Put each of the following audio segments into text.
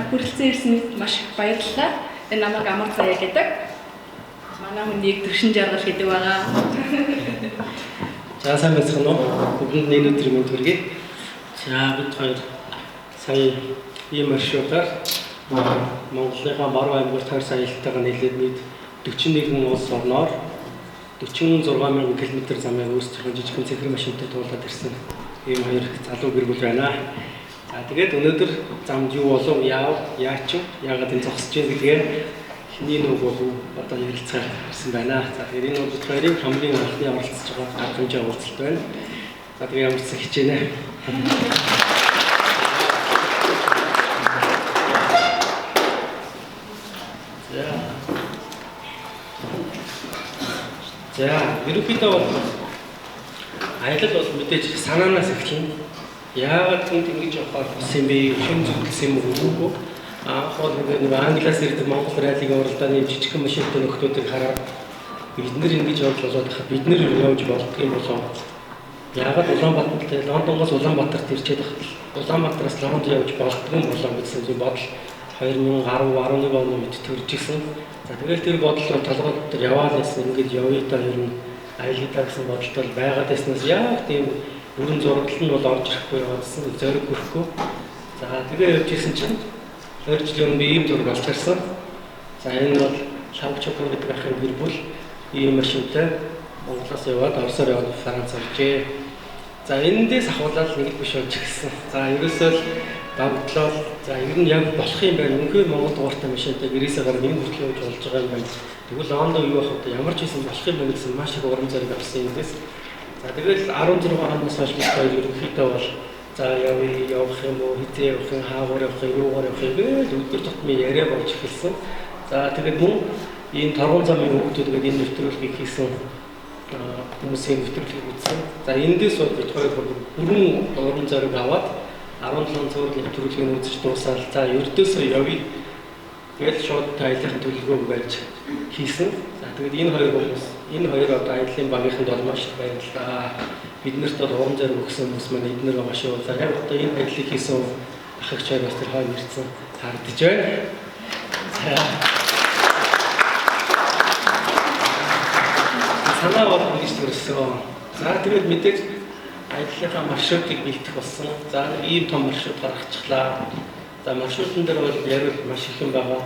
Хүрэлцэн ирсэнд маш их баярлалаа. Тэгээ намайг Амар Заяа гэдэг. Манай хүнийг Төвшин Жаргал гэдэг байгаа. За сайн байцгаана уу? Бүгдэнд нэг өдрийн мэнд хүргэе. За бид хоёр сая ийм маршрутаар Монголынхаа баруун аймагт 20 аялалтайгаа нийлээд нийт 41 улс орноор 46 мянган км замыг өөрсдийнхөө жижигхэн цэнхэр машинтай туулаад ирсэн ийм хоёр залуу гэр бүл байна. За тэгээд өнөөдөр замд юу болов, яав, яачин, яагаад энэ зогсож байна гэдгээ хиний нөгөө хүү одоо ярилцгаар ирсэн байна. За тэгээд энэ бол бид хоёрын хамгийн анхны оролцож байгаа арга хэмжээ уулзалт байна. За тэгээд ямар ч сан хичээнэ. За. За, ерөнхийдөө бол аялал бол мэдээж санаанаас эхэлнэ. Яагаад хүнд ингэж явахаар болсон юм бэ? Шин зүтэлсэн юм уу? Анх бол нэг Англиас ирдэг Монгол раллигийн уралдааны жижигхэн машинтай нөхдүүдийг хараад бид нэр ингэж явж болоод хахад бид нэр явж болдго юм болов. Яагаад Улаанбаатар Лондонгоос Улаанбаатарт ирчээд хахад Улаанбаатараас Лондон явж болдго юм болов гэсэн тийм бодол 2010 11 оны үед төрж исэн. За тэгэл тэр бодол руу толгой дотор яваал байсан. Ингэж явъя да ер нь аялъя да гэсэн бодолтой бол байгаад байснаас яг тийм бүрэн зураглал нь бол орж ирэхгүй яваадсан, зориг хүрэхгүй. За тэгээ явж исэн чинь 2 жилийн өмнө ийм зураг олж харсан. За энэ бол Лавчукан гэдэг ахын гэр бүл ийм машинтай Монголоос яваад Оросоор яваад Франц оржээ. За эндээс ахуулаад нэг л биш болж ирсэн. За ерөөсөө л догтлол, за ер нь яг болох юм байна. Үнэхээр Монгол дугаартай машинтай гэрээсээ гараад энэ хүртэл явж болж байгаа юм байна. Тэгвэл Лондон юу ах вэ? Ямар ч байсан болох юм байна гэсэн маш их урам зориг авсан эндээс. За тэгэл 16 оноос хойш бид хоёр ерөнхийдөө бол за явъя, явах юм уу, хэзээ явах юм, хаагуур явах юм, юугаар явах юм гээл өдөр тутмын яриа болж эхэлсэн. За тэгээд мөн ийм торгон замын хүүхдүүд гэдэг энэ нэвтрүүлгийг хийсэн хүмүүсийн нэвтрүүлгийг үзсэн. За эндээс бол бид хоёр бүрэн урам зориг аваад 17 цөөрөл нэвтрүүлгийг үзэж дуусаад за ердөөсөө явъя тэгэл шууд аяллахын төлөвлөгөөг барьж хийсэн. За тэгээд энэ хоёр хүмүүс, энэ хоёр одоо аяллаа багийнханд бол маш их баярлалаа. Биднэрт бол урам зориг өгсөн хүмүүс маань эднэр байгаа шүү. За яг одоо энэ ажлыг хийсэн ах эгч хоёр бас тэр хойно ирсэн харагдаж байна. За санаа бол ингэж төрсөн. За тэгээд мэдээж аяллахаа маршрутыг бэлтгэх болсон. За нэг ийм том маршрут гаргачихлаа. За маршрутан дээр бол яриул маш их юм байгаа.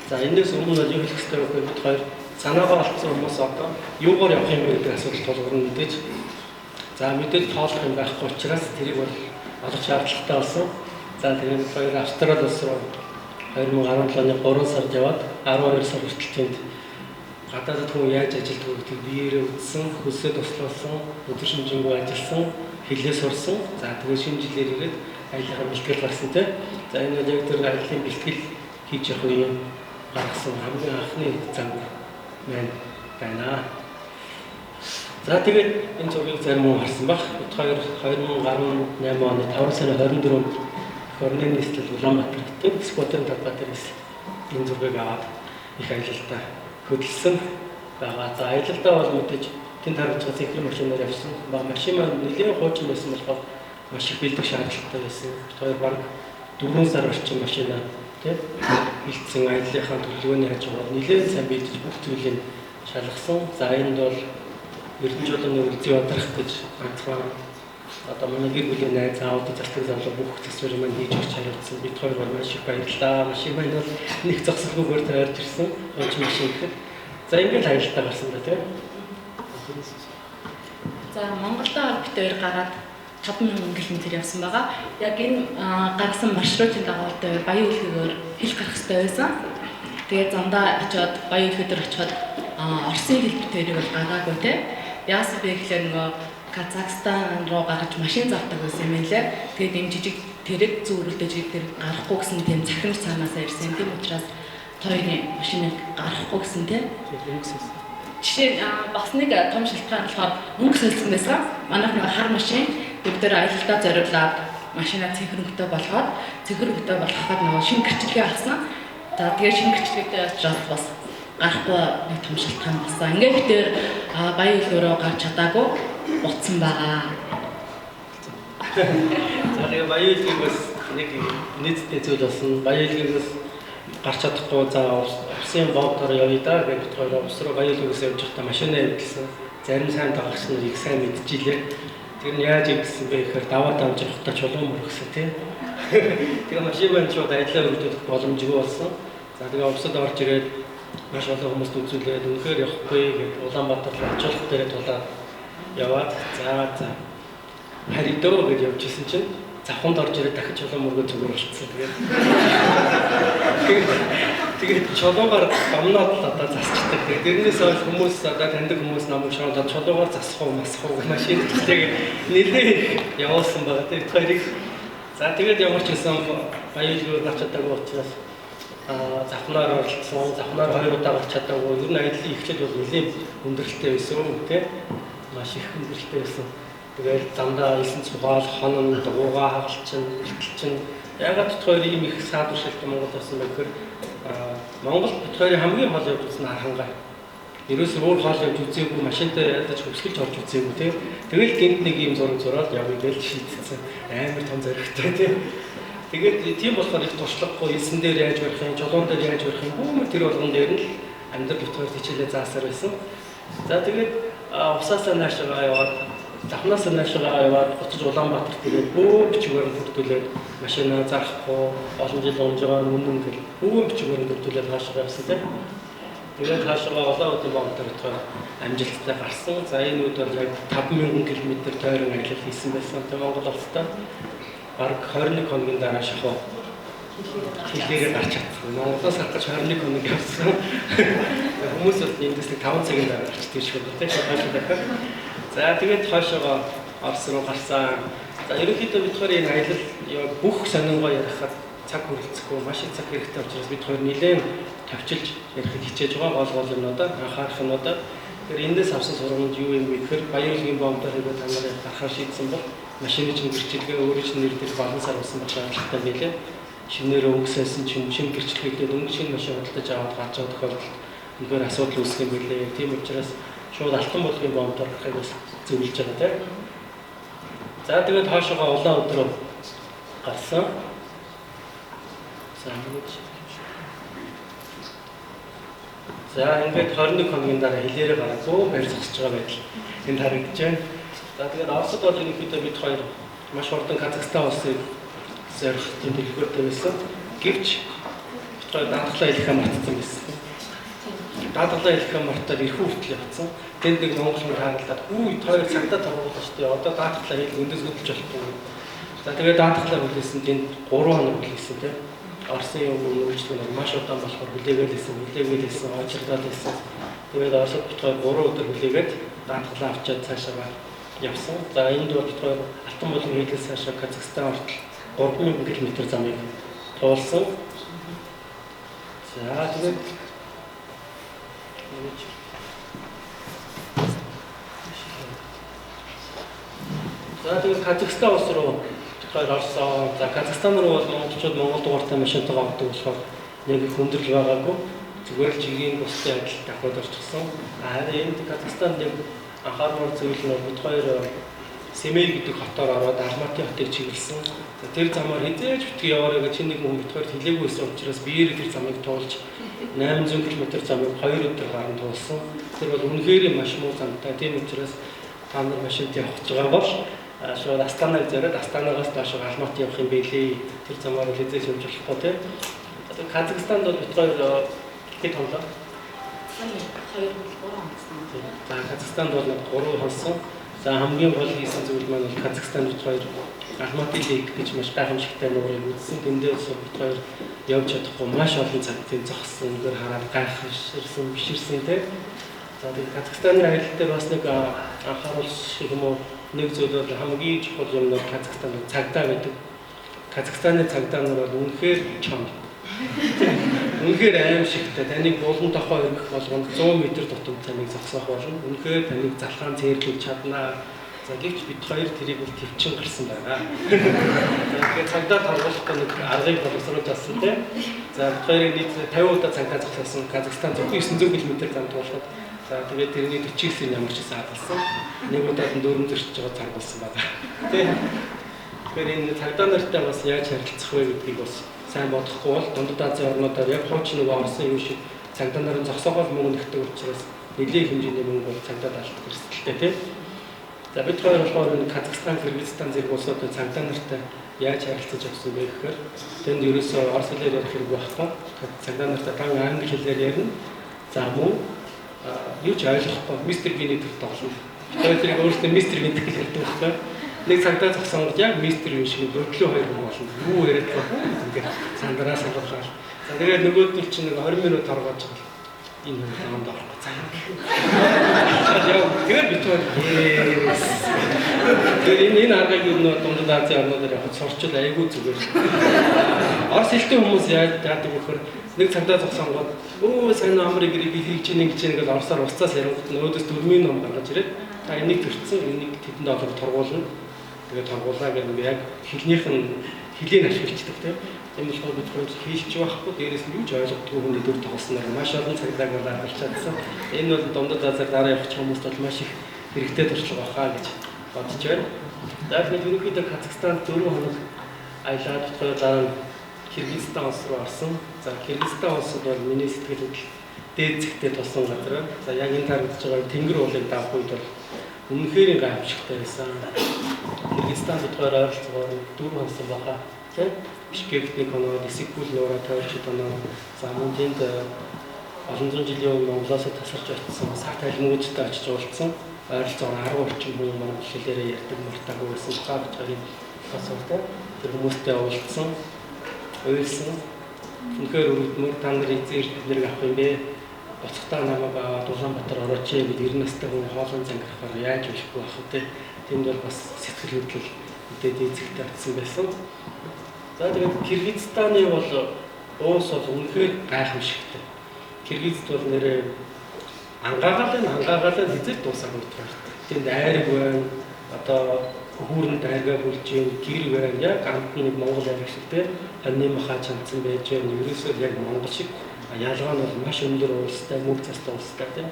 За энэс өмнө бол юу хэлэх ёстой вэ гэхээр бид хоёр санаагаа алдсан хүмүүс одоо юугаар явах юм бэ гэдэг асуудал тулгарна мэдээж. За мэдээж тоолох юм байхгүй учраас тэрийг бол олох шаардлагатай болсон. За тэгээд бид хоёр Австрали улс руу 2017 оны 3 сард яваад 12 сар хүртэл тэнд гадаадд хүн яаж ажилладаг вэ гэдгийг биеэрээ үзсэн, хөлсөө туслуулсан, өдөр шөнөжингүү ажилласан, хэлээ сурсан. За тэгээд шинэ жилээр ирээд аяллахаа бэлтгэл гарсан тийм. За энэ бол яг тэр аяллахын бэлтгэл хийж явах үеийн гаргасан хамгийн анхны зам маань байна. За тэгээд энэ зургийг зарим хүн харсан баг. Бид хоёр 2018 оны 5 сарын 24-нд орны нийслэл Улаанбаатар хотын сквадрын талбай дээрээс энэ зургийг аваад их аялалдаа хөдөлсөн байгаа. За аялалдаа бол мэдээж тэнд харагдж байгаа цэнхэр машинаар явсан. Машин маань нэлээд хуучин байсан болохоор маш их бэлдэх шаардлагатай байсан. Бид хоёр бараг 4 сар орчим машина тий бэлдсэн аяллахаа төлөвлөгөөний хажуугаар нэлээд сайн бэлдэж бүх зүйлийг шалгасан. За энд бол Эрдэнэ жолооны үлзий бадрах гэж ганцхан одоо манай гэр бүлийн найз аавд залтаг залуу бүх төсвөр маань хийж өгч хариуцсан. Бид хоёр бол маш их баярлалаа. Машин маань бол нэг зогсолгүйгээр тойрж ирсэн. Хуучин машин гэхэд. За ингээд аялалтаа гарсан да тий. За Монголдоо бид хоёр гараад 5000 км явсан байгаа. Яг энэ гаргасан маршрутын дагуу одоо Баян үлгэгээр хэл гарах хэрэгтэй байсан. Тэгээд замдаа очиод Баян үлгээ дээр очиход Оросын хэл бид хоёрыг бол гаргаагүй те. Яасан бэ гэхээр нөгөө Казахстан руу гаргаж машин завдаг байсан юм лээ. Тэгээд ийм жижиг тэрэг зүүрэлдэж жижиг тэрэг гарахгүй гэсэн тийм захирамж цаанаасаа ирсэн. Тийм учраас хоёрын машиныг гаргахгүй гэсэн те. Жишээ нь бас нэг том шалтгаан болохоор мөнгө солилцсон байсан. Манайх нэг хар машин бид нар аялалдаа зориулаад машинаа цэнхэр өнгөтэй болгоод цэнхэр өнгөтэй болгоход нөгөө шинэ гэрчлэгээ авсан. За тэгээд шинэ гэрчлэгээтэй учраас бас гарахгүй нэг том шалтгаан болсон. Ингээд бид тэр Баян үлгөөрөө гарч чадаагүй буцсан байгаа. За тэгээ Баян үлгийг бас Нэг нийтдээ зүйл болсон. Баян-Үлгээс гарч чадахгүй за усын бомбоор явъя да гэж бит хоёр ус руу Баян-Үлгээс явж байхдаа машинаа эвдэлсэн. Зарим сайн дагагч нар их сайн мэдчихилээ. Тэр нь яаж эвдэлсэн бэ гэхээр даваа давж явахдаа чулуун мөргсөн тий. Тэгээ машин маань шууд ажиллаа өргөдөх боломжгүй болсон. За тэгээ увсад орж ирээд маш олон хүмүүст үзүүлээд үнэхээр явахгүй гэж Улаанбаатар руу ачуулах дээрээ тулаад яваад за харидөө гэж явж исэн чинь завханд орж ирээд дахиж чулуун мөргөө зүгээр болцсон. Тэгээд чулуугаар гомноод л одоо засчдаг. Тэгээд тэрнээс хойш хүмүүс одоо таньдаг хүмүүс намайг шоолоод чулуугаар засах уу, масах уу машин тэгээд нэлээ явуулсан байгаа. Тэгээд хоёрыг за тэгээд ямар ч байсан Баян-Үлгээр гарч чадаагүй учраас завхнаар оролцсон. Завхнаар 2 удаа гарч чадаагүй. Ер нь аяллаа эхлэл бол нэлээ хүндрэлтэй байсан тий. Маш их хүндрэлтэй байсан. Тэгээд замдаа элсэн цугаал, хонон, дугуйгаа хагалчин, бэлтэлчин. Ягаад бит хоёр ийм их саад уршилт Монгол болсон бэ гэхээр Монгол бит хоёрын хамгийн хол явж үзсэн Архангай. Ерөөсөө өөр хол явж үзээгүй, машинтай ядаж хөвсгөлж орж үзээгүй тий. Тэгэл гинт нэг ийм зураг зураад явъя гэж шийдсэн. Амар том зоригтой тий. Тэгээд тийм болохоор их туршлагагүй, элсэн дээр яаж барих юм, чулуун дээр яаж барих юм, бүүмэр тэр болгон дээр нь л амьдрал бит хоёр хичээлээ заасаар байсан. За тэгээд усаасаа наашгаа яваад, завхнаасаа наашгаа яваад, буцаж Улаанбаатар тэгээд бөө бичгээр нь бүрдүүлээд машинаа зарахгүй, олон жил унж байгаа үнэн гэл бөө бичгээр нь бүрдүүлээд хаашгаа явсан тийм. Тэгээд хаашгаа олон удын бомбоор бит хоёр амжилттай гарсан. За энэ үед бол яг 5000 км тойрон аялал хийсэн байсан тийм Монгол улстай. Бараг 21 хоногийн дараа шахуу хэлээрээ гарч чадсан. Монголоос гарч 21 хоног явсан. Хүмүүс бол эндээс нэг 5 цагийн дараа гарчдаг шиг байна тийм хойшоо дахиад. За тэгээд хойшоогоо Орос руу гарсан. За ерөнхийдөө бид хоёр энэ аялал бүх сонингоо ярихад цаг хүрэлцэхгүй маш их цаг хэрэгтэй учраас бид хоёр нэлээд товчилж ярихыг хичээж байгаа гол гол юмнуудаа анхаарах юмнуудаа. Тэгэхээр эндээс авсан сургамж юу юм бэ гэхээр Баян-Үлгийн бомбоор хэрвээ та нарыг гарахаар шийдсэн бол машины чинь гэрчилгээ өөрөө чинь нэр дээр балан сар болсон байх шаардлагатай байлээ. Шинээр өнгөсөөсөн чинь шинэ гэрчилгээтэй өнгө шинэ машин худалдаж аваад гарч байгаа тохиолдолд үнэхээр асуудал үүсэх юм байлээ. Тийм учраас шууд алтан булгийн бомбоор гарахыг бас зөвлөж байгаа тийм. За тэгээд хойшоогоо улаан өдрөө гарсан. За ингэж. За ингээд 21 хоногийн дараа хэлээрээ гараагүй байр зогсож байгаа байдал энд харагдаж байна. За тэгээд Оросд бол ерөнхийдөө бид хоёр маш хурдан Казахстан улсыг зорих тийм төлөвлөгөөтэй байсан. Гэвч бид хоёр даатгалаа хэлэхээ мартсан байсан. Даатгалаа хэлэхээ мартаад эрхүү хүртэл явцсан. Тэнд нэг монгол хүн тааралдаад "Үгүй хоёр цагдаа торгуулаа шүү дээ. Одоо даатгалаа хэл өндөс хөдөлж болохгүй." За тэгээд даатгалаа хүлээсэн тэнд 3 хоног хүлээсэн тийм. Оросын юм үйлчлэг нь маш удаан болохоор хүлээгээл байсан, очирдаад байсан. Тэгээд Оросд бид хоёр 3 өдөр хүлээгээд даатгалаа авчиад цаашаа явсан. За энд бол бид хоёр алтан булган хийлээс цаашаа Казахстан хүртэл 3000 км замыг туулсан. За тэгээд за тэгээд Казахстан улс руу бид хоёр орсон. За Казахстан руу бол монголчууд монгол дугаартай машинтайгаа ордог болохоор нэг их хүндрэл байгаагүй. Зүгээр л жигийн бусдын адил давхад орчихсон. Харин энд Казахстанд нэг анхаармаар зүйл нь бид хоёр Семей гэдэг хотоор ороод Алматы хотыг чиглэсэн. Тэр замаар хэзээ ч битгий яваарай гэж нэг хүн бид хоёрт хэлээгүй байсан учраас биеэр тэр замыг туулж 800 км замыг 2 өдөр гарan туулсан. Тэр бол үнэхээр маш муу замтай. Тийм учраас та нар машинд явах гэж байгаа бол шууд Астанаг зориод Астанагаас доош Алматы явах юм билээ. Тэр замаар бол хэзээ ч явж болохгүй тийм. Одоо Казахстанд бол бид хоёр хэд хонлоо? 2 3 хонсон. За Казахстанд бол 3 хонсон. За хамгийн гол хийсэн зүйл маань бол Казахстанд бид хоёр Алматы лиг гэж маш гайхамшигтай нуурыг үзсэн. Тэндээс бид хоёр явж чадахгүй маш олон цаг тийм зогссон. Үнэхээр хараад гайхширсан, биширсэн тийм. За тэгээд Казахстаны аялал дээр бас нэг анхааруулах юм уу нэг зүйл бол хамгийн чухал юм нь Казахстанд цагдаа байдаг. Казахстаны цагдаа нар бол үнэхээр чам. Үнэхээр аимшигтай. Таныг булан тохоо өргөх болгонд 100 м тутамд таныг зогсоох болно. Үнэхээр таныг залхаан цээрлүүлж чаднаа. За гэвч бид хоёр тэрийг бол төвчин гарсан байгаа. За тэгэхээр цагдаа торгуулахгүй нэг аргыг боловсруулж авсан тийм. За бид хоёрыг нийт 50 удаа цагдаа зогсоосон. Казахстан зөвхөн 900 км зам туулахад. За тэгээд тэрний 49-ийг ямар ч гэсэн хадгалсан. Нэг удаад нь дөрөв зөрчиж байгаа торгуулсан байгаа. Тийм. Тэгэхээр энэ цагдаа нартай бас яаж харилцах вэ гэдгийг бас сайн бодохгүй бол Дундад Азийн орнуудаар яг хуучин нөгөө Орсын юм шиг цагдаа нарын зогсоогоол мөнгө нэгдэг учраас нэлээд хэмжээний мөнгө бол цагдаад алдах эрсдэлтэй тийм. За бид хоёр болохоор энэ Казахстан, Кыргызстан зэрэг улсуудын цагдаа нартай яаж харилцаж явсан бэ гэхээр тэнд ерөөсөө орос хэлээр ярих хэрэг байхгүй. Цагдаа нартай дан англи хэлээр ярина. За мөн юу ч ойлгохгүй мистер Биний төр тоглоно. Тэр тэрийг өөрөөсөө мистер Бин гэж ярьдаг байхгүй. Нэг цагдаа зогсонгод яг мистер Бин шиг бодлоо хоёр хүн болно. Юу яриад байгаа юм ингээд сандраа сангалаа. За тэгээд нөгөөдөл чинь нэг 20 минут торгоож байгаа. Энэ хүн замд орохгүй заа. Яг тэгээд бид хоёр тэгээд энэ аргыг юу нөө Дундад Азийн орнуудаар явахад сурчвал айгүй зүгээр. Орос хэлтэй хүмүүс яаж яадаг вэ гэхээр нэг цагдаа зогсонгод өө сайн амар гэрээ би хийж ийн гэж нэг оросоор уцаас ярингууд нөөдөөс дөрмийн ном гаргаж ирээд та энийг төрсөн энийг тэдэн доллар торгуулна. Тэгээд торгуулаа гэх нэг яг хэлнийх нь хэлийг ашиглаждаг тийм. Тийм болохоор бид хоёр хийлч байхгүй дээрээс нь юу ч ойлгодгүй хүний дүр тоглосноор маш олон цагдааг бол аргалж чадсан. Энэ бол Дундад Азаар дараа явах хүмүүст бол маш их хэрэгтэй туршлага баха гэж бодож байна. За тэгээд ерөнхийдөө Казахстанд 4 хоног аялаад хоёр дараа нь Киргизстан улс руу орсон. За Киргизстан улсад бол миний сэтгэл хөдлөл дээд зэгтээ тулсан газар. За яг энэ харагдаж байгаа Тэнгэр уулыг давх үед бол үнэхээр гайхамшигтай байсан. Киргизстанд бодгоор ойролцоогоор 4 хоног баха. Тэ? Бишкект нэг хоног, Исиккүл нуураа тойрч хоног. За мөн тэнд олон зуун жилийн өмнө Монголоос тасарч очсон, сар талмуудтай очиж уулзсан. Ойролцоогоор 10 орчим хүн монгол хэлээрээ ярьдаг мартаагүй байсан баха гэж байгаа юм асуутай. Тэр хүмүүстэй уулзсан, уйлсан. Үнэхээр өргөдмөр та нар эзэн эрд биднийг авах юм бэ? Буцахтаа намайг аваад Улаанбаатар орооч гэд 90 настай хүн хоолон зангарахаар яаж уйлахгүй байх вэ? Тэнд бол бас сэтгэл хөдлөл мэдээд эзэгтэй очсон байсан. За тэгээд Киргизстаны бол уус бол үнэхээр гайхамшигтай. Киргизд бол нэрээ ангаагаалын хэзээ дуусаагүй байна. Тэнд айраг байна. Одоо хүүрэнд айргаа бүлж гин, гэр байна. Яг амт нэг монгол айраг шиг те. Хоньны махаа чанцсан байж байна. Ерөөсөө яг монгол шиг ялгаа нь бол маш өндөр уулстай, мөг цастай улстай те.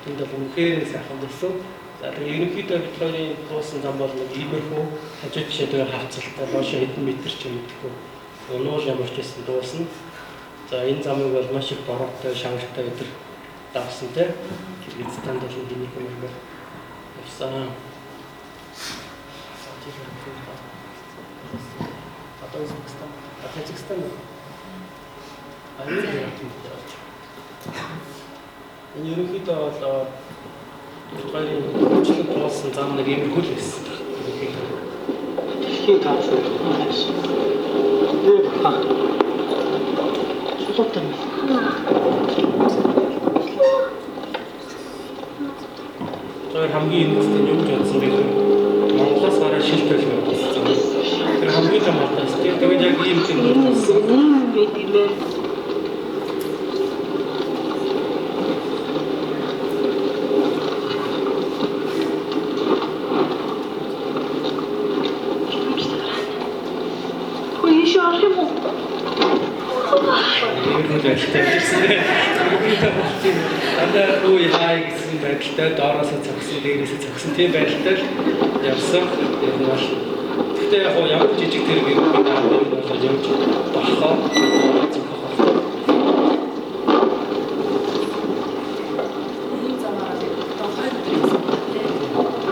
Тэнд бол үнэхээр сайхан болсон. За тэгээд ерөнхийдөө бид хоёрын туусан зам бол нэг иймэрхүү хажуу жишээтэй хавцалтай доош хэдэн метр ч юм мэдэхгүй. Унуул ямар ч байсан дуусна. За энэ замыг бол маш их бороотой, шавартай өдөр давсан те. Киргизстанд бол нэг юм явсан. Одоо Узбекистан, Тажикстан. Энэ ерөнхийдөө бол хоёрын хөгжлөн туулсан зам нэг иймэрхүү л байсан. Ерөнхийдөө дэлхийн таацсан байна. Нэ баха. Сулуутай юм. Тэр хамгийн энэцтэй нь юу гэж бодсон бэ гэхээр Монголоос гараа шил төлөв болсон. Тэр хамгийн том алдаа. Тэгээд яг ийм юм болсон. Байт юм бэ. Дандаа үе хай гэсэн байдалтай доороосоо цогсон, дээрээсээ цогсон тийм байдалтай л явсан. Тэр нь бол гэхдээ яг ямар жижиг тэрэг юм бол явж болохоо зөвхөн болох. Энэ замаараа одоо 2 өдөр явсан байна тийм.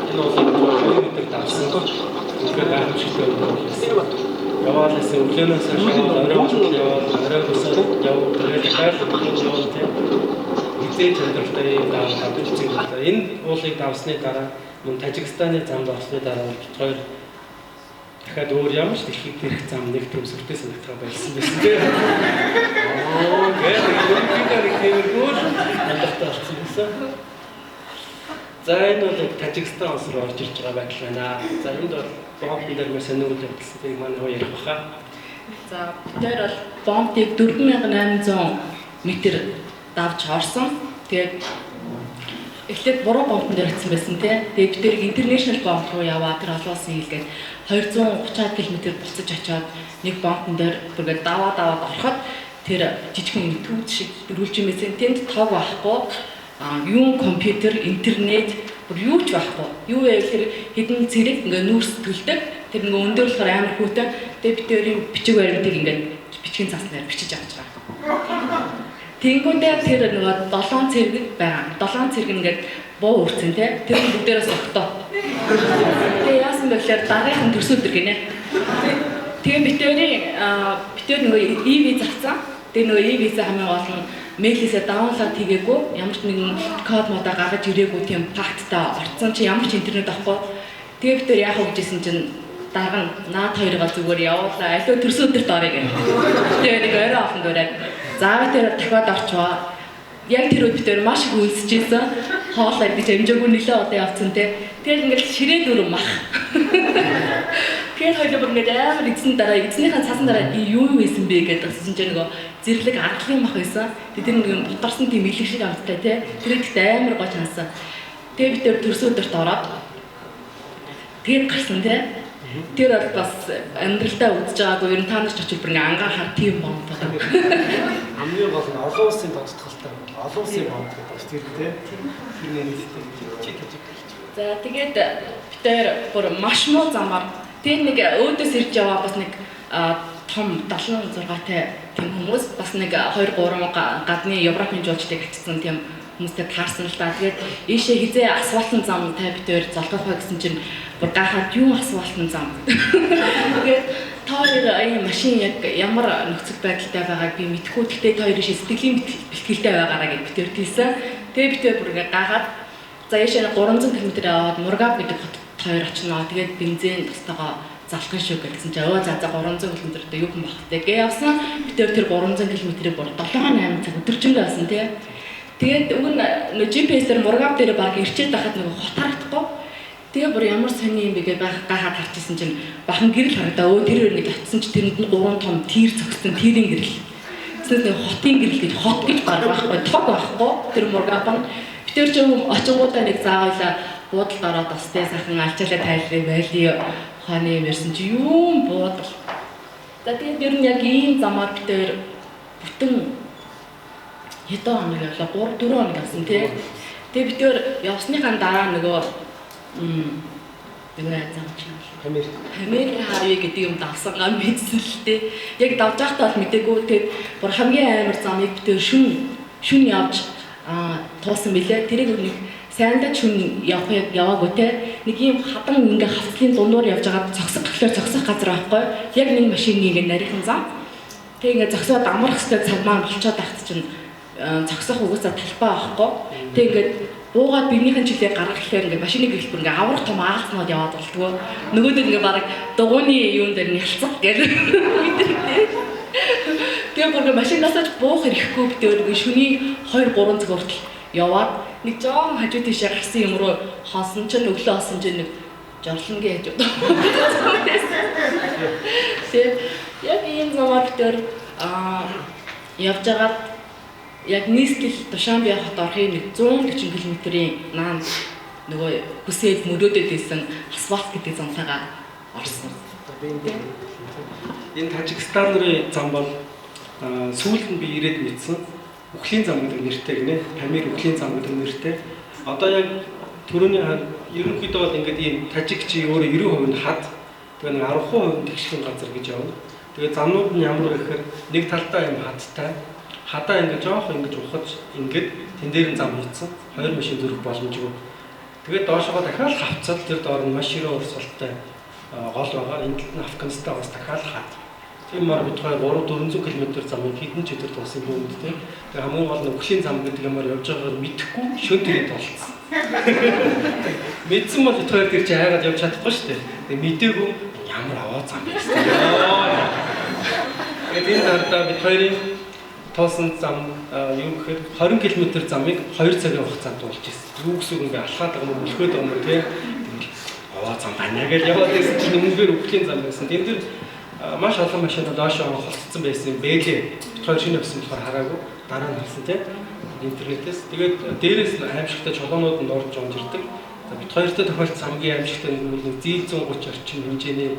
Энэ бол 2 өдөр давсан. Тэгэхээр гайхамшигтай юм байна. Яваал гэсэн өглөөнөөс хойш орой яваал, орой босоод яв, тэгээд дахиад яваал тийм. Эзэн чандралтай юм даваад үзэг. Энэ уулыг давсны дараа мөн Тажикстаны замд орсны дараа бол хоёр дахиад өөр ямар ч дэлхийд дээрх зам нэг тийм сүртэй санагдах болсон байсан тийм. Оо гээд ерөнхийдөө нэг тиймэрхүү л хандлагатай болсон байсан. За энэ бол Тажикстан улс руу орж ирж байгаа байдал байна. За энд бол бомб дээр маш сонир үйл явдалсан. Тэрийг манай хөө ярих баха. За бид нар бол бомбыг 4800 метр давж орсон. Тэгээд эхлээд буруу бомб дээр очсон байсан тий. Тэгээд бид нэр интернэшнл бомб руу яваа тэр олон улсын хэлгээд 230 км буцаж очиод нэг бомб дээр бүргээд даваад ороход тэр жижигхэн түүж шиг дөрвөлж юм байсан. Тэнд тог байхгүй, юун компьютер, интернет бүр юу ч байхгүй. Юу вэ гэхээр хэдэн цэрэг ингээ нүүрс төлдөг. Тэр нөгөө өндөр болохоор амар хүүтэй. Тэгээ бид хоёрын бичиг баримтыг ингээд бичгийн цааснаар бичиж авч байгаа. Тэнгүүдээ тэр нөгөө 7 цэрэг байгаа. 7 цэрэг ингээд буу үрцэн те. Тэр нь бүгдээрээ согтоо. Тэгээ яасан бэ гэхээр дараагийнх нь төрсөн өдөр гинэ. Тэгээ бид хоёр нөгөө e-виз авсан. Тэгээ нөгөө e-виза хамгийн гол нь мэйлээсээ download хийгээгүй, ямар ч нэгэн код модоо гаргаж ирээгүй тийм факттай орцсон чи ямар ч интернет авахгүй. Тэгээ бид хоёр яах вэ гэжсэн чинь дарга нь наад хоёроо зүгээр явуулаа. Аливаа төрсөн өдөрт орё гэх. Тэгээ нэг орой олон дураад за бид хоёр дахиад орчвоо. Яг тэр үед бид хоёр маш их үнсэжсэн. Хоол идэж амжаагүй нэлээ одоо явцсан те. Тэгэл ингээл ширээ дөрөв мах. Тэгээд хоёулаа бүр ингээд амар эзэн дараа эзнийхээ цаасан дараа юу байсан бэ гэдээ асуусан чинь нөгөө зэрлэг аргалын мах байсан. Тэгээд тэр нэг бутарсан тийм илэг шиг амттай те. Тэр ихтэй амар гоо чансан. Тэгээд бид тэр төрсөн өдөрт ороод тэгээд гарсан те. Тэр бол бас амьдралдаа үзэж байгаагүй ер нь та нар ч очил бүр ингээ ангаа хар тийм бомб байгаа. Хамгийн гол нь олон улсын тодтолтой. Олон улсын бомб гэдэг чинь тэр те. Тэр нэртэй чи тажиг. За тэгээд бид тэр бүр маш муу замаар тэр нэг өөдөөс ирж яваа бас нэг том 76-тай тийм хүмүүс бас нэг 2 3 гадны Европын жуулчдыг авчирсан тийм хүмүүстэй таарсан л да. Тэгээд ийшээ хизээ асфалтын зам та бид хоёр золгох бай гэсэн чинь бүр гахаад юу асфалтын зам. Тэгээд та хоёр энэ машин яг ямар нөхцөл байдалтай байгааг би мэдэхгүй. Гэхдээ та хоёрын сэтгэлийн бэлтгэлтэй байгаараа гэж бид хоёр хэлсэн. Тэгээд бид хоёр бүр ингээ гахаад за ийшээ 300 км яваад Мургаб гэдэг хотод хоёр очино. Тэгээд бензин тустайгаа залах шүү гэсэн чинь өө за 300 км-тэй юу юм бах тэ гээ явсан. Бид тэр 300 км-ийг бүр 7 8 цаг өдөржингөө явсан тий. Тэгээд уг нь GPS дээр Мургаб дээр баг ирчээд байхад нөгөө хот харагдахгүй. Тэгээ бүр ямар сони юм бэ гэж гахаад харчихсан чинь бахан гэрэл харагдаа. Өө тэр хоёр нэг очисон чинь тэрэнд нь 3 том тийр зогссон тийрийн гэрэл. Тэснээс нэг хотын гэрэл гэж хот гэж баг байхгүй, тог байхгүй. Тэр Мургаб нь бид тэр чинь очингуудаа нэг заавал буудалд ороод бас тэ сайхан алчаалаа тайлрыг байлий ухааны юм ярьсан чи юм буудал. За тэгээд ер нь яг ийм замаар бид тэр бүтэн хэдэн хоног явлаа 3 4 хоног явсан тий. Тэгээд бид тэр явсныхаа дараа нөгөө нөгөө зам чинь Памир хайвей гэдэг юм давсан гам мэдсэн л тий. Яг давж байхдаа бол мдээгүй. Тэгээд бүр хамгийн амар замыг бид тэр шүн явж туусан билээ. Тэрийг нэг сайндаа шүн явах яваагүй те. Нэг ийм хадан ингээ хавцлын дундуур явж байгаа зогсох гэхлээр зогсох газар байхгүй. Яг нэг машины ингээ нарийнхан зам. Тэг ингээ зогсоод амрах хэвээр цаг маань болцоод байхад чинь зогсох угаасаа талбай байхгүй. Тэг ингээд буугаад бивнийхэн чилээ гаргахлаар ингээ машины гэрэл бүр ингээ аврах том аалзнууд яваад болтгоо. Нөгөөдөл ингээ бараг дугууны юун дээр нялцах гэх мэдэртэй. Тэгээ бүр ингээ машинаасаа ч буух хэрэггүй битээр ингээ шөнийн 2 3 цаг хүртэл яваад нэг жоон хажуу тийшээ гарсан юм руу хонсон чинь өглөө олсон чинь нэг жорлонгийн хажууд. Тэгээ яг ийм замаар битээр явж байгаад яг нийслэл Душанбе хот орохын нэг 140 км-ийн наан нөгөө хүсээд мөрөөдөд байсан асфальт гэдэг замтайгаа орсон. Энэ Тажикстан руу зам бол сүүлд нь би ирээд мэдсэн Үхлийн зам гэдэг нэртэй гинэ. Памир үхлийн зам гэдэг нэртэй. Одоо яг түрүүний ерөнхийдөө бол ингээд ийм тажик чи өөрөө 90% нь хад. Тэгээ нэг 10% нь тэгшхэн газар гэж явна. Тэгээ замнууд нь ямар вэ гэхээр нэг талдаа ийм хадтай. Хадаа ингээд жоох ингэж ухаж ингээд тэн дээр нь зам хийцэн. Хоёр машин зөрөх боломжгүй. Тэгээд доошогоо дахиад хавцал тэр доор нь маш ширээ урсгалтай гол байгаа. Энэ талд нь Афганистан бас дахиад хад. Тийм мар бид хоёр 3 400 км замыг хэдэн ч өдөр тулсан юм бэ те. Тэгээ хамгийн гол нь үхлийн зам гэдэг юмар явж байгаагаар мэдэхгүй шөн тэрийг тулцсан. Мэдсэн бол бид хоёр тэр чи хайгаад явж чадахгүй шүү дээ. Тэгээ мдээгүй ямар аваа зам бэ гэсэн. Тэгээд энэ дардаа бид хоёрын тулсан зам юу гэхээр 20 км замыг 2 цагийн хугацаанд туулж ирсэн. Юу гэсэн үг ингээ алхаад байгаа юм өлхөөд байгаа юм те. Тэгэл аваа зам байна гэж яваад байсан чинь өмнөөр үхлийн зам байсан. Тэн дээр маш олон машинууд доошоо холцсон байсан юм бэлээ. Бид хоёр шинэ авсан болохоор хараагүй. Дараа нь харсан тийм интернетээс. Тэгээд дээрээс нь аимшигтай чулуунууд нь орж унж ирдэг. За бид хоёртой тохиолдсон хамгийн аимшигтай нэг нь зийл 130 орчим хэмжээний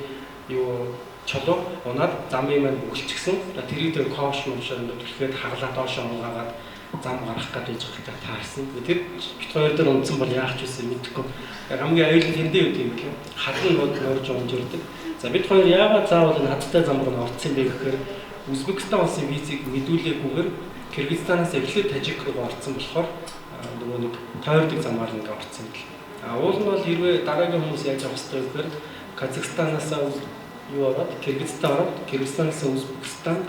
юу чулуу унаад замын маань бөглөчихсөн. За тэрийг дээр кош мушаар ингээд түлхээд хаглаа доошоо унгаагаад зам гаргах гэж байгаадаа таарсан. Тэр бит хоёр дээр унтсан бол яах ч байсан мэдэхгүй. Хамгийн аюул нь тэндээ үүд юм лээ. Хадан нууд нурж унж ирдэг. За бид хоёр яагаад заавал энэ хадтай зам руу орцсон бэ гэхээр Узбекистан улсын визийг мэдүүлээгүйгээр Кыргызстанаас эхлээд Тажик руу орцсон болохоор нөгөө нэг тойрдог замаар ингээ орцсон юм л. А уул нь бол хэрвээ дараагийн хүмүүс яаж явах ёстой вэ гэхээр Казахстанаас юу ороод Кыргызстан ороод Кыргызстанаас Узбекистан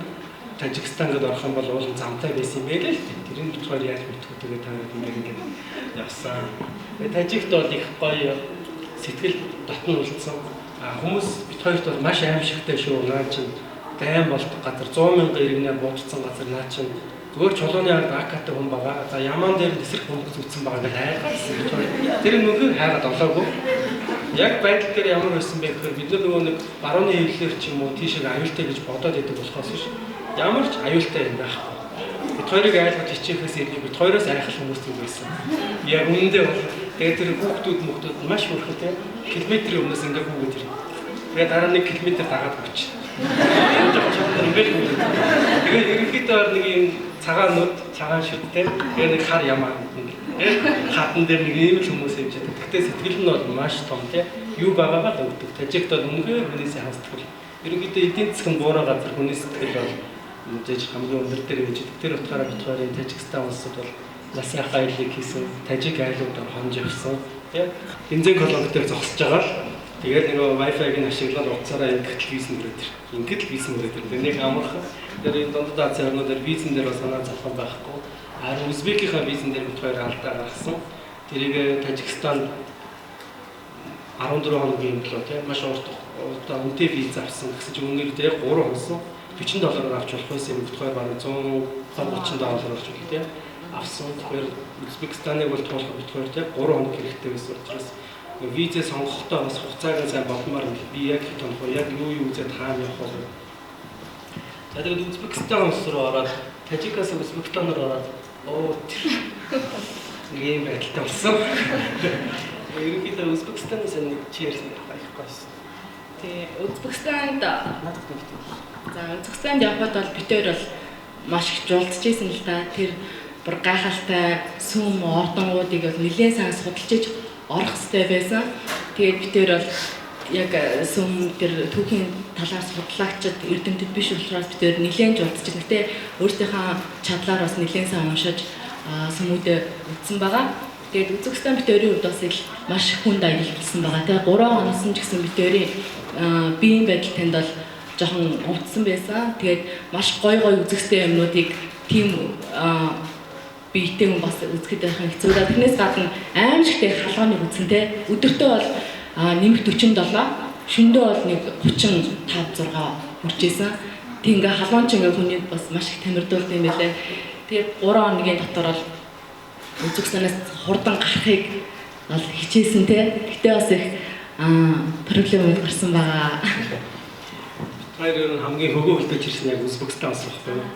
Тажикстан гэдээ орох юм бол уул нь замтай байсан юм байл л. Тэрийг бид хоёр яаж мэдэх вэ? Тэгээд та нар ингээд явсан. Тэгээд Тажикт бол их гоё сэтгэл дотн үлдсэн. А хүмүүс бид хоёрт бол маш аимшигтай шүү. Наа чинь дайм болдог газар 100 мянган иргэнээр буудсан газар наа чинь зүгээр чулууны ард АК-тай хүн байгаа. За яман дээр эсрэг бомб зүтсэн байгаа гэж хайгаасан бид хоёр. Тэр нүгэн хайгаад олоогүй. Яг байдал дээр ямар байсан бэ гэхээр бид нар нөгөө нэг барууны хэвлэлээр ч юм уу тийшээ аюултай гэж бодоод идэг болохоос биш. Ямар ч аюултай юм байхгүй. Бид хоёрыг айлгаж хичээхээс илүү бид хоёроос айхал хүмүүс юм байсан. Яг үнэндээ бол тэгээд тэр хүүхдүүд мөхтүүд маш хөөрхөн те километрийн өмнөөс ингээ хүүгээд ирнэ. Тэгээд дараа 1 километр дагаад өгч. Энэ жоох чамд ингээл хүүгээд. Тэгээд ерөнхийдөө нэг юм цагаан нүд, цагаан шүд те. Тэгээд нэг хар ямаа ингээ. Хадан дээр нэг ийм л хүмүүс явж байдаг. Гэхдээ сэтгэл нь бол маш том те. Юу байгаагаа л өгдөг. Тажигт бол үнэхээр хүний сайхан сэтгэл. Ерөнхийдөө эдийн засгийн буурай газар хүний сэтгэл бол мэдээж хамгийн өндөр дээр байж байдаг. Тэр утгаараа бид хоёрын Тажикстан улсад бол насынхаа аяллыг хийсэн, Тажик айлуудаар хонж явсан. Бензин колонк дээр зогсож байгаа л тэгээд нөгөө Wi-Fi-г нь ашиглаад утсаараа ингээд л визэн хүрээд ир. Ингээд л визэн хүрээд ир. Тэр нэг амархан. Тэр энэ Дундад Азийн орнуудаар визэн дээр бас санаа зовхон байхгүй. Харин Узбекийнхаа визэн дээр бид хоёр алдаа гаргасан. Тэрийг Тажикстан 14 хоногийн юм лөө тийм маш урт удаа үнэтэй виз авсан гэсэн чинь үнээр дээр 3 хонсон 40 доллараар авч болох байсан юм. Бид хоёр бараг 130 доллар болж байлаа тийм авсан. Тэгэхээр Узбекистаныг бол туулах бид хоёр тийм 3 хоног хэрэгтэй байсан учраас визээ сонгохдоо бас хугацааг нь сайн бодмоор би яг хэд хоног яг юу үзээд хаана явах вэ? За тэгээд Узбекистан улс руу ороод Тажикаас Узбекистан руу ороод оо тэр нэг юм байдалтай болсон. Ерөнхийдөө Узбекистанаас нэг чи ярьсан байх байсан. Тий, Узбекистанд надад нэг тийм. За Узбекистанд явхад бол бид хоёр бол маш их жуулдчихсэн л да. Тэр бүр гайхалтай сүм ордонгуудыг бол нэлээд сайн судалж иж орох хэрэгтэй байсан. Тэгээд бид хоёр бол яг сүм тэр түүхийн талаар судлаагчид эрдэмтэд биш учраас бид хоёр нэлээд жуулдчихсан. Гэтэ өөрсдийнхөө чадлаар бас нэлээд сайн уншиж сүмүүдээ үзсэн байгаа. Тэгээд Узбекистан бид хоёрын хувьд бас их маш хүнд аялал болсон байгаа. Тэгээ 3 хоносон ч гэсэн бид хоёрын биеийн байдал танд бол жоохон өвдсөн байсан. Тэгээд маш гой гой үзэсгэлэнтэй юмнуудыг тийм биетэй хүн бас үзэхэд байх нь хэцүү. Тэрнээс гадна аимшигтэй халууныг үзсэн те. Өдөртөө бол нэмэх 47, шөндөө бол нэг 35 6 хүрчээсэн. Тэг ингээ халуун ч ингээ хүний бас маш их тамирдуулд юм байлээ. Тэгээд 3 хоногийн дотор бол Узбекистанаас хурдан гарахыг бол хичээсэн те. Гэтэ бас их проблем гарсан байгаа. Хоёр ер нь хамгийн хөгөө хөлдөж ирсэн яг Узбекистан улс байхгүй юу?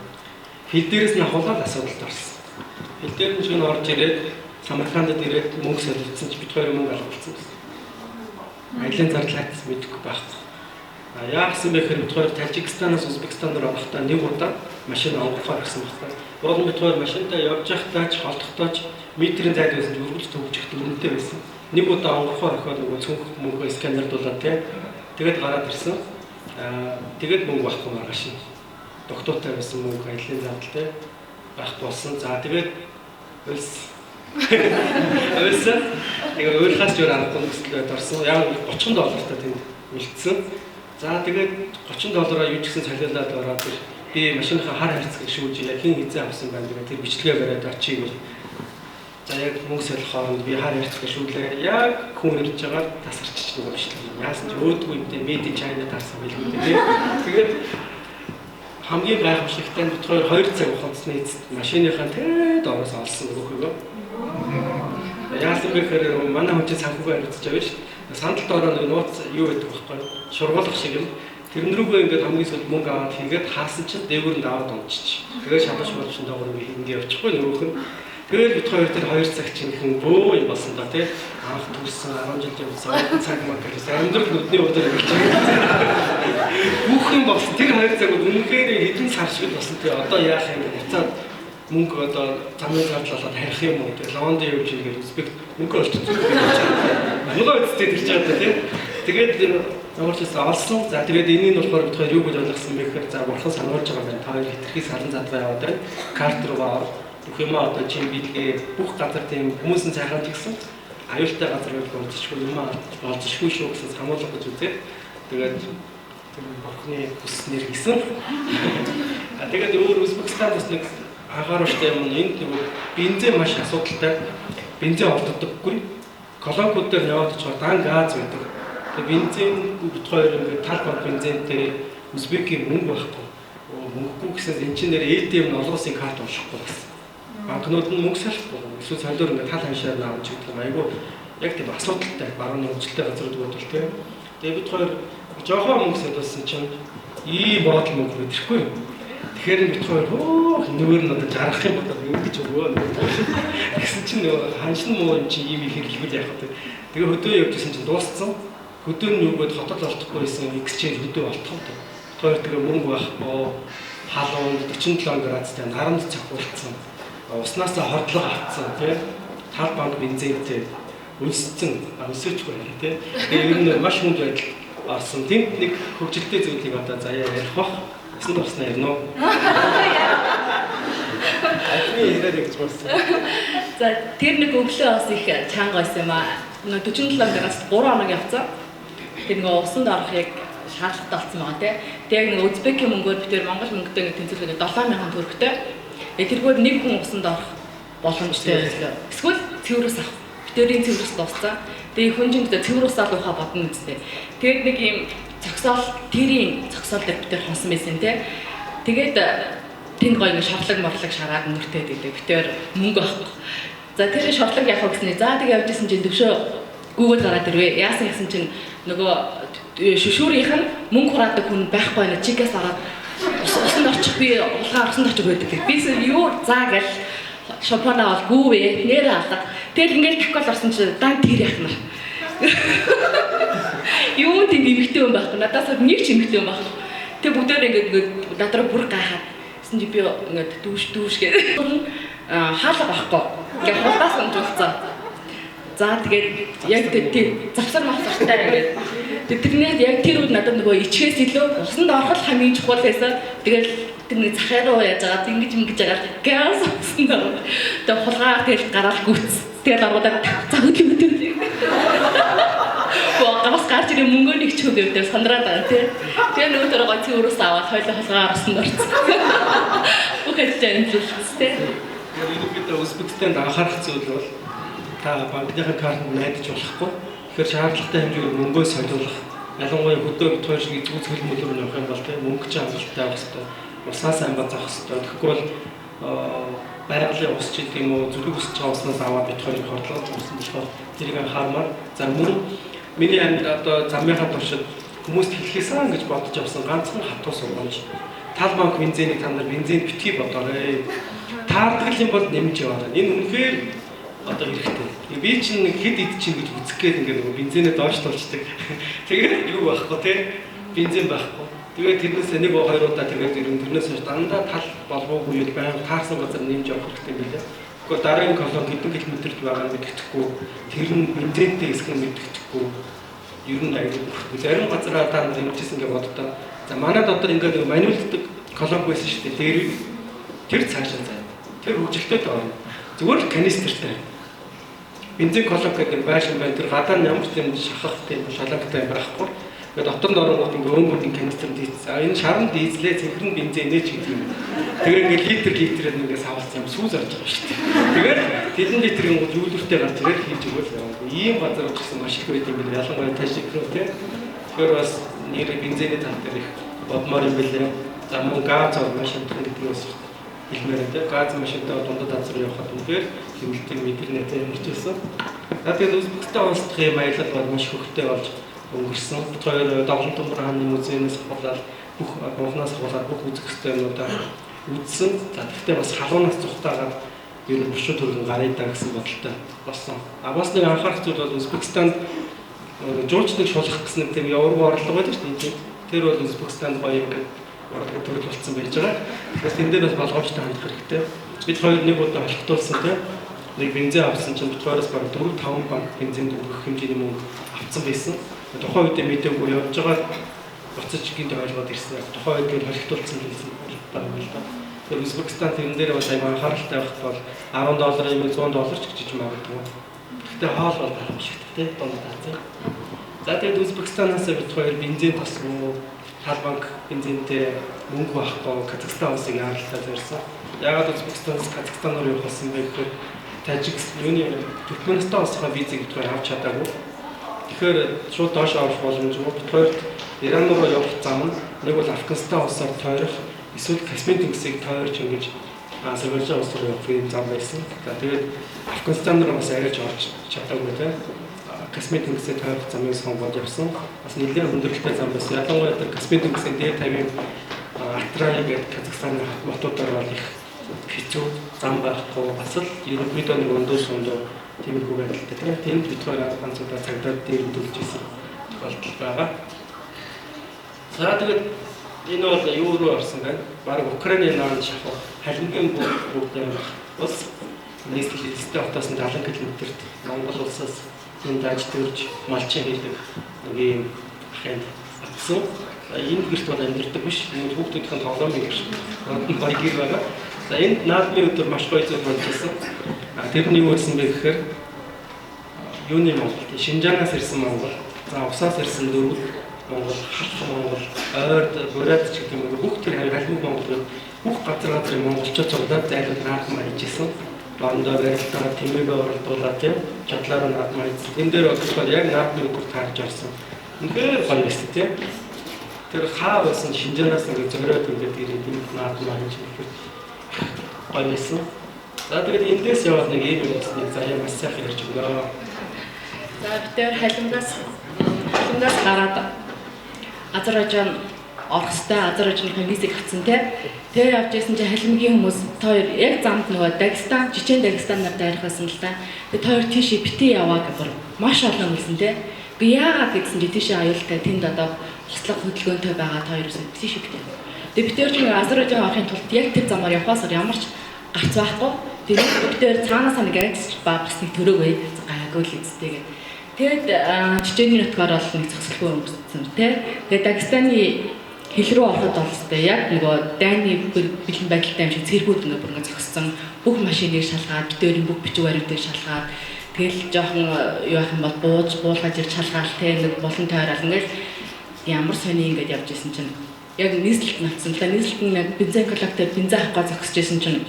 Хил дээрээс нь ахуулаад асуудалд орсон. Хил дээр нь шөнө орж ирээд Самаркандд ирээд мөнгө солилцсон чи бид хоёр мөнгө алгуулсан гэсэн. Ажлын зардал хайцсан мэдэхгүй байхгүй. А яасан бэ гэхээр бид хоёр Тажикстанаас Узбекистан руу орохдоо нэг удаа машин онгорхоор гэсэн байхгүй. Уул нь бид хоёр машинтаа явж байхдаа ч холдохдоо ч метрийн зайд байсан ч үргэлж төвжих дүрмтэй байсан. Нэг удаа онгорхоор охиод нөгөө цүнх мөнгөө сканердуулаад тий. Тэгээд гараад ирсэн. Тэгээд мөнгө байхгүй маргааш нь. Доктортой байсан мөнгө ажлын зардал тий байхгүй болсон. За тэгээд уйлсан. Уйлсан. Тэгээд уйлахаас ч өөр аргагүй нөхцөл байдал орсон. Яг 30 доллартай тэнд үлдсэн. За тэгээд 30 доллараа юу ч гэсэн солиулаад ороод би машиныхаа хар хайрцгийг шүүж яг хин хизээ авсан байна гэдэг тэр бичлэгээ бариад очие гэл. За яг мөнгө солих хооронд би хар хайрцгийг шүүлээ. Яг хүн ирж байгаа тасарчиж нөгөө бичлэг. Яасан ч өөдгүй юм дээ. Made in China таарсан байлгүй дээ. Тэгээд хамгийн гайхамшигтай нь бид хоёр 2 цаг ухаансны эцэст машиныхаа тэд ороос олсон нөгөөхөө. Яасан бэ гэхээр манай хүн чинь санхүүгээ хариуцж байгаа шүү дээ. Сандалд ороо нэг нууц юу гэдэг вэ? Шургуулах шиг юм. Тэрэн рүүгээ ингээд хамгийн сүүлд мөнгө аваад хийгээд хаасан чинь дээгүүр нь даваад унчиж. Тэгээд шалгаж молшин доогоор ингээ явчихгүй нөгөөх нь. Тэгээд бид хоёр тэр 2 цаг чинь хэн бөө юм болсон да тий. Анх төрсөн 10 жил явсан цаг маг гэсэн амьдрал нүдний өдөр гэж. Бүх юм болсон. Тэр 2 цаг үнэхээр хэдэн сар шиг болсон тий. Одоо яах юм бэ? Буцаад Мөнгө одоо замын зардал болоод харих юм уу? Тэгээ Лондон явж игээд Узбек мөнгө олчихсон гэж байна. Нөгөө үсттэй тэр чад тий. Тэгээд ямар ч байсан олсон. За тэгээд энийг нь болохоор бид хоёр юу гэж ойлгосон бэ гэхээр за бурхан сануулж байгаа юм байна. Та хоёр хитрхи салан задгаа яваад байна. Карт руугаа ор. Бүх юм одоо чинь биелгээ бүх газар тийм хүмүүс нь сайхан ч гэсэн аюултай газар байвал болзошгүй юм аа болзошгүй шүү гэсэн сануулга гэж үзээд тэгээд тэр бурхны хүснээр гисэн. А тэгээд өөр Узбекистан бас нэг анхааруултай юм нь энд нөгөө бензин маш асуудалтай. Бензин олддоггүй. Колонкууд дээр яваад очихоор дан газ байдаг. Тэгээд бензин бид хоёр ингээд тал баг бензинтэй Узбекийн мөнгө байхгүй. Мөнгөгүй гэсээс эн чинь нэр ATM нь олон улсын карт уншихгүй бас. Банкнууд нь мөнгө салахгүй. Эсвэл солиор ингээд тал ханшаар авч гэдэг юм. Айгу яг тийм асуудалтай. Барууны хөгжилтэй газрууд бодвол тийм. Тэгээд бид хоёр жоохон мөнгө солиулсан чинь ийм бодол мөнгө мэдрэхгүй. Тэгэхээр бид хоёр хөө нөгөө нь одоо жаргах юм бодоод ингэж өгөө. Тэгсэн чинь нөгөө ханшин муу юм чи ийм их хэрэглэвэл яах вэ? Тэгээ хөдөө явж исэн чинь дууссан. Хөдөө нь юу гээд хотол олдохгүй байсан exchange хөдөө олдох. Бид хоёр тэгээ мөнгө байхгүй халуун 47 градустай наранд цохиулсан. Уснаасаа хордлого авцсан тий. Тал банк бензинтэй өлсцэн өсөөчгүй байна тий. Тэгээ ер нь маш хүнд байдал орсон. Тэнд нэг хөгжилтэй зүйлийг одоо заяа ярих бах. Усанд орсноо ярина уу? Альны яриад гэж болсон. За тэр нэг өглөө бас их чанга байсан юм аа. Нөгөө 47 градус 3 хоног явцсан. Тэр нөгөө усанд орох яг шаардлагатай болсон байгаа тий. Тэгээ яг нөгөө Узбекийн мөнгөөр бид тэр Монгол мөнгөтэй ингэ тэнцвүүлгээд 7000 төгрөгтэй. Тэгээ тэргээр нэг хүн усанд орох боломжтой байлаа. Эсвэл цэврээс авах. Битэрийн цэврээс дууссан. Тэгээ хүн чинь цэвэр усаа л ухаа бодно үстэй. Тэгээд нэг юм зогсоол тэрийн зогсоол дээр бид тэр хонсон байсан тий. Тэгээд тэнд гоё ингэ шорлог морлог шараад нүртээд идэв. Бид тэр мөнгө авахгүй. За тэр шорлог явах гэснээр за тэг явж исэн чинь төвшөө Google гараад ирвэ. Яасан гэсэн чинь нөгөө шүшүүрийнх нь мөнгө хураадаг хүн байхгүй байна. Чикээс ороод усанд орчих би улгаан усанд очих байдаг. Бис юу заа гэл шампанаа бол гүүвэ нэрээ алга. Тэгэл ингээл таквал орсон чинь дан тэр яах нар. Юу тийм эмэгтэй хүн байхгүй. Надаас нэг ч эмэгтэй хүн байхгүй. Тэг бүгдээр ингээд ингээд надраа бүр гайхаад. Тэсэн чи би ингээд дүүш дүүш гэх. Хаалга байхгүй. Ингээд хулдаас унжуулсан. За тэгээд яг тэр завсар мавсартай ингээд. Тэрнээс яг тэр үед надад нөгөө ичхээс илүү усанд орох л хамгийн чухал байсан. Тэгэл тэр нэг захаа руу яаж байгаа ингэж ингэж байгаа газ усанд орох. Тэгээд хулгаар тэгэл гараал гүц. Тэгэл оргуудаа за хөдлөө хөдлөө. Гавас гарч ирээ мөнгөө нэг ч хөв дээр сандраад байгаа тий. Тэгээ нөгөө тэр гоо цэврээс аваад хойлоо хулгаар усанд орсон. Бүх ажил амжилттай тий. Ерөнхийдөө Узбекистанд анхаарах зүйл бол та банкныхаа картанд найдаж болохгүй. Тэгэхээр шаардлагатай хэмжээгээр мөнгөө солиулах. Ялангуяа хөдөө бид хоёр шиг эзгүй цөл мөлөөр явах юм бол тий мөнгө чинь хангалттай авах хэрэгтэй. Уснаас сайн базаах хэрэгтэй. Тэгэхгүй бол байгалийн ус ч гэдэг юм уу зүрэг өсөж байгаа уснаас аваад бид хоёрыг хордлогож өгсөн болохоор тэрийг анхаармаар. За мөн миний амьд одоо замынхаа туршид хүмүүст хэлхээсэн гэж бодож авсан ганцхан хатуу сургамж. Тал банк бензинийг та нар бензин битгий бодоорой. Таардаг юм бол нэмж яваарай. Энэ үнэхээр одоо хэрэгтэй. Би чинь нэг хэд ид чинь гэж үзэх гээд ингээд нөгөө бензинээ доош тулчдаг. Тэгээд юу байхгүй те бензин байхгүй. Тэгээд тэрнээс нэг хоёр удаа тэгээд ер нь тэрнээс хойш дандаа тал болбоогүй юу байнга таарсан газар нэмж явах хэрэгтэй юм билээ. Гэхдээ дараагийн колон хэдэн километрт байгаа нь мэддэхгүй. Тэр нь бензинтэй хэсэг нь мэддэхгүй. Ер нь аягүй. Зарим газараа та нар нэмжсэн гэж боддоо. За манай дотор ингээд нэг маниулдаг колон байсан шүү дээ. Тэр цаашаа заяа. Тэр хөгжилтэй доо. Зүгээр л канистертэй. Бензин колон гэдэг байшин байна. Тэр гадаа нь ямар ч юм шахах тийм шалангтай юм байхгүй. Тэгээд дотор нь оронгууд ингээ өнгөрний канистер дийц. А энэ шаран дийзлээ цэнхэр нь бензинээ ч гэдэг юм. Тэгээ ингээ литр литрээр ингээ савлцсан юм сүүз орж байгаа шүү дээ. Тэгээд тэдэн литрийн гол юулөртэй гарч ирээд хийж өгөөл яваа. Ийм газар очсон маш их байт юм бэл ялангуяа ташиг рүү те. Тэгэхээр бас нэр бензиний тал дээр их бодмоор юм бэлээ. За мөн газ ор маш хямдхан гэдэг нь бас хэлмээр байна те. Газ машинтай дундад газар явахад үнэхээр хэмнэлтийг мэдэрнэ те ямар ч байсан. За тэгээд Узбекистан улс дахь аялал бол маш хөвгтэй болж өнгөрсөн. Бид хоёр Довлон Тумбар хааны музейнээс ахуулаад бүх Монхоноос ахуулаад бүх үзэх ёстой юмнуудаа үзсэн. За тэгтээ бас халуунаас зүхтаагаад ер нь бушуу төргөн гаръя даа гэсэн бодолтой болсон. А бас нэг анхаарах зүйл бол Узбекистанд жуулчныг шулах гэсэн нэг тийм яваргуу орлого байдаг шүү дээ. Тэр бол Узбекистанд гоё юм гэдэг орлого төрөл болсон байж байгаа. Тэгэхээр тэн дээр бас болгоомжтой хандах хэрэгтэй. Бид хоёр нэг удаа холхтуулсан тийм. Нэг бензин авсан чинь бид хоёроос бараг 4-5 банк бензинд өгөх хэмжээний мөнгө авсан байсан. Тухайн үед мэдээгүй явж байгаа буцаж гинт ойлгоод ирсэн. Тухайн үед л холхтуулсан гэсэн байгаа юм л да. Тэгэхээр Узбекистан тэрэн дээр бас аяг анхааралтай байх бол 10 долларын юм 100 доллар ч гэж магадгүй. Гэхдээ хоол бол харамсалтай тийм дунд таацсан. За тэгээд Узбекистанаас бид хоёр бензин тосгоо, тал банк бензинтэй мөнгө байхгүй Казахстан улсыг яаралтай зорьсон. Яагаад Узбекистанаас Казахстан руу явах болсон бэ гэхээр Тажикстан юуны Туркменистан улсынхаа визийг бид хоёр авч чадаагүй. Тэгэхээр шууд доош орох боломжгүй. Бид хоёрт Иран руу явах зам нь нэг бол Афганистан улсаар тойрох, эсвэл Каспийн тэнгисийг тойрч ингэж Азербайджан улс руу явах юм зам байсан. За тэгээд Афганистан руу бас арайч орж чадаагүй тийм. Каспийн тэнгисийг тойрох замыг сонгоод явсан. Бас нэлээд хүндрэлтэй зам байсан. Ялангуяа тэр Каспийн тэнгисийн дээр тавийн Атрай гэдэг Казахстаны хотуудаар бол их хэцүү зам байхгүй. Бас л ерөнхийдөө нэг өндөө сундуу тиймэрхүү байдалтай тийм. Тэнд бид хоёр ганц удаа цагдаад дээр төлж исэн тохиолдол байгаа. За тэгээд энэ бол юу руу орсон байна? Бараг Украины наан шахуу халимгийн бүгд амирх улс нийслэл эзэстэй хотоос нь 70 км-т Монгол улсаас энэ даж төрж малчин хийдэг нэг ийм ахынд атсан. Энэ гэрт бол амьдардаг биш. Энэ хүүхдүүдийн тоглоомын гэр. Над гоё гэр байгаа. За энд наадмын өдөр маш гоё зүйл болж ирсэн. Тэр нь юу байсан бэ гэхээр юуны Монгол, Шинжаанаас ирсэн Монгол, за усаас ирсэн дөрвөл Монгол, халах Монгол, ойрд, бурайд ч гэдэг юм уу бүх тэр халимг Монгол бүх газар газрын монголчууд цуглаад зайлууд наадмаа хийж исэн. Орондоо барилдаа тэмээгээ оролдуулаад тийм чадлаараа наадмаа хийсэн. Тэн дээр болохоор яг наадмын өдөр таарж орсон. Үнэхээр гоё байсан тийм. Тэр хаа байсан Шинжаанаас ингээд зориод ингээд ирээд энд наадмаа хийж ирэхэд гоё байсан. За тэгээд эндээс яваад нэг ийм юм болсныг заяа маш сайхан ярьж өгөө. За бид тэр халимгаас гараад Азербайджан орох хэвээр Азербайджаныхаа визийг авсан тий. Тэгээ явж исэн чинь халимгийн хүмүүс та хоёр яг замд нөгөө Дагестан, Чечен Дагестанаар дайрах байсан л да. Тэгээ та хоёр тийшээ бити яваа гэвэр маш олон болсон тий. Гэхдээ яагаад гэсэн чи тийшээ аюултай тэнд одоо хослог хөдөлгөөнтэй байгаа та хоёроос тийшээ бити. Тэгээ бид хоёр чинь Азербайджан орохын тулд яг тэр замаар явхаасаар ямар ч гарц байхгүй. Тэгээд бид хоёр цаанаасаа нэг айц ба бас нэг төрөөгөө гайгүй л эцтэй гэдэг. Тэгээд Чечений нутгаар бол нэг зогсолгүй өнгөрсөн тий. Тэгээд Дагестаны хил рүү ороход бол хэвээр яг нөгөө дайны бэлэн байдалтай юм шиг цэргүүд ингээ бүр ингээ зогссон. Бүх машиныг шалгаад, битэрийн бүх бичиг баримтыг шалгаад, тэгэл жоохон юу яах юм бол бууж, буулгаж ирж шалгаал тий. Нэг булан тойрол ингээл ямар сони ингээд явж исэн чинь яг нийслэлт натсан л да. Нийслэлт нь яг бензин коллектор бензин авах гэж зогсож исэн чинь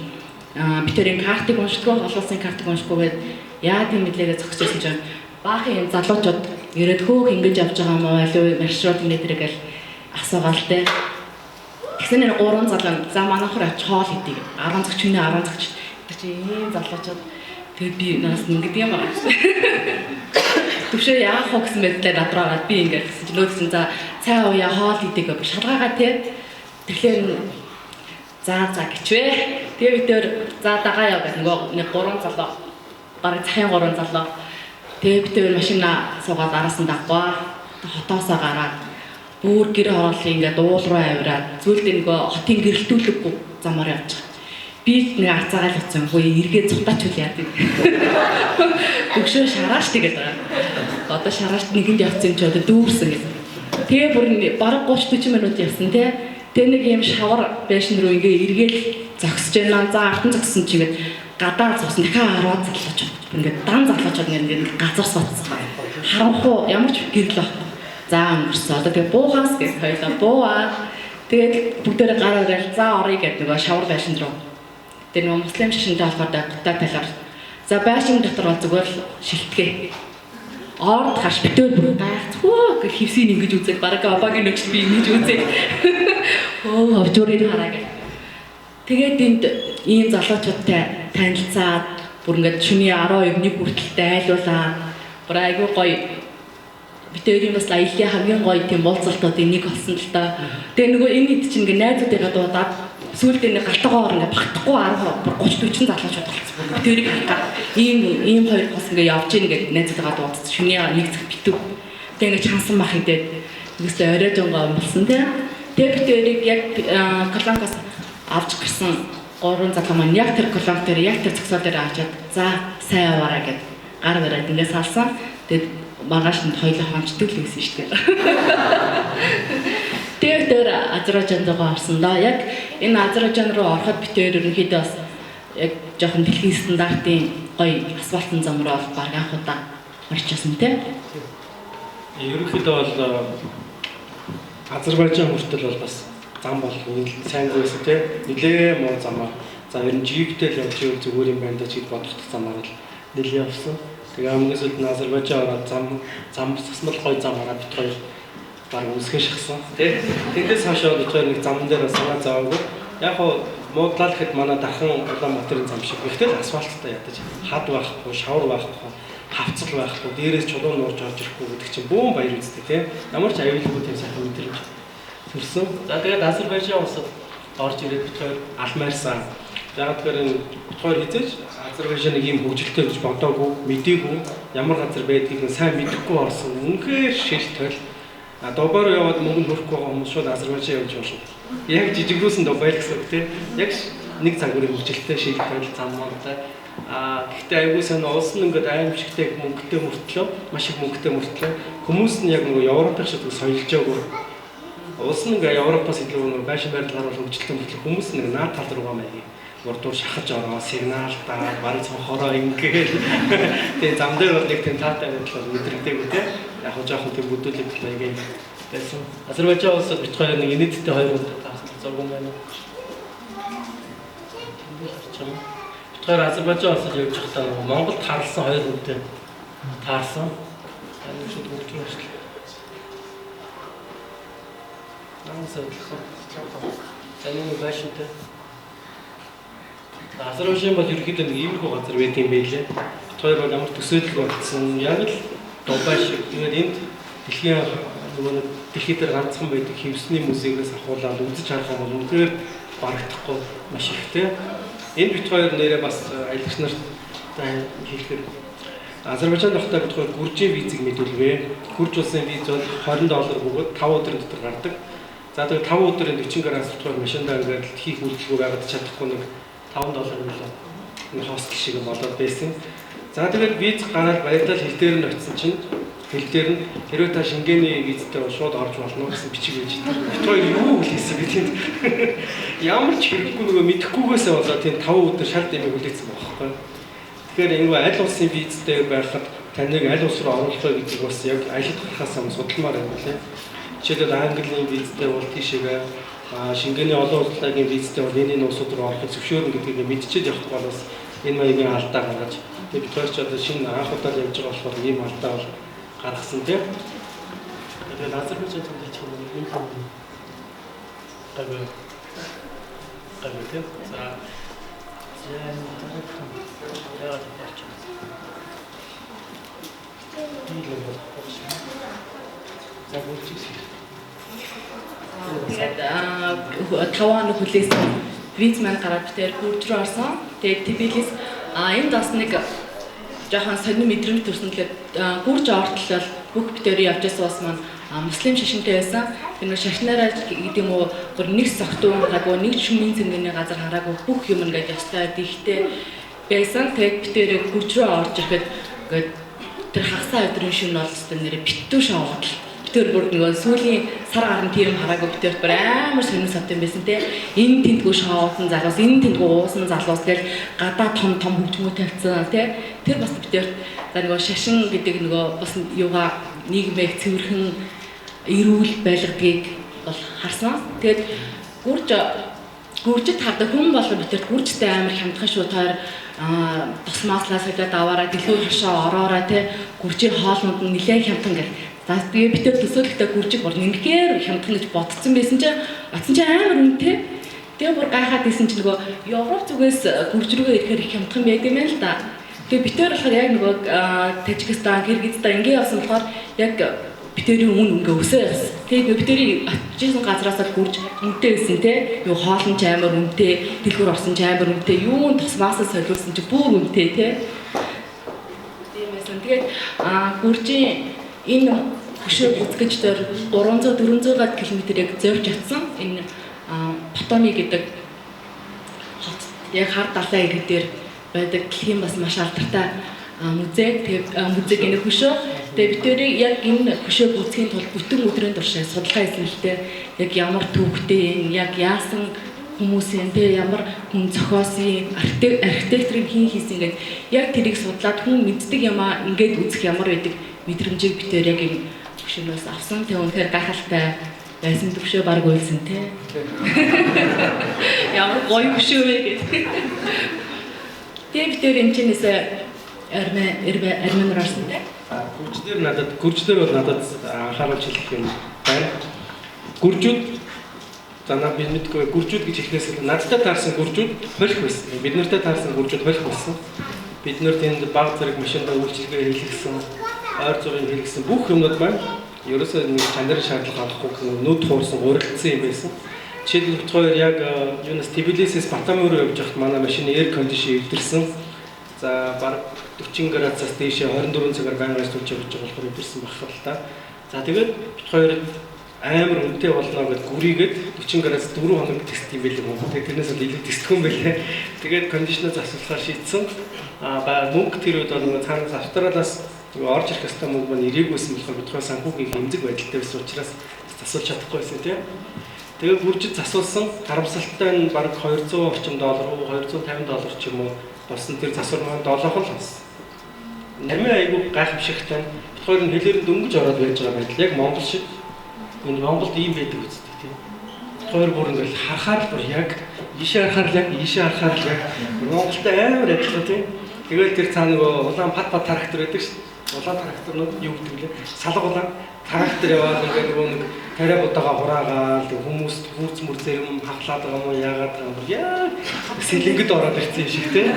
битэрийн картыг уншдаггүй, олон улсын картыг уншихгүйгээд яа тийм мэдлээгээ зогсож исэн чинь баахан юм залуучууд ирээд хөөх ингэж явж байгаа юм уу, аливаа маршрут ингэ тэрэг гэл асуугаал те. Тэгсэн нэр гурван залуу за манайхаар очиж хоол идэх. 10 цаг шөнө 10 цаг тэр чи ийм залуучууд тэгээд би надаас ингэдэг юм байна. Төвшөө яах вэ гэсэн мэтлээ над руу гараад би ингээд гэсэн чи нөөдсөн за цай ууя хоол идэх гэж шалгаагаа те. Тэгэхээр за за гэчвэ. Тэгээ бид тэр за дагаа яв гэх нөгөө нэг гурван залуу бараг захын гурван залуу. Тэгээ бид тэр машина суугаад араас нь даггаа. Хотоосоо гараад бүр гэр хорооллын ингээд уул руу авираад зүйлдээ нөгөө хотын гэрэлтүүлэггүй замаар явж байгаа. Би нэг арцаагаал утсан. Хөөе эргээ цутаач үл яа тийм. Өгшөө шарааш тэгээд байгаа. Одоо шарааш нэгэнд явцсан юм чи одоо дүүрсэн гэсэн. Тэгээ бүр бараг 30 40 минут явсан тий. Тэгээ нэг юм шавар байшин руу ингээ эргээл зогсож байна. За артан зогссон чи ингээд гадаа зогсон. Дахиад 10 залуучууд ингээд дан залуучууд ингээд газар суудсан. Харанхуу ямар ч гэрэл байхгүй. За өнгөрсөн. Одоо тэгээ буугаас гэж хоёлаа бууаа. Тэгээд бүгдээрээ гараа ирэл за оръё гэдэг нөгөө шавар байшин руу. Тэр нөгөө муслим шашинтай болохоор гутаа талаар. За байшин дотор бол зүгээр л шилтгээ. Орд хаш битээр бүр гайхцгүй гэх хевсийг ингэж үзээд бараг обагийн нөчл би ингэж үзээд. Өө ховжуурыг хараа гэх. Тэгээд энд ийм залуучуудтай танилцаад бүр ингээд шөнийн 12 нэг хүртэл дайлуулаад бүр айгүй гоё. Битэрийн бас аяллаа хамгийн гоё тийм уулзалтуудын нэг болсон л та. Тэгээ нөгөө энэ хэд чинь ингээ найзуудыгаа дуудаад сүүлдээ нэг галтгоор ингээ багтахгүй 10 30 40 залуучууд болцсон. Битэрийг харахад ийм хоёр хос ингээ явж ийн гэдэг найзуудыгаа дуудсан. Шөнийн нэг цаг битүү. Тэгээ ингээ чансан мах идээд нэгсээ орой жонгоо болсон тийм. Тэгээ битэрийг яг Каланкаас авч гарсан Гурван залуу маань яг тэр колонк дээр, яг тэр зогсоол дээр авчиад за сайн яваарай гэд гар бариад ингээд салсан. Тэгээд маргааш нь хоёулаа хончдөг л байсан шүү дээ. Тэгээд тэр Азербайджан руу орсон доо. Яг энэ Азербайджан руу ороход бид хоёр ерөнхийдөө бас яг жоохон дэлхийн стандартын гоё асфальтын зам руу бол баг анх удаа орчихсон тий. Ерөнхийдөө бол Азербайджан хүртэл бол бас зам бол сайнгүй байсан тий. Нилээ муу замаар. За ер нь джиптэй л явж ивэл зүгээр юм байна даа ч гэж бодох замаар л нилээ явсан. Тэгээ хамгийн сүүлд нь Азербайджан ороод зам сасмал гоё зам хараад бид хоёр баг үсгэн шахсан тий. Тэндээс хойш бид хоёр нэг зам дээр санаа зовоогүй. Яг хоо муудлаа гэхэд манай дархан Улаанбаатарын зам шиг. Гэхдээ л асфальттай ядаж хад байхгүй, шавар байхгүй, хавцал байхгүй, дээрээс чулуу нуурж орж ирэхгүй гэдэг чинь бөөн баяр үстэй тий. Ямар ч аюулгүй тийм сайхан мэдрэмж төрсөн. За тэгээд Азербайджан улсад орж ирээд бид хоёр алмайрсан. Яг тэгэхээр энэ бид хоёр хизээж Азербайджаныг ийм хөгжилтэй гэж бодоогүй, мдээгүй, ямар газар байдгийг нь сайн мэдэхгүй орсон. Үнэхээр шил тойл. А Дубай руу яваад мөнгө нь хөрөхгүй байгаа хүмүүс шууд Азербайджан явж болно. Яг жижигрүүсэн Дубай л гэсэн үг тий. Яг нэг цаг үрийн хөгжилтэй шил тойл зам муутай. А гэхдээ аягүй сайн улс нь ингээд аимшигтэй мөнгөтэй мөртлөө, маш их мөнгөтэй мөртлөө хүмүүс нь яг нөгөө Европын шиг соёлжоогүй. Улс нь ингээд Европоос илүү нөгөө байшин байрлалаар бол хөгжилтэй мөртлөө хүмүүс нь наад тал руугаа маяг урдуур шахаж ороо, сигнал даа, бараг цонхороо ингээл. Тэгээ зам дээр бол нэг тийм таатай байдал мэдрэгдээгүй тий. Яг хоо жоохон тийм бүдүүлэг маягийн байсан. Азербайджан улсад бид хоёр нэг инээдтэй хоёр удаа таарсан зураг юм байна. Бид хоёр Азербайджан улсад явж байхдаа Монголд тарлсан хоёр хүнтэй таарсан. Энэ шууд хөгжих юм шиг. Намаас адилхан. За нэг байшинтай. Азербайджан бол ерөнхийдөө нэг иймэрхүү газар байт юм байлээ. Бид хоёр бол ямар төсөөлөл бодсон. Яг л Дубай шиг. Тэгээд энд дэлхийн нөгөө нэг дэлхий дээр ганцхан байдаг хевсний музейгээс ахуулаад үзэж харах юм бол үнэхээр барагдахгүй маш ихтэй. Энд бид хоёр нэрээ бас аялагч нарт хэлэхээр Азербайджанд байхдаа бид хоёр Гүржийн визийг мэдүүлвэ. Гүрж улсын виз бол $20 бөгөөд 5 өдрийн дотор гардаг. За тэгээд 5 өдрийн 40 гараас бид хоёр машиндаа ингээд хийх үйлдэлгүй байгаад чадахгүй нэг $5 мөлөө нэг хостел шиг юм болоод байсан. За тэгээд виз гараад баярлал хил дээр нь очисон чинь хил дээр нь хэрвээ та Шенгений визтэй бол шууд орж болно гэсэн бичиг байж байна. Бид хоёр юу хүлээсэн бэ тэнд? Ямар ч хэрэггүй нөгөө мэдэхгүйгээсээ болоод тийм 5 өдөр шал дэмий хүлээсэн байгаа байхгүй. Тэгэхээр энэ аль улсын визтэй байхад таныг аль улс руу оруулах вэ гэдэг бас яг аялалд гарахаас өмнө судалмаар байна лээ. Жишээлбэл Английн визтэй бол тийшээгээ Шенгений олон улслагийн визтэй бол энэ улсууд руу орохыг зөвшөөрнө гэдгийг мэдчихэд явах бол бас энэ маягийн алдаа гаргаж тэгээд бид хоёр ч одоо шинэ анх удаа явж байгаа болохоор ийм алдаа бол гаргасан тийм. Тэгээд Азербайджан тэмдэглэж юм юм юм. Гайгүй. Гайгүй тийм. За яагаад болчих вэ? Тийм л болох. За болчих. Тэгээд 5 хоног хүлээсэн виз маань гараад бид тэр Гүрж рүү орсон. Тэгээд Тбилис энд бас нэг жоохон сонир мэдрэмж төрсөн. Тэгээд Гүрж ортол бол бүх бид тэр явж байсан улс маань муслим шашинтай байсан. Тэр нэг шашнаараа гэдэг юм уу гөр нэг согтуу хараагүй, нэг шүмийн цэнгэний газар хараагүй бүх юм ингээд ёстой дихтэй байсан. Тэгээд бид тэр Гүрж рүү орж ирэхэд ингээд тэр хагасаа өдрийн шөнө бол өстой нэрэ битүү шоугдал. Тэр бүр нөгөө сүүлийн сар гарan тийм хараагүй бид тэр бүр амар сонир савт юм байсан те. Энэ тентгүү шоудан залуус, энэ тентгүү уусан залуус гэл гадаа том том хөгжмөө тавьсан те. Тэр бас бид тэр за нөгөө шашин гэдэг нөгөө бас юугаа нийгмийг цэвэрхэн эрүүл байлгадгийг бол харсан. Тэгээд Гүржид хардаг хүн болон бид тэр Гүржтэй амар хямдхан шүү таар тосмааслаа солиод аваараа дэлгүүр хашаа ороорой те. Гүржийн хоолнууд нь нэлээд хямдхан гэх. За тэгээ бид тэр төсөөлөлтөй Гүржиг бүр нэмэхээр хямдхан гэж бодсон байсан чинь оцсон чинь амар үнэтэй. Тэгээ бүр гайхаад исэн чинь нөгөө Европ зүгээс Гүрж рүүгээ ирэхээр их хямдхан байд юм байна л да. Тэгээ бид тэр болохоор яг нөгөө Тажикстан, Киргизстан ингээ явсан болохоор яг бид тэрийн үн ингээ өсөө явсан. Тэгээ бид тэрийн очижсэн газраас л Гүрж үнэтэй байсан те. Юу хоол нь ч амар үнэтэй, дэлгүүр орсон ч амар үнэтэй, юун тосмаасаа солиулсан чи бүр үнэтэй те. Тийм байсан. Тэгээд Гүржийн энэ хөшөөг үзгэж дээр 300-400 км яг зорж очсон. Энэ Батуми гэдэг хот Яг хар далайн ирэг дээр байдаг дэлхийн бас маш алдартай музей. Тэгээ музей гэнэ хөшөө. Тэгээ бид хоёрыг яг энэ хөшөөг үзэхийн тулд бүтэн өдрийн турш судалгаа хийсэн л дээ. Яг ямар түүхтэй юм, яг яасан хүмүүсийн тэ ямар хүн зохиосон, архитекторыг хэн хийсэн гэдэг яг тэрийг судлаад хүн мэддэг юмаа ингээд үзэх ямар байдаг мэдрэмжийг бид хоёр яг энэ хөшөөнөөс авсан. Тэгээ үнэхээр гайхалтай байсан төвшөө баг уйлсан тэ. Ямар гоё хөшөө вэ гэдэг. Тэгээ бид хоёр энэ чинээс армянаар орсон тэ. Гүржлэр бол надад анхааруулж хэлэх юм байна. Гүржүүд за би мэдгүй гүржүүд гэж хэлэхээс илүү надтай таарсан гүржүүд холих байсан. Бид нартай таарсан гүржүүд холих байсан. Бид нар тэнд баг зэрэг машиндаа үйлчилгээ хийлгэсэн, ойр зургийг хийлгэсэн бүх юмнууд маань ерөөсөө нэг чанарын шаардлага авахгүй гэсэн нүд хуурсан, уралдсан юм байсан. Жишээлбэл бид хоёр яг юунаас Тбилисээс Батами руу явж байхад манай машины air condition эвдэрсэн. За бараг 40 градусаас дээшээ 24 цагаар байнга ажиллаж явж байгаа болохоор эвдэрсэн байх л та. За тэгээд бид хоёр амар үнэтэй болно гэд гүрийгээд 40 градус 4 хоног тест юм байл юм. Тэгээд тэрнээс бол илүү тестэх юм байлээ. Тэгээд кондишноо засуулахаар шийдсэн. Мөнгө тэр үед бол нөгөө цаанаас Австралиас нөгөө орж ирэх ёстой мөнгө маань ирээгүйсэн болохоор бид хоёр санхүүгийн хэмзэг байдалтай байсан учраас засуулж чадахгүй байсан тийм. Тэгээд гүржид засуулсан. Харамсалтай нь бараг 200 орчим доллар уу 250 доллар ч юм уу болсон. Тэр засвар маань 7 л болсон. Нармын айгүй гайхамшигтай. Бид хоёр нь хэлээр нь дөнгөж ороод байж байгаа байдал яг Монгол шиг. Энэ Монголд ийм байдаг үстэй тийм. Бид хоёр бүр ингээл харахаар л бүр яг ийшээ харахаар л яг ийшээ харахаар л яг Монголтой амар адилхан тийм. Тэгэл тэр цаа нөгөө улаан пат пат трактор байдаг шүү. Улаан тракторнууд юу гэдэг лээ? Салга улаан трактор яваад ингээд нөгөө нэг тариа будаага хураагаал хүмүүс хүүц мөр зэрэм хахлаад байгаа юм уу яагаад байгаа юм яг сэлэнгэд ороод ирсэн юм шиг тийм.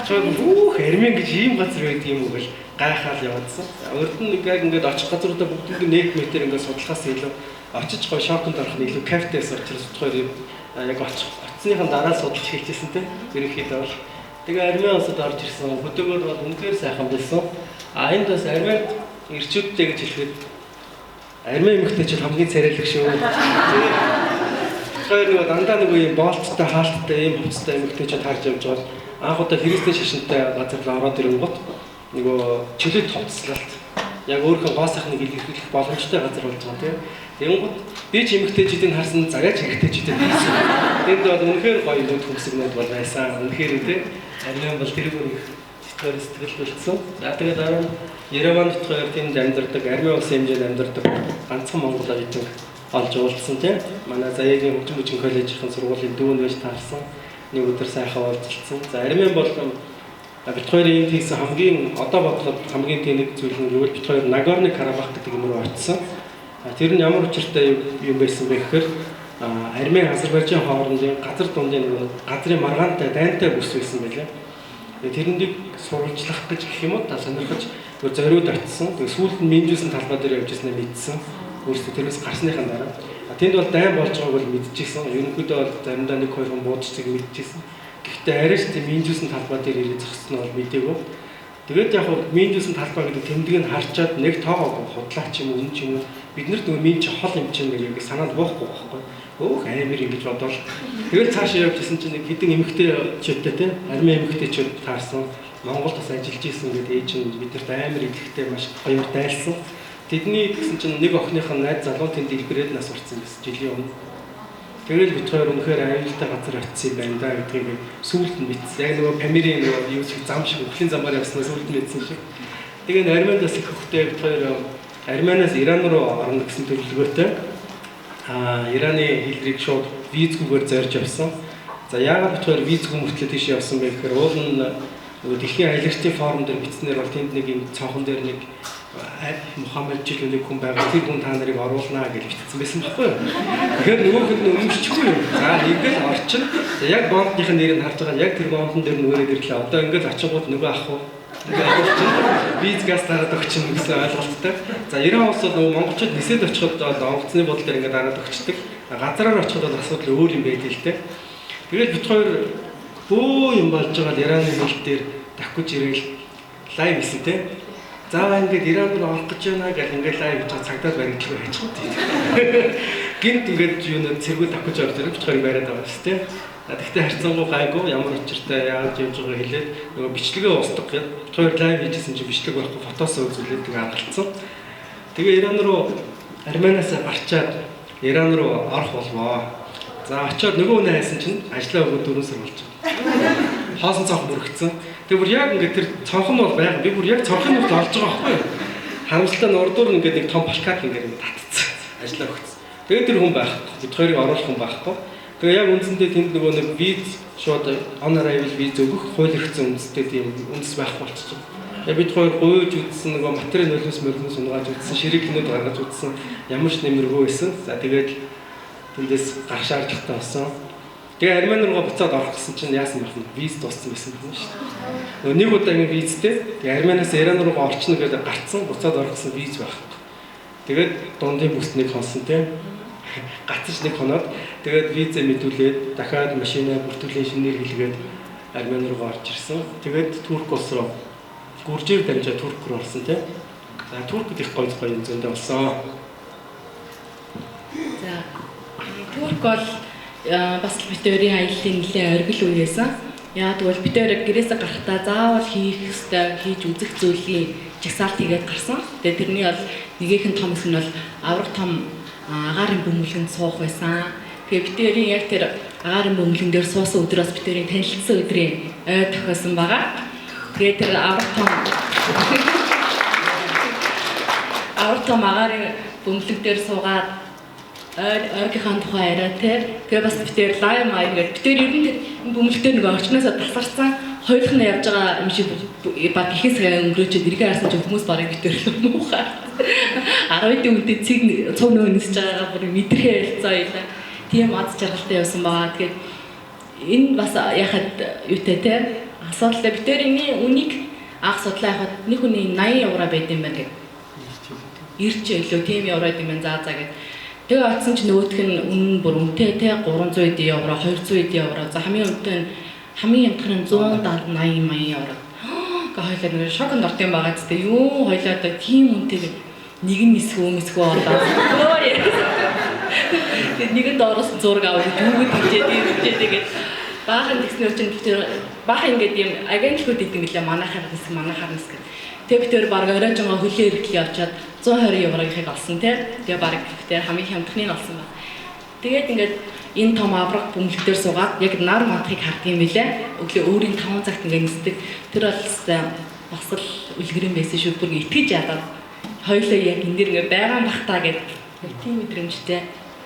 Чад хүүх армин гэж ийм газар байдаг юм уу гэл гайхаал яваадсан. Урд нь яг ингээд очих газруудаа бүгдийг нэг метр ингээд судлахаас илүү очиж гой шоконд орох нь илүү кайфтайс учраас хоёр юм яг очих оцсныхан дараа судалж эхэлжсэн тийм. Ерөнхийдөө бол тэгээ армийн улсад орж ирсэн. Хөдөөгөр бол үнэхээр сайхан байсан. А энд бас арминд ирчүүдтэй гэж хэлэхэд армийн эмэгтэйчүүд хамгийн царайлаг шүү. Тэгэхээр нөгөө дандаа нөгөө юм боолттой, хаалттай, ийм хувцастай эмэгтэйчүүд харж явж байгаа. Анх удаа христийн шашинтай газар руу ороод ирэнгүүт нөгөө чөлөөт хувцаслалт яг өөрийнхөө гоо сайхныг илэрхийлэх боломжтой газар болж байгаа тийм. Тэгэнгүүт би ч эмэгтэйчүүдийг харсан, заяач эмэгтэйчүүдийг харсан. Тэнд бол үнэхээр гоё нүд хөмсгнүүд бол байсан. Үнэхээр тийм. Армийн бол тэр бүр их сэтгэл сэтгэл бэлдсэн. За тэгээд дараа нь Ереван бит хоёр тэнд амьдардаг, армийн улсын хэмжээнд амьдардаг ганцхан монгол оюутан олж уулзсан тийм. Манай Заяагийн хөгжим бүжин коллежийн сургуулийн дүүн байж таарсан. Нэг өдөр сайхан уулзалцсан. За армийн бол бид хоёрын энд хийсэн хамгийн одоо бодоход хамгийн тэнэг зүйл нь гэвэл бид хоёр Нагорны Карабах гэдэг юм руу очсон. Тэр нь ямар учиртай юм байсан бэ гэхээр армийн Азербайджан хоорондын газар дундын нэг газрын маргаантай дайнтай бүс байсан байлаа. Тэрэндийг сурвалжлах гэж гэх юм уу та сонирхож зориуд очсон. Тэгээ сүүлд нь Минжүүлсэн талбай дээр явж ирснээ мэдсэн. Өөрөөсөө тэрнээс гарсныхаа дараа. Тэнд бол дайн болж байгааг бол мэдчихсэн. Ерөнхийдөө бол заримдаа 1 2 хүн буудчихдаг мэдчихсэн. Гэхдээ арай ч тийм Минжүүлсэн талбай дээр ирээд зогссон нь бол мдээгүй. Тэгээд яг хөө Минжүүлсэн талбай гэдэг тэмдэг нь харчаад нэг тоогоогүй худлаа ч юм уу үн ч юм уу бид нарт нөгөө Минж хол юм чинь нэг санаанд буухгүй байхгүй. Өөх амар ингэж бодвол. Тэгэл цаашаа явж исэн чинь нэг хэдэн эмэгтэйчүүдтэй тийм армийн эмэгтэйчүүд таарсан. Монголд бас ажиллаж исэн гэдэг ээж нь биднэрт амар илэхтэй маш гоёор дайлсан. Тэдний гэсэн чинь нэг охиных нь найз залуу тэнд дэлбэрээд нас барсан гэсэн жилийн өмнө. Тэгэл бид хоёр үнэхээр аюултай газар очсон юм байна да гэдгийг сүүлд нь мэдсэн. Яг нөгөө Памирын нөгөө юу шиг зам шиг өхлийн замаар явснаа сүүлд нь мэдсэн шиг. Тэгээ арминд бас их хөхтэй бид хоёр армианаас Иран руу орно гэсэн төлөвлөгөөтэй. Ираны хэлрийг шууд визгүйгээр зорж явсан. За яагаад бид хоёр визгүй мөртлөө тийш явсан бэ гэхээр уул нь нөгөө дэлхийн аялагчдын форум дээр бичснээр бол тэнд нэг юм цонхон дээр нэг Мухаммед жил нэг хүн байгаа. Тэр хүн та нарыг оруулнаа гэж бичсэн байсан байхгүй юу? Тэгэхээр нөгөөх нь өмсчихгүй юм. За ингээл орчин. Яг бомбных нь нэрийг харж байгаа. Яг тэр бомбон дээр нөгөөрөө ирлээ. Одоо ингээл очингууд нөгөө ах уу? Ингээ оруулчин. Виз газ дараад өгчин гэсэн ойлголттой. За Иран улс бол нөгөө монголчууд нисээд очиход бол онгоцны бодол дээр ингээ дараад өгчдөг. Газраар очиход бол асуудал өөр юм байд л дээ. Тэгэл бид хоёр бөө юм болж байгаа л Ираны хил дээр давхиж ирээл лайв хийсэн те. За ингээд Иран руу орох гэж байна гэл ингээд лайв хийж байгаа цагдаад баригдлаа хайчих уу тийм. Гинт ингээд юу нэ цэргүүд давхиж орж ирэх бид хоёр бариад байгаа шүү те. Тэгтээ харьцангуй гайгүй ямар учиртай яаж явж байгааг хэлээд нөгөө бичлэгээ устгах гээд хоёр live хийжсэн чинь бичлэг байхгүй фотосоо үзүүлээд тэгээ аргалцсан. Тэгээ Иран руу Армениас гарчаад Иран руу орох болвоо. За очиод нөгөө хүн хайсан чинь ажлаа өгөө 4 сар болж байгаа. Хоосон цонх мөрөгцсөн. Тэгээ бүр яг ингээд тэр цонх нь бол байгаа. Би бүр яг цонхын нүрт олж байгаа байхгүй юу? Харамсалтай нь урдуур ингээд нэг том плакат ингээд татцсан. Ажлаа өгцсөн. Тэгээ тэр хүн байхгүй. Бид хоёрыг оруулах хүн байхгүй. Тэгээ яг үндсэндээ тэнд нөгөө нэг виз шууд on arrival виз өгөх хууль эрх зүйн үндэстэй тийм үндэс байхгүй болчихсон. Тэгээ бид хоёр гуйж үзсэн нөгөө материал нөлөөс мөргөнс унгааж үзсэн, ширэг кинод гаргаж үзсэн, ямар ч нэмэргүй байсан. За тэгээд тэндээс гарах шаардлагатай болсон. Тэгээ Армени руугаа буцаад орох гэсэн чинь яасан бэ? Виз дууссан байсан юм шүү дээ. Нөгөө нэг удаа ингэ визтэй. Тэгээ Армениас Иран руугаа орчихно гэдэг гарцсан, буцаад орох гэсэн виз байхгүй. Тэгээд дундын бүс нэг хонсон тийм. Гацаж нэг хоноод тэгээд визээ мэдүүлээд дахиад машинаа бүртгүүлийн шинээр хэлгээд Армени руугаа орж ирсэн. Тэгээд Турк улс руу Гүржээр дамжаад Турк руу орсон тийм. За Туркд их гоё гоё юм зөндөө болсон. За Турк бол бас бид хоёрын аяллаа нэлээд оргил үе байсан. Яа тэгвэл бид хоёр гэрээсээ гарахдаа заавал хийх ёстой, хийж үзэх зүйлийн жагсаалт хийгээд гарсан. Тэгээд тэрний бол нэгийнх нь том хэсэг нь бол авраг том агаарын бөмбөлгөнд суух байсан. Тэгээ бид хоёрын яг тэр агаарын бөмбөлгөн дээр суусан өдрөөс бид хоёрын танилцсан өдрийн ой тохиосон байгаа. Тэгээ тэр авраг том агаарын бөмбөлөг дээр суугаад ойгийнхаа тухай яриа те. Тэгээ бас бид хоёр лайв маяг гэдэг. Бид хоёр ер нь тэр бөмбөлөг дээр нөгөө орчноосоо тасарсан хоёулах нь явж байгаа юм шиг баг ихээс өнгөрөөчөөд эргээ харсан чинь хүмүүс барыг бид хоёр муухай. 10-ийн үнэтэй цэг цуг нөө нисэж байгаагаа бүр мэдрэхээ хэлцээ хоёлаа. Тийм аз жаргалтай явсан байгаа. Тэгээд энэ бас яхад юутай те асуудалтай. Бид хоёрын үнийг анх судлаа яхад нэг хүний 80 евро байд юм байна гэдэг. 90 ч илүү тийм евро байд юм байна. За за гэд. Тэгээ очсон чинь нөгөөх нь үнэн бүр үнэтэй те 300 евро, 200 евро. За хамгийн үнэтэй нь хамгийн хямдхан нь 170 80 евро. Гэ хоёлаа нэг шоконд орд юм байгаа зү. Юу хоёлаа одоо тийм үнэтэй гэд нэг нь нисгөө мэсгөө болоо. Тэгээд нэг нь доороос зураг аваад дүүгэд хичээд хичээд тэгээд баахан тэгснээр чинь тэр баахан ингээд юм агентлагууд идэв мэлээ манайхаар нисэх манайхаар нисэх гэх. Тэгээ бид тэр баг оройжонгоо хөлөө эргэлээ очиад 120 еврогийнхыг олсон тий. Тэгээ баг тэр хамгийн хямдхныг олсон байна. Тэгээд ингээд энэ том авраг бөмбөлөг дээр суугаад яг нар мандахыг хардсан юм билээ. Өглөө өөрийн 5 цагт ингээд нисдэг. Тэр бол бас л үлгэрэн байсан шүү. Бүр итгэж ядаад хоёулаа яг энэ дэр ингээд байгаа юм бах та гэд тийм мэдрэмжтэй.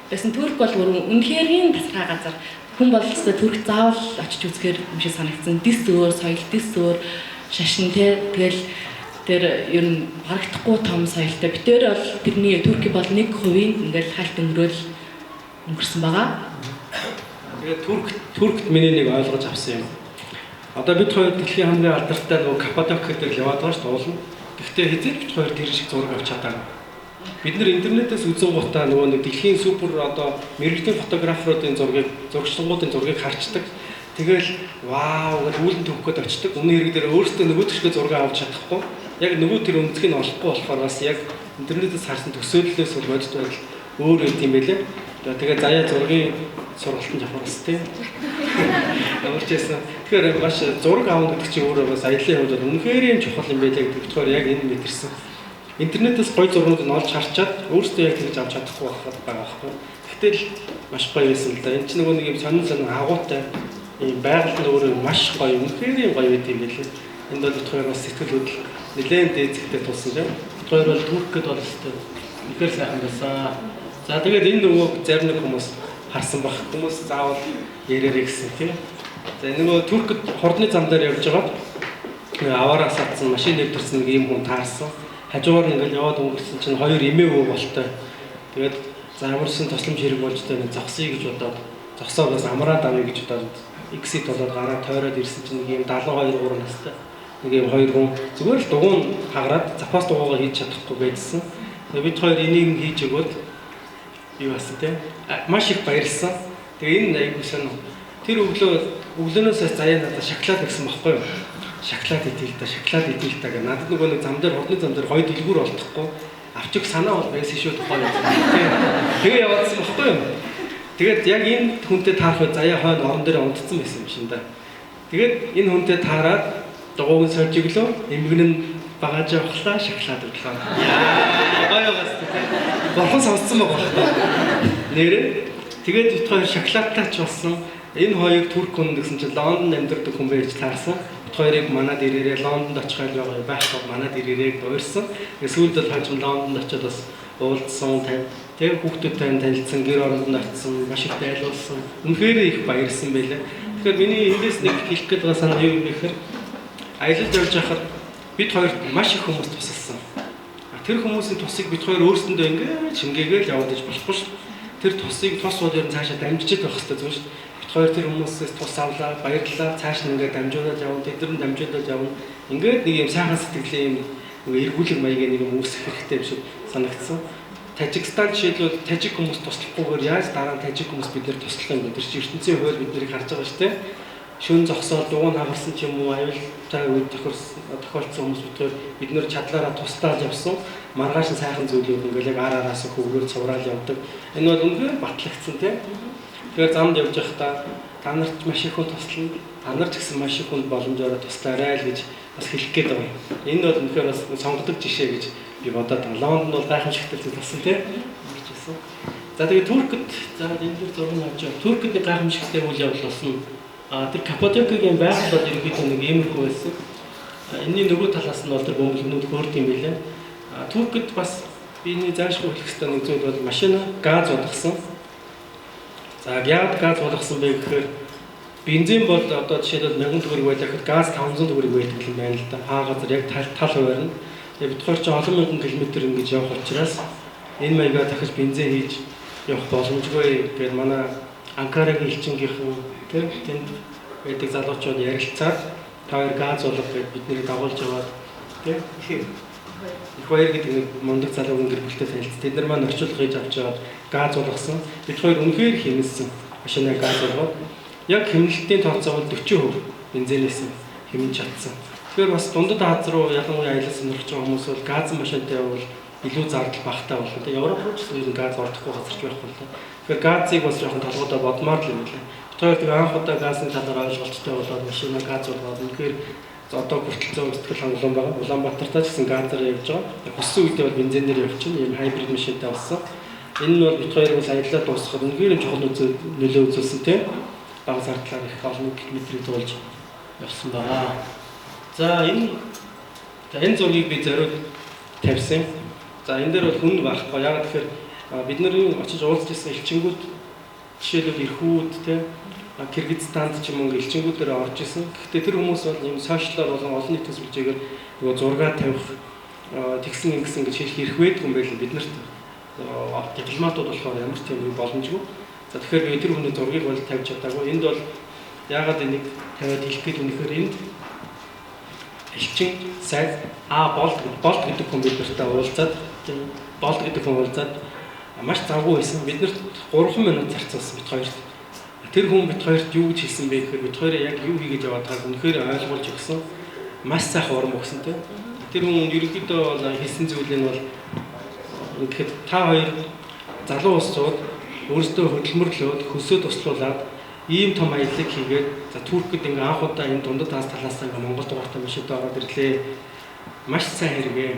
Байсан Турк бол үнэхээр тасархай газар. Хүн бололцоо Турк заавал очиж үзэхээр юм шиг санагдсан. Дэс өөр, соёл дэс өөр, шашин те. Тэгэл тэр ер нь барагдахгүй том соёлтой. Бид тэр бол тэрний Турки бол 1% ингээл хальт өнгөрөөл өнгөрсөн байгаа. Тэгээд Туркт миний нэг ойлгож авсан юм. Одоо бид хоёр дэлхийн хамгийн алдартай нөгөө Каппадок гэдэг л яваад байгаа шүү дээ уулна. Гэхдээ хэзээ ч бид хоёр тэр шиг зураг авч чадаагүй. Бид нэр интернетээс үзэн гутаа нөгөө нэг дэлхийн супер одоо мэрэгжлийн фотограферуудын зургийг, зурагчлангуудын зургийг харчдаг. Тэгэл вау гэж үүлэн төвөх гээд очдөг. Өмнө хэрэг дээр өөрсдөө нөгөө төшгөө зураг авч чадахгүй. Яг нөгөө тэр өнцгийг нь олохгүй болохоор бас яг интернетээс харсан төсөөллөөс бол бодит байдал өөр юм тийм байлээ. Тэгээ заяа зургийн сургалтанд явах бас тийм. Ямар ч байсан. Тэгэхээр маш зураг авах гэдэг чинь өөрөө бас аяллаа явуулаад үнэхээр юм чухал юм байлээ гэдэг болохоор яг энэ мэдэрсэн. Интернетээс гоё зургууд нь олж харчаад өөрсдөө яг тэгж авч чадахгүй байхад байгаа байхгүй. Тэгтэл маш гоё байсан л да. Энд чинь нөгөө нэг юм сонин сонин агуутай ийм байгаль нь өөрөө маш гоё, үнэхээр юм гоё байт юм байлээ. Энд бол бит хоёр бас сэтгэл хөдлөл нэлээд дээдсэгтэй тулсан тийм. Бит хоёр бол Туркэд бол өстой. Үнэхээр сайхан байсан. За тэгээд энэ нөгөө зарим нэг хүмүүс харсан баг. Хүмүүс заавал яриарэй гэсэн тийм. За нөгөө Туркэд хурдны зам дээр явж байгаа аваараа сатсан машин нэвтэрсэн нэг ийм хүн таарсан. Хажуугаар ингээл яваад өнгөрсөн чинь хоёр эмээ өвөө болтой. Тэгээд за ямарсан тусламж хэрэг болж таа нэг зогсъё гэж бодоод зогсоо бас амраад авъя гэж бодоод X-ийг болоод гараа тойроод ирсэн чинь нэг ийм 72 3 настай нэг ийм хоёр хүн зүгээр л дугуун хагараад запас дугуугаа хийж чадахгүй байжсэн. Тэгээд бид хоёр энийг хийж өгөөд юу болсон те маш их баярлсан. Тэгээ энэ айгуу сонь. Тэр өглөөнөөс заяа надад шоколад өгсөн байхгүй юу? Шоколад идэл та, шоколад идэл та гэх. Надад нөгөө нэг зам дээр хурдны зам дээр гоё дэлгүүр олдохгүй авчих санаа бол байсан шүү тухайн үед. Тэгээ яваадсан байхгүй юу? Тэгээд яг энэ хүнтэй таарах үед Заяа хойно орон дээр унтцсан байсан юм шин да. Тэгээд энэ хүнтэй таарад дугуйг нь сольж өглөө, эмгэн нь багаж явахлаа, шоколад өглөө. Яа, гоё гас тийм. Бурхан сонссон байгаа байхгүй. Нэрээ тэгээд бит хоёр шоколадтай ч болсон. Энэ хоёрыг турк хүн гэсэн чинь Лондонд амьдардаг хүн байж таарсан. Бит хоёрыг манад ирээрээ Лондонд очих айл байгаа байхгүй манад ирээрээ дуурсан. Тэгээд сүүлд бол хажим Лондонд очиод бас уулзсан, тэг хүүхдүүдтэй танилцсан, гэр оронд очсон, маш их дайлуулсан. Үнэхээр их баярлсан байлаа. Тэгэхээр миний эндээс нэг хэлэх гээд байгаа санаа юу юм бэ гэхээр аялалд явж байхад бид хоёрт маш их хүмүүс тусалсан. Тэр хүмүүсийн тусыг бид хоёр өөрсөндөө ингээд шингээгээл яваад иж болохгүй шүү. Тэр тусыг тус бол ер нь цаашаа дамжиж байх хэрэгтэй зүйл шүү. Бид хоёр тэр хүмүүсээс тус авлаа, баярлалаа, цааш нь ингээд дамжуулаад явна, тэд нар нь дамжуулаад явна. Ингээд нэг юм сайхан сэтгэлийн юм эргүүлэг маягийн нэг юм үүсгэх хэрэгтэй юм шиг санагдсан. Тажикстан жишээлбэл тажик хүмүүс туслахгүйгээр яаж дараа нь тажик хүмүүс бид нэр туслах юм бэ? Тэр чинь ертөнцийн хууль бид нарыг харж байгаа шүү дээ. Шүн зогсоод дугуй нь хагарсан ч юм уу, аюултай үед тохиолдсон хүмүүс бид бид нэр чадлаараа туслаад явсан. Маргааш нь сайхан зүйлүүд ингээл яг ар араас хөвгөөр цувраал явдаг. Энэ бол үнэхээр батлагдсан тийм. Тэгэхээр замд явж байхдаа та нарт маш их хүн туслана. Та нар ч гэсэн маш их хүнд боломжоор туслаарай л гэж бас хэлэх гээд байгаа юм. Энэ бол үнэхээр бас сонгодог жишээ гэж би бодоод байгаа. Лондон бол гайхамшигтай зүйл болсон тийм. Орж ирсэн. За тэгээ Туркд за энэ дэр зураг нь авч байгаа. Туркд нэг гайхамшигтай үйл явдал болсон. Тэр Каппадокиагийн байгаль бол ерөнхийдөө нэг иймэрхүү байсан. Энэний нөгөө талаас нь бол тэр бөмбөлгнүүд хөөрд юм билээ. Туркд бас биний заашгүй хэлэх ёстой нэг зүйл бол машина газ болгосон. За яагаад газ болгосон бэ гэхээр бензин бол одоо жишээлбэл 1000 төгрөг байлаа гэхэд газ 500 төгрөг байдаг юм байна л да. Хаа газар яг тал хуваар нь. Тэгээ бид хоёр чинь олон мянган километр ингэж явах учраас энэ маягаар дахиж бензин хийж явах боломжгүй гэдээ манай Анкарагийн элчингийнхэн тэр тэнд байдаг залуучууд ярилцаад та хоёр газ болго гэд биднийг дагуулж яваад тэр их баяр гэдэг нэг мундаг залуугийн гэр бүлтэй танилцсан. Тэд нар маань орчуулга хийж авч яваад газ болгосон. Бид хоёр үнэхээр хэмнэсэн. Машинаа газ болгоод яг хэмнэлтийн тооцоо бол 40% бензинээс хэмнэж чадсан. Тэгэхээр бас дундад Аз руу ялангуяа аялал сонирхож байгаа хүмүүс бол газан машинтай явбал илүү зардал багатай болно. Тэгээ Европ руу ч гэсэн ер нь газ ордохгүй газар ч байхгүй л да. Тэгэхээр газыг бас жоохон толгойдоо бодмоор л юм лээ. Бид хоёр тэгээ анх удаа газны талаар ойлголттой болоод машинаа газ болгоод үнэхээр одоо хүртэл зөв сэтгэл хангалуун байгаа. Улаанбаатартаа ч гэсэн газар явж байгаа. Хүссэн үедээ бол бензинээр явчихна. Ийм хайбрид машинтай болсон. Энэ нь бол бид хоёрыг бас аяллаа дуусгахад үнэхээр чухал нөлөө үзүүлсэн тийм. Бага зардлаар их олон километрийг туулж явсан байгаа. За энэ зургийг би зориуд тавьсан. За энэ дээр бол хүн байхгүй. Яг тэгэхээр бид нарын очиж уулзж ирсэн элчингүүд жишээлбэл эрхүүд тийм Киргизстанд ч юм уу элчингүүдээр орж исэн. Гэхдээ тэр хүмүүс бол ийм сошиалар болон олон нийтийн сүлжээгээр нөгөө зураг тавих тэгсэн ингэсэн гэж хэлэх эрх байдгүй юм байл бид нарт. Дипломатууд болохоор ямар ч тийм боломжгүй. За тэгэхээр би тэр хүний зургийг бол тавьж чадаагүй. Энд бол яагаад энийг тавиад хэлэх гээд үнэхээр энд элчин сайд болд гэдэг хүн бид нартай уулзаад болд гэдэг хүн уулзаад маш завгүй байсан. Бид нарт 3 минут зарцуулсан бид хоёрт. Тэр хүн бид хоёрт юу гэж хэлсэн бэ гэхээр бид хоёроо яг юу хийгээд яваад байгааг үнэхээр ойлгуулж өгсөн. Маш сайхан урам өгсөн тийм. Тэр хүн ерөнхийдөө бол хэлсэн зүйл нь бол ингээд та хоёр залуу улсууд өөрсдөө хөдөлмөрлөөд хөлсөө туслуулад ийм том аяллыг хийгээд за Туркд ингээ анх удаа энэ дундад Аз талаас ингээ Монгол дугаартай машинтай ороод ирлээ. Маш сайн хэрэгээ.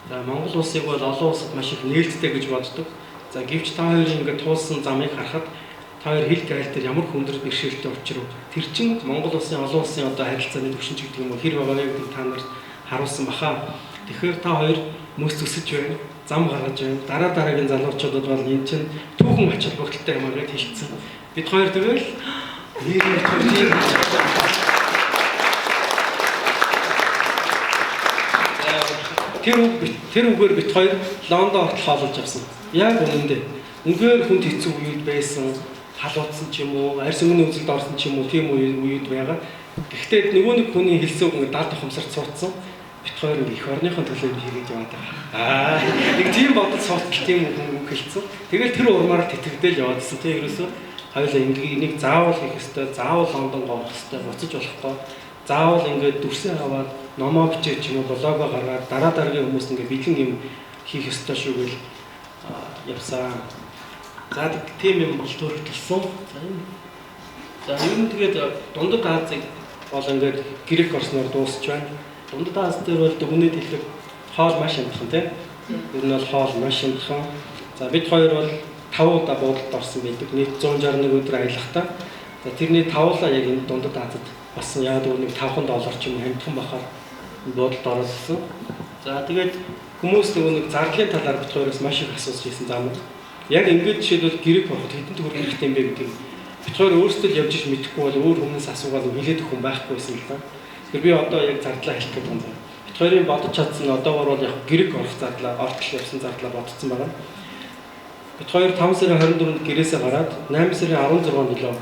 За Монгол улсыг бол олон улсад маш их нээлттэй гэж боддог. За гэвч та хоёрын ингээ туулсан замыг харахад та хоёр хил гайл дээр ямар хүндрэл бэрхшээлтэй учрав. Тэр чинь Монгол улсын олон улсын одоо харилцааны түвшин ч гэдэг юм уу хэр байгаа вэ гэдгийг та нарт харуулсан баха. Тэгэхээр та хоёр мөс өсөж байна, зам гаргаж байна. Дараа дараагийн залуучуудад бол энэ чинь түүхэн ач холбогдолтой юм аа гэж хэлсэн. Бид хоёр тэгэл нэр төрлийн тэр үгээр бид хоёр Лондон хүртэл хоололж авсан. Яг үнэндээ. Үнэхээр хүнд хэцүү үед байсан, халуудсан ч юм уу, арьс өнгөний үзэлд орсон ч юм уу, тийм үед байгаа. Гэхдээ нөгөө нэг хүний хэлсэн үг ингээд дал тохомсорч суудсан. Бид хоёр ингээ эх орныхон төлөө юм хийгээд яваад байгаа. Нэг тийм бодол суудтал тийм үг хэлсэн. Тэгэл тэр урмаар тэтгэгдэл яваадсэн тийм ерөөсөө хоёулаа ингээ энийг заавал хийх ёстой, заавал Лондон гоох ёстой, буцаж болохгүй. Заавал ингээд дүрсээ аваад номоо бичээд ч юм уу, блогоо гаргаад дараа дараагийн хүмүүс ингээ бэлэн юм хийх ёстой шүү гэл явсан. За тийм юм бол төрөлтөлсөн. За энэ. За ер нь тэгээд Дундад Азийг бол ингээд Грек орсноор дуусч байна. Дундад Аз дээр бол дүгнээд хэлэх хоол маш амтхан тийм. Ер нь бол хоол маш амтхан. За бид хоёр бол 5 удаа буудалд орсон байдаг. Нийт 161 өдөр аялахдаа. За тэрний 5 удаа яг энэ Дундад Азад болсон. Яг нэг 5 доллар ч юм амтхан бахаар буудалд оролцсон. За тэгээд хүмүүс нөгөө нэг зардлын талаар бид хоёроос маш их асууж ирсэн замд. Яг ингээд жишээлбэл Грек ороход хэдэн төгрөг хэрэгтэй юм бэ гэдэг. Бид хоёр өөрсдөө л явж иж мэдэхгүй бол өөр хүмүүнээс асуугаад хэлээд өгөх хүн байхгүй байсан л да. Тэгэхээр би одоо яг зардлаа хэлэх гэдэг юм байна. Бид хоёрын бодож чадсан одоогор бол яг Грек орох зардлаа, ортол явсан зардлаа бодсон байгаа. Бид хоёр 5 сарын 24-нд гэрээсээ гараад 8 сарын 16-нд илүү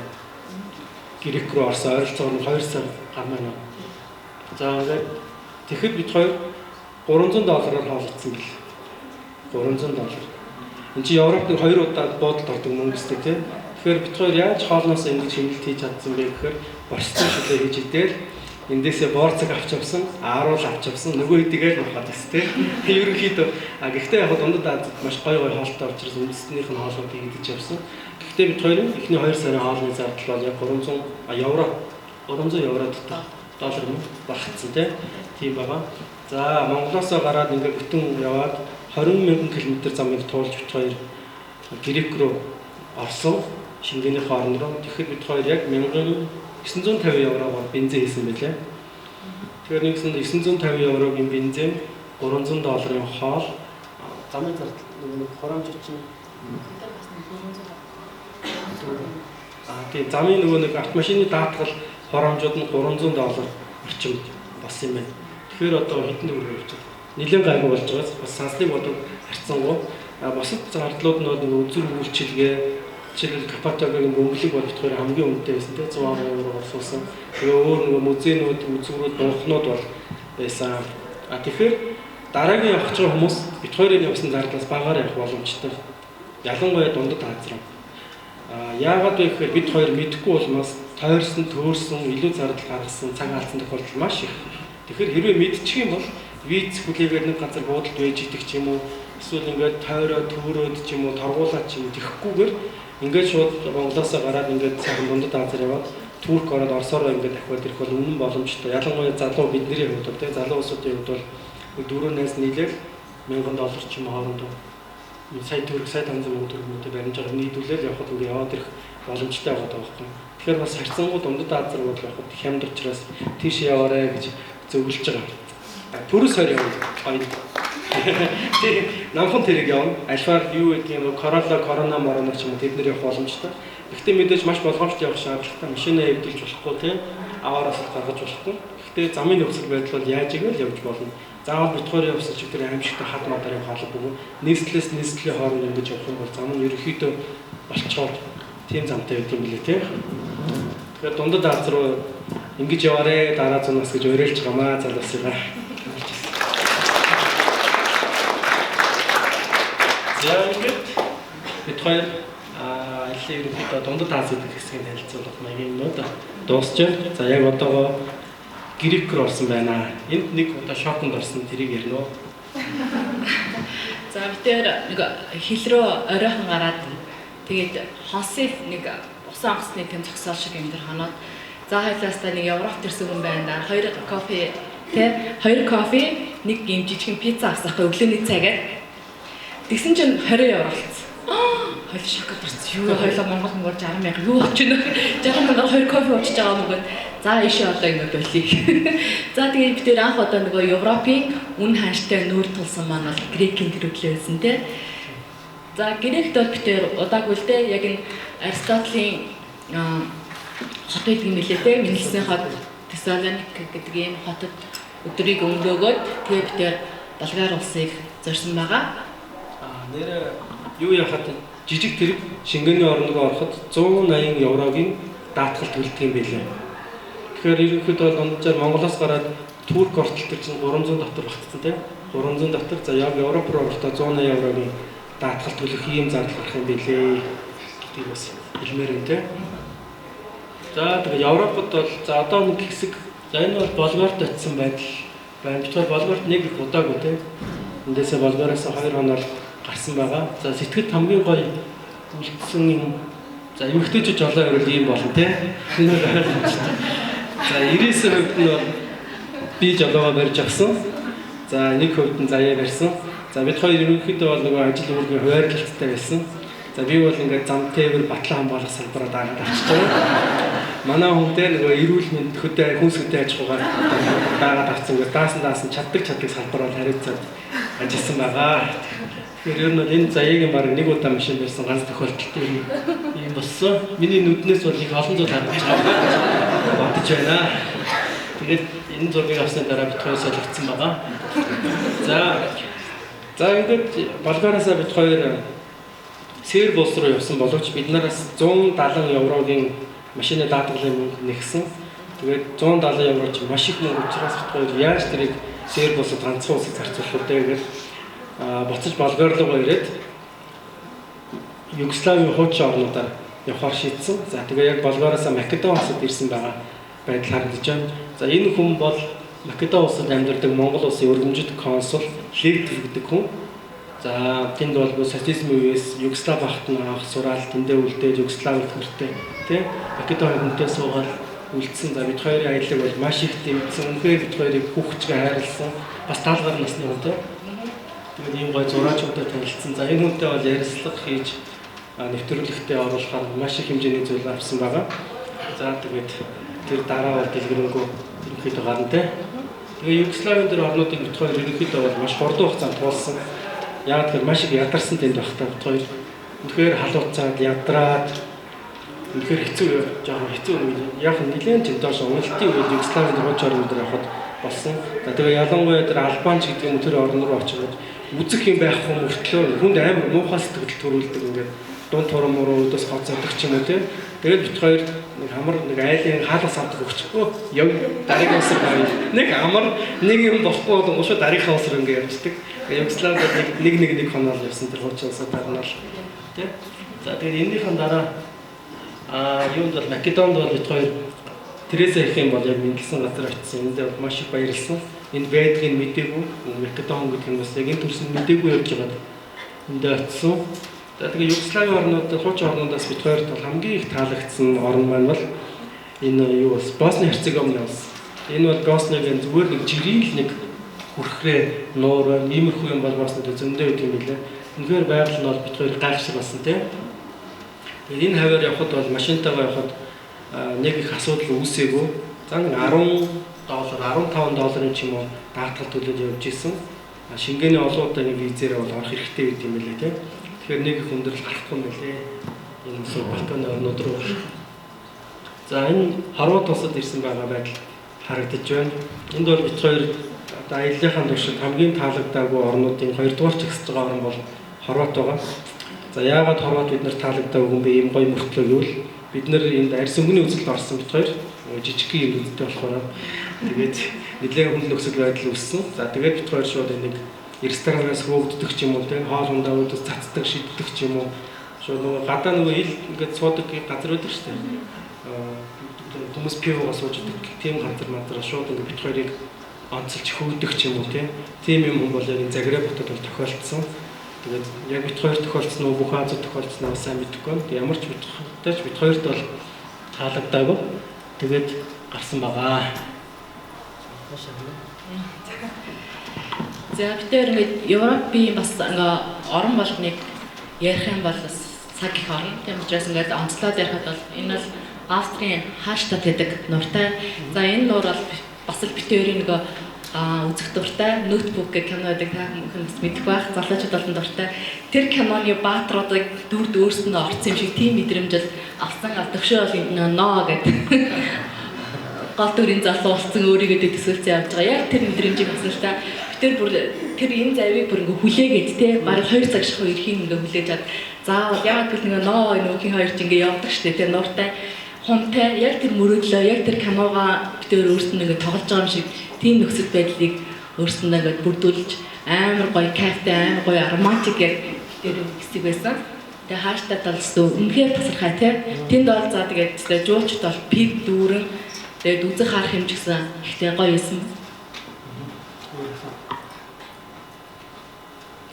Грек рүү орсон. Ойролцоогоор 2 сар гармаа. За ингээд тэгэхэд бид хоёр 300 доллараар хооллолцсон бэл. 300 доллар. Энд чи Европт нэг 2 удаа буудалд ордог мөнгө өстэй тийм. Тэгэхээр бид хоёр яаж хоолноос ингэж хэмнэлт хийж чадсан бэ гэхээр борцтой шүлээ хийж идэл эндээсээ борцог авч явсан, ааруул авч явсан, нөгөө хэдийгээр л мухад эс тийм. Ерөнхийдөө а гэхдээ яг Дундад Азад маш гоё гоё хоолтой учраас үндэстнийх нь хоолуудыг идэж явсан. Гэхдээ бид хоёрын эхний 2 сарын хоолны зардал бол яг 300 евро 300 евро дотор доллар юм багцсан тийм. Тийм байгаа. За Монголоосоо гараад ингээд бүтэн яваад 20 мянган км замыг туулж бид хоёр Грек рүү орсон. Шенгенийхээ орн руу. Тэгэхэд бид хоёр яг 1950 еврогоор бензин хийсэн байлээ. Тэгэхээр нэгсэн 950 еврогийн бензин, 300 долларын хоол, замын зардал нэг хурамж чинь тийм замын нөгөө нэг автомашины даатгал хурамжууд нь 300 доллар орчим болсон юм байна. Тэгэхээр одоо хэдэн төгрөг явж байгаа. Нэлээд гайгүй болж байгаас бас санслыг бодоод харьцангуй бусад зардлууд нь бол нэг үзүр үйлчилгээ, жишээлбэл Каппадокиагийн бөмбөлөг бол битгаар хамгийн үнэтэй байсан тийм 110 евроор суусан. Тэгээ өөр нөгөө музейнүүд, үзүүрүүд, бунхнууд бол байсан. А тэгэхээр дараагийн явах гэж байгаа хүмүүс бит хоёрын явсан зардлаас багаар явах боломжтой. Ялангуяа Дундад Аз руу. А яагаад вэ гэхээр бид хоёр мэдэхгүй улмаас тойрсон, төөрсөн, илүү зардал гаргасан, цаг алдсан тохиолдол маш их. Тэгэхээр хэрвээ мэдчих юм бол виз хүлээгээд нэг газар буудалд байж идэх ч юм уу, эсвэл ингээд тойроо, төөрөөд ч юм уу, торгуулаад ч юм уу тэхгүйгээр ингээд шууд Монголоосоо гараад ингээд сайхан Дундад Азаар яваад Турк ороод Оросороо ингээд дахиад ирэх бол үнэн боломжтой. Ялангуяа залуу бидний хувьд бол тийм залуу улсуудын хувьд бол 4 найз нийлээл 1000 доллар ч юм уу хоорондоо сая төгрөг, сая 500 мянга төгрөг мөтэй баримж байгаа нийлүүлэл явхад ингээд яваад ирэх боломжтой байгаа байхгүй. Тэгэхээр бас харьцангуй Дундад Аз руу бол явхад хямд учраас тийш яваарэ гэж зөвлөж байгаа. Пүрүс хоёр явна. Гоё. Тийм намхан тэрэг явна. Альфаар юу гэдгийг нөгөө Corolla, Corona, Morona ч юм уу тэд нэр явах боломжтой. Гэхдээ мэдээж маш болгоомжтой явах шаардлагатай. Машинаа эвдэлж болохгүй тийм. Аваараас л гаргаж болохгүй. Гэхдээ замын нөхцөл байдал бол яаж игээл явж болно. Заавал бит хоёр явсан ч тэр аимшигтай хад мадаар явах алба бөгөө. Нийслэлээс нийслэлийн хооронд ингэж явах юм бол зам нь ерөнхийдөө болцоод тийм замтай байт юм билээ тийм. Тэгэхээр Дундад Аз руу ингэж яваарэ дараа зунаас гэж уриалж гамаа залуусыгаа. За ингээд бид хоёр аяллаа ерөнхийдөө Дундад Аз гэдэг хэсгийг танилцуулах маягийн юмнууд дуусч байна. За яг одоогоо Грек рүү орсон байна. Энд нэг удаа шоконд орсон тэрийг ярина уу? За бид тэр нэг хил рүү оройхон гараад тэгээд хонсын нэг усан онгоцны тэм зогсоол шиг юм дээр хоноод за хоёлаастай нэг Европт ирсэн хүн байна да. 2 кофе тэ 2 кофе нэг юм жижигэн пицца авсан хгүй өглөөний цайгаар. Тэгсэн чинь 20 евро болсон. Хойл шокод орсон. Юу хоёлаа Монгол мөнгөөр 60 мянга юу болж байна вэ? 60 мянгаар 2 кофе уучиж байгаа юм гээд за ийшээ одоо ингэ болиё. За тэгээд бид тэр анх одоо нөгөө Европын үн ханштай нүүр тулсан маань бол Грекийн тэр өглөө байсан тий. За Грект бол бид тэр удаагүй л дээ яг энэ Аристотелийн хот байдаг юм билээ тий. Мэндэлсний хот Тессалоник гэдэг ийм хотод өдрийг өнгөрөөгөөд тэгээд бид тэр Болгар улсыг зорьсон байгаа. Нэр юу яхад жижиг тэрэг Шенгений орн руу ороход 180 еврогийн даатгал төлдөг юм билээ. Тэгэхээр ерөнхийдөө бол дунджаар Монголоос гараад Турк ортол тэр чинь 300 дотор багтсан тийм 300 дотор за яг Европ руу орохдоо 180 еврогийн даатгал төлөх ийм зардал гарах юм билээ гэдгийг бас хэлмээр байна тийм. За тэгээ Европод бол за одоо нэг хэсэг за энэ бол Болгарт очисон байдал байна. Бид Болгарт нэг их удаагүй тийм. Эндээсээ Болгараас 2 хоног гарсан байгаа. За сэтгэл хамгийн гоё Үлдсэн юм. За эмэгтэйчүүд жолоо өрөөл ийм болно те. Энэ бол ойлгомжтой. За 99% нь бол би жолоогоо барьж авсан. За нэг хувьд нь заяа барьсан. За бид хоёр ерөнхийдөө бол нөгөө ажил үүргийн хуваарлалттай байсан. За би бол ингээд зам тээвэр батлан хамгаалах салбараа дагаад авчиж байгаа. Манай хүн дээр нөгөө эрүүл мэнд хөдөө хүнс хөдөө аж ахуйгаар дагаад авсан. Ингээд даасан чаддаг салбар бол хариуцаад ажилласан байгаа. Тэгэхээр ер нь бол энэ заяагийн баг нэг удаа машин барьсан ганц тохиолдолд ер нь ийм болсон. Миний нүднээс бол их олон зүйл харагдаж байгаа гэж бодож байна. Тэгээд энэ зургийг авсны дараа бид хоёр солигдсон байгаа. За ингээд Болгариасаа бид хоёр Серб улс руу явсан боловч бид нараас 170 еврогийн машины даатгалын мөнгө нэгсэн. Тэгээд 170 евро чинь маш их мөнгө учраас бид хоёр яаж тэрийг Серб улсад ганцхан улсад зарцуулах вэ гэж буцаж Болгар руу ирээд Югославийн хуучин орнуудаар явахар шийдсэн. За тэгээ яг Болгариасаа Македон улсад ирсэн байгаа байдал харагдаж байна. За энэ хүн бол Македон улсад амьдардаг Монгол улсын өргөмжит консул Левтов гэдэг хүн. За тэнд бол социализмын үеэс Югослав багт нь авах сураал тэндээ үлдээж Югослав нэртэй тий Македон хүнтэй суугаад үлдсэн. За бид хоёрын аяллыг бол маш их дэмжсэн. Үнэхээр бид хоёрыг хүүхчгээ хайрлсан. Бас даалгавар насны хүн тий. Тэгээд ийм гой зураачуудад танилцсан. За энэ хүнтэй бол ярилцлага хийж нэвтрүүлэгтээ оруулахаар маш их хэмжээний зүйл авсан байгаа. За тэгээд тэр дараа бол дэлгэрэнгүй ерөнхийдөө гарна тий. Тэгээ Югославийн дээр орнуудыг бид хоёр ерөнхийдөө бол маш хурдан хугацаанд туулсан. Яг тэгэхээр маш их ядарсан тэнд байхдаа бид хоёр үнэхээр халууцаад ядраад үнэхээр хэцүү жоохон хэцүү яг нэлээд ч доош уналтын үед Югославийн хуучин орнууд явахад болсон. За тэгээ ялангуяа тэр Албанч гэдэг юм тэр орн руу очиод үзэх юм байхгүй мөртлөө хүнд амар муухай сэтгэл төрүүлдэг ингээд дунд туран муруу өдөөс хоцордог ч юм уу те. Тэгээд бид хоёр нэг амар нэг айлын хаалга савдаг өгчихөө яв дараагийн улс руу гарна. Нэг амар нэг юм болохгүй бол шууд дараагийнхаа улс руу ингээд явчихдаг. Югославид нэг хоноо л явсан тэр хуучин улсуудаар нь л тий. За тэгээд энэнийхэн дараа юунд бол Македонд бол бид хоёр Тереза их юм бол яг мэдлсэн газар очсон. Энд бол маш их баярлсан. Энд байдгийг мдээгүй. Македон гэдэг нь бас яг энэ төрсөн мдээгүй явж байгаад энд очсон. За тэгээд Югославийн орнууд, хуучин орнуудаас бид хоёрт бол хамгийн их таалагдсан орн маань бол энэ юу бас Босни Херцеговина улс. Энэ бол Боснигийн зүгээр нэг жирийн л нэг хүрхрээ нуур байна. Иймэрхүү юм бол Боснид зөндөө байдаг юм билээ. Үнэхээр байгаль нь бол бид хоёр гайхшир болсон тийм. Тэгээд энэ хаваар явхад бол машинтайгаа явхад нэг их асуудал үүсээгүй. За нэг $10, $15 долларын ч юм уу даатгал төлөөд явж исэн. Шенгений олон удаагийн визээрээ бол орох хэрэгтэй байт юм билээ тийм. Тэгэхээр нэг их өндөрлөл гарахгүй юм билээ. Энэ сул Балканы орнууд руу. За энэ Хорват улсад ирсэн байгаа байдал харагдаж байна. Энд бол бид хоёр одоо аяллахын туршид хамгийн таалагдаагүй орнуудын хоёрдугаар чагсаж байгаа орн бол Хорват байгаа. За яагаад Хорват бид нар таалагдаагүй юм бэ? Ийм гоё мөртлөө гэвэл бид нар энд арьс өнгөний үзэлд орсон бид хоёр жижигхэн юм үзэлтэй болохоор тэгээд нэлээд хүнд нөхцөл байдал үүссэн. За тэгээд бид хоёр шууд нэг ресторанаас хөөгддөг ч юм уу тийм хоол ундаа үүдээс цацдаг, шиддэг ч юм уу. Шууд нөгөө гадаа нөгөө ил ингээд суудаг газар байдаг шүү дээ. Хүмүүс пивогоо сууж идэг тийм газар мазар шууд ингээд бид хоёрыг онцолж хөөдөг ч юм уу тийм. Тийм юм хүн бол яг энэ Загреб хотод бол тохиолдсон. Тэгээд яг бид хоёр тохиолдсон уу, бүх Азууд тохиолдсон уу сайн мэдэхгүй. Ямар ч бид хоёрт бид хоёрт бол таалагдаагүй. Тэгээд гарсан байгаа. За бид хоёр ингээд Европын бас ингээ орон болгоныг ярих юм бол бас цаг их орно. Тийм учраас ингээд онцлоод ярихад бол энэ бол Австрийн Хаштад гэдэг нууртай. За энэ нуур бол бас л бид хоёрын нөгөө үзэх дуртай Notebook гэх кино байдаг, та бүхэн бас мэдэх байх, залуучууд болон дуртай. Тэр киноны баатруудыг дүрд өөрсөндөө орсон юм шиг тийм мэдрэмжэл авсан. Төвшөө бол ноо гэдэг гол дүрийн залуу болсон өөрийгөө төсөөлсөн явж байгаа. Яг тэр мэдрэмжийг авсан л та. Тэр бүр тэр энэ завийг бүр ингээ хүлээгээд те бараг 2 цаг шахуу ирэхийг ингээ хүлээж аваад заавал яагаад гэвэл нэг ноо нөгөөхийн хоёр ч ингээ явдаг штэ те нууртай хумтай яг тэр мөрөөдлөө яг тэр киногоо бид өөрсөндөө ингээ тоглож байгаа юм шиг тийм нөхцөл байдлыг өөрсөндөө ингээ бүрдүүлж амар гоё кайфтай амар гоё романтик яг тэр хэсэг байсан. Тэгээ хааштай талсуу үнэхээр тасархай те тэнд бол за тэгээд жуулчд бол пив дүүрэн тэгээд үзэх харах юм ч гэсэн ихтэй гоё байсан.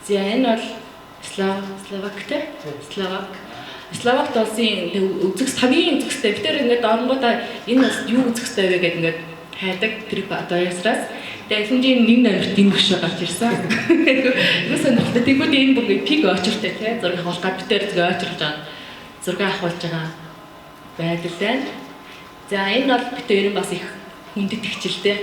За энэ бол Словак те Словак. Словакт улсын үзэгс хамгийн үзэгстэй. Бид тэр ингээд оронгуудаа энэ улс юу үзэх ёстой вэ гэдээ ингээд хайдаг TripAdvisor-аас. Тэгээд хэлэнжийн нэг номерт энэ хөшөө гарч ирсэн. Юу сонирхолтой. Тэгвэл энэ бүр пик очиртай тий зураг авах гад бид тэр зураг очирлж байгаа. Зураг авахулж байгаа байдал байна. За энэ бол бид хоёр бас их хүндэт хичээлтэй.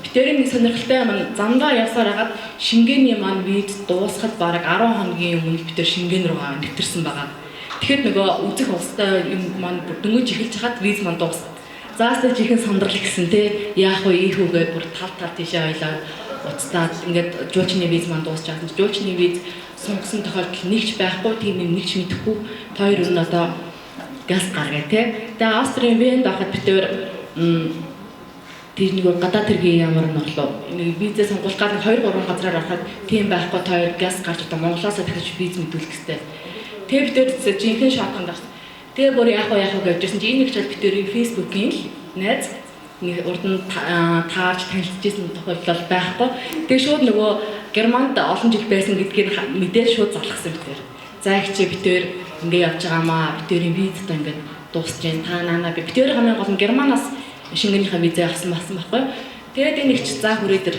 Бид хоёрын нэг сонирхолтой юм замдаа явсаар хагаад Шенгений маань виз дуусахад бараг 10 хоногийн өмнө бид хоёр Шенген руу нэвтэрсэн байгаа. Тэгэхэд нөгөө үзэх улстай юм маань бүр дөнгөж эхэлж хахад виз маань дуусна. Заастай жихэн сандрал гисэн те яах вэ ийх үгээд бүр тал тал тийшээ ойлаа уцтаад ингээд жуулчны виз маань дуусч байгаа. Жуулчны виз сунгасан тохиолдол нэгч байхгүй, тийм юм нэгч мэдэхгүй. Та хоёр нь одоо газ гаргаа те. Тэгээ Австрийн Венд байхад бид хоёр тэр нэг гадаад хэргийн ямар нь орлоо. Нэг визээ сонгуулах гал 2 3 газраар ороход тийм байхгүй та хоёр газ гарч одоо Монголоос дахиж виз мэдүүлэх хэрэгтэй. Тэгээ бид хоёр жинхэнэ шоконд орсон. Тэгээ бүр яах вэ яах вэ гэж байсан чи энэ нэг чад бид хоёрын Facebook-ийн л найз нэг урд нь таарч танилцчихсан тохиолдол байхгүй. Тэгээ шууд нөгөө Германд олон жил байсан гэдгийг мэдээд шууд залхсан бид хоёр. За их чи бид хоёр ингээ явж байгаамаа. Бид хоёрын виз одоо ингээд дуусч जैन. Та наана би бид хоёр хамгийн гол нь Германаас Шенгенийхээ визээ авсан болсон байхгүй. Тэгээд энэ их чи за хүрээ дэр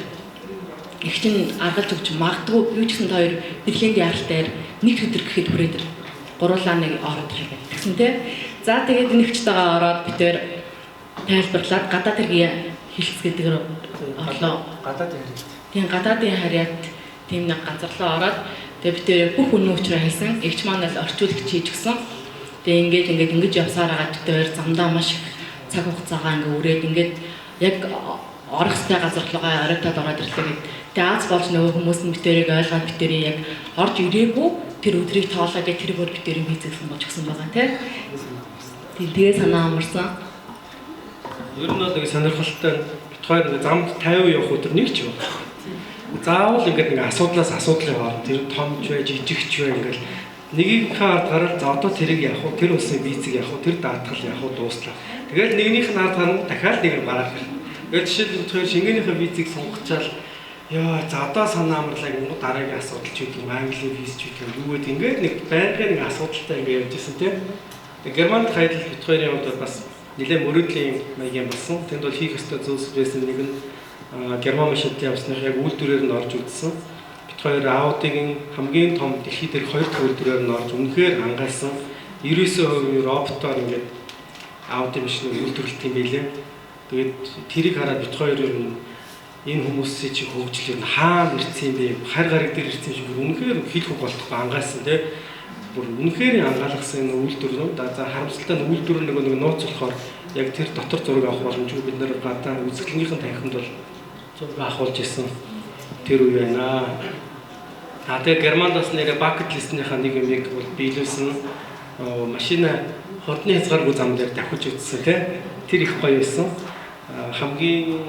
их чин аргалж өгч магадгүй юу ч гэсэн та хоёр Берлинд яралт дээр нэг өдөр гэхэд хүрээ дэр гурлаа нэг ороод ирэх гэсэн тий. За тэгээд энэ ихчтэйгээ ороод бид хоёр тайлбарлаад гадаад хэргийн хилцс гэдэг рүү орлоо. Гадаадын харьяат. Тийм гадаадын харьяат тийм нэг газар руу ороод тэгээд бид хоёр бүх үнэн учраа хэлсэн. Эгч маань л орчуулагч хийж өгсөн. Тэгээд ингээд ингээд ингэж явсаар байгаа бид хоёр замдаа маш их цаг хугацаагаа ингээ үрээд ингээд яг орох ёстой газар руугаа оройтоод ороод ирлээ гэд. Тэгээд аз болж нөгөө хүмүүс нь бид хоёрыг ойлгоод бид хоёрыг яг орж ирээгүй тэр өдрийг тоолоо гэх тэр бүр бид хоёрын визэглэн болж гисэн байгаа тий. Тийм тэгээ санаа амарсан. Ер нь бол нэг сонирхолтой бит хоёр нэг замд 50 явах өдөр нэг ч явах. Заавал ингээд нэг асуудлаас асуудлын хооронд тэр томч бай, жижигч бай ингээд нэгийнхээ ард гараад за одоо тэрийг явах уу, тэр улсын визийг явах уу, тэр даатгал явах уу дууслаа. Тэгэл нэгнийх нь ард гарна дахиад нэг нь гараад ирнэ. Тэгэл жишээлбэл бит хоёр Шенгенийхээ визийг сунгачаал яа за одоо санаа амарлаа гингүү дараагийн асуудал ч гэдэг юм, Английн виз ч гэдэг юм юу гэдэг ингээд нэг байнгын нэг асуудалтай ингээд явж исэн тийм. Германд хаялал бит хоёрын хувьд бол бас нэлээд мөрөөдлийн маягийн болсон. Тэнд бол хийх ёстой зүйлс байсан нэг нь герман машинт явсных яг үйлдвэрээр нь орж үзсэн. Бит хоёр Audi-гийн хамгийн том дэлхийд дээрх хоёр дахь үйлдвэрээр нь орж үнэхээр ангаалсан. 99% роботоор ингээд Audi машиныг үйлдвэрлэдэг юм билээ. Тэгээд тэрийг хараад бит хоёр ер нь энэ хүмүүсийн чи хөгжил ер нь хаана ирсэн юм бэ? Хар гараг дээр ирсэн юм шиг үнэхээр хэлэх үг болтохгүй ангаалсан тий. Бүр үнэхээр ангаалгасан энэ үйлдвэр нь за харамсалтай нь үйлдвэр нөгөө нэг нууц болохоор яг тэр дотор зураг авах боломжгүй бид нэр гадаа үзэсгэлэнийхэн танхимд бол зураг авахулж исэн тэр үе байна. А тэгээ Германд бас нэрэ bucket list-ийнхаа нэг юмыг бол биелүүлсэн. Машина хурдны хязгааргүй зам дээр давхиж үзсэн тий. Тэр их гоё байсан. Хамгийн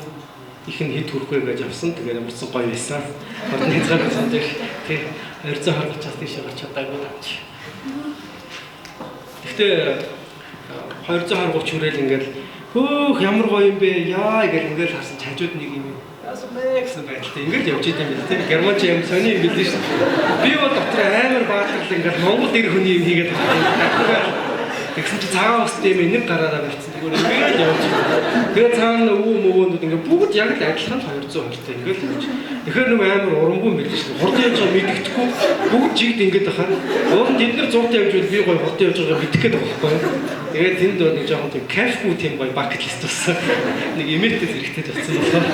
их нь хэд хүрэх вэ гэж авсан. Тэгээд ямар ч гоё байсан. Хурдны хязгааргүй зам дээр тий 220 30-аас тийш гарч чадаагүй тавч. Гэхдээ 220 30 хүрээл ингээл хөөх ямар гоё юм бэ яа гэл ингээл харсан ч хажууд нэг юм яасан бэ гэсэн байдалтай ингээл явж идэм юм тийм германч юм сони юм билээ шүү. Би бол дотор амар баатарлаа ингээл Монгол эр хүний юм хийгээд байна. Тэгсэн чи цагаан устай юм нэг гараараа барьсан. Тэгвэл ингээл явж идэв. Тэгээ цаана өвөө мөвөөнүүд ингээ бүгд яг л адилхан 220 та ингээл явж. Тэгэхээр нэг амар урамгүй юм билээ шүү. Хурдан явж байгаа мэддэхгүй бүгд жигд ингээд ахаар уул нь тэд нар 100 та явж байвал би гоё хурдан явж байгаа мэдэх гээд байгаа байхгүй юу. Тэгээд тэнд бол нэг жоохон тийм кайфгүй тийм гоё bucket list болсон. Нэг имээтэй зэрэгтэй болсон болохоор.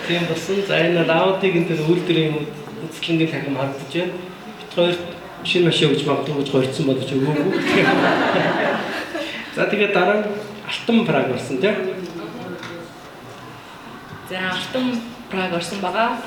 Тийм болсон. За энэ Audi-гийн тэр үйлдвэрийн үзэсгэлэнгийн танхим харагдаж байна. Бит хоёр шинэ машин өгч магадгүй гэж гоёцсон боловч өгөөгүй. За тэгээд дараа нь Алтан Праг болсон тийм. За Алтан Праг орсон байгаа.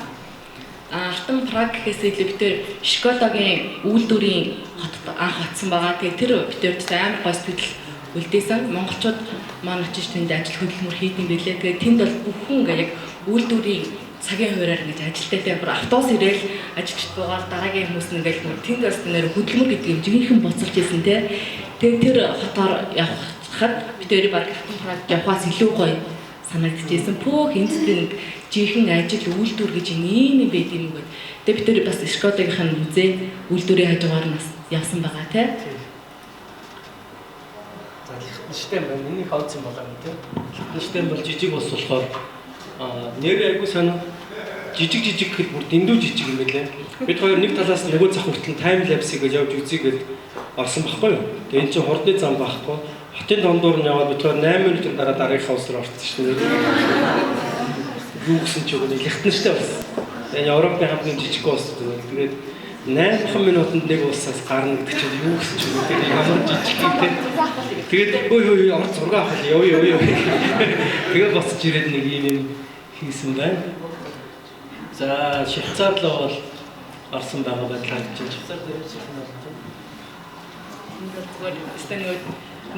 Алтан Праг гэхээс илүү бид тэр Шкодагийн үйлдвэрийн хотод анх очсон байгаа. Тэгээд тэр бид тэр амар гой сэтгэл үлдээсэн. Монголчууд маань очиж тэнд ажил хөдөлмөр хийдэг юм билээ. Тэгээд тэнд бол бүхэн ингээ яг үйлдвэрийн цагийн хуваараар ингэж ажилттай те бүр автобус ирээл ажилчд буугаад дараагийн хүмүүс нь ингээл бүр тэнд бас нэр хөдөлмөр гэдэг юм жинхэнэ боцолж исэн те. Тэгээд тэр хотоор явхад бид хоёрыг баг Алтан Праг явхаас илүү гоё санагдчихсэн. Пөөх энд нэг жинхэнэ ажил үйлдвэр гэж ийм юм байд юм уу гэд. Тэгээд бид хоёр бас Шкодагийнх нь музей үйлдвэрийн хажуугаар нь бас явсан байгаа те. Лихтенштейн байна. Энийх онц юм болоо тийм. Лихтенштейн бол жижиг улс болохоор нэр айгуу санаа жижиг жижиг гэхэд бүр дэндүү жижиг юм байлээ. Бид хоёр нэг талаас нь нөгөө зах хүртэл time lapse гэж явж үзье гэж орсон байхгүй юу. Тэгээ эн чинь хурдны зам байхгүй. Хотын дундуур нь яваад бид хоёр 8 минутын дараа дараагийнхаа улс руу орсон шүү дээ. Юу гэсэн чи үгүй Лихтенштейн болсон. Тэгээ Европын хамгийн жижиг улс. Тэгээд 8 минутанд нэг улсаас гарна гэдэг чинь юу гэсэн ч үгүй тэр ямар жижиг юм те. Тэгээд өө өө ор зураг авах явъя явъя. Тэгээд боцож ирээд нэг юм юм хийсэн байна. За Швейцар руу бол орсон байгаа байдлаа гэж байна. Швейцар дээр юм байна. Энэ бол зүгээр өстой нөгөө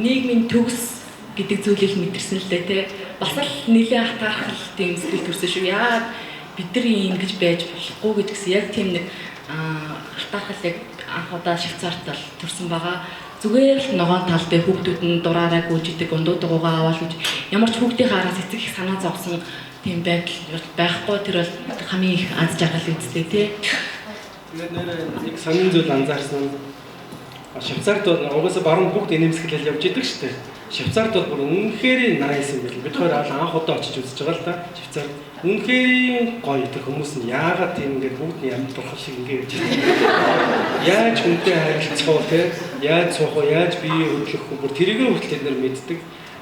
нийгмийн төгс гэдэг зүйлийг мэдэрсэн л дээ те. Бас л нэлээд атаархал тийм сэтгэл төрсөн шүү. Яагаад бид нар ингэж байж болохгүй гэж гэсэн яг тийм нэг атаархал яг анх удаа Швейцарт л төрсэн байгаа. Зүгээр л ногоон тал дээр хүүхдүүд нь дураараа гүйжидэг, ундуу дугуйгаа аваад гэж ямар ч хүүхдийн хараас эцэг их санаа зовсон тийм байдал байхгүй. Тэр бол хамгийн их аз жаргал үсттэй тий. Тэгээд нэрээ нэг сонин зүйл анзаарсан. Швейцарт бол угаасаа баруун бүгд инээмсэглэл явж идэг шүү дээ. Швейцарт бол бүр үнэхээр nice юм байл. Бид хоёр анх удаа очиж үзэж байгаа л да. Швейцар үнэхээр гоё тэр хүмүүс нь яагаад тийм ингээд бүгд нь амьд бурхан шиг ингээд явж байгаа. Яаж хүнтэй харилцах вэ те? Яаж суух вэ? Яаж бие хөдлөх вэ? Бүр тэрийг хүртэл тэд нар мэддэг.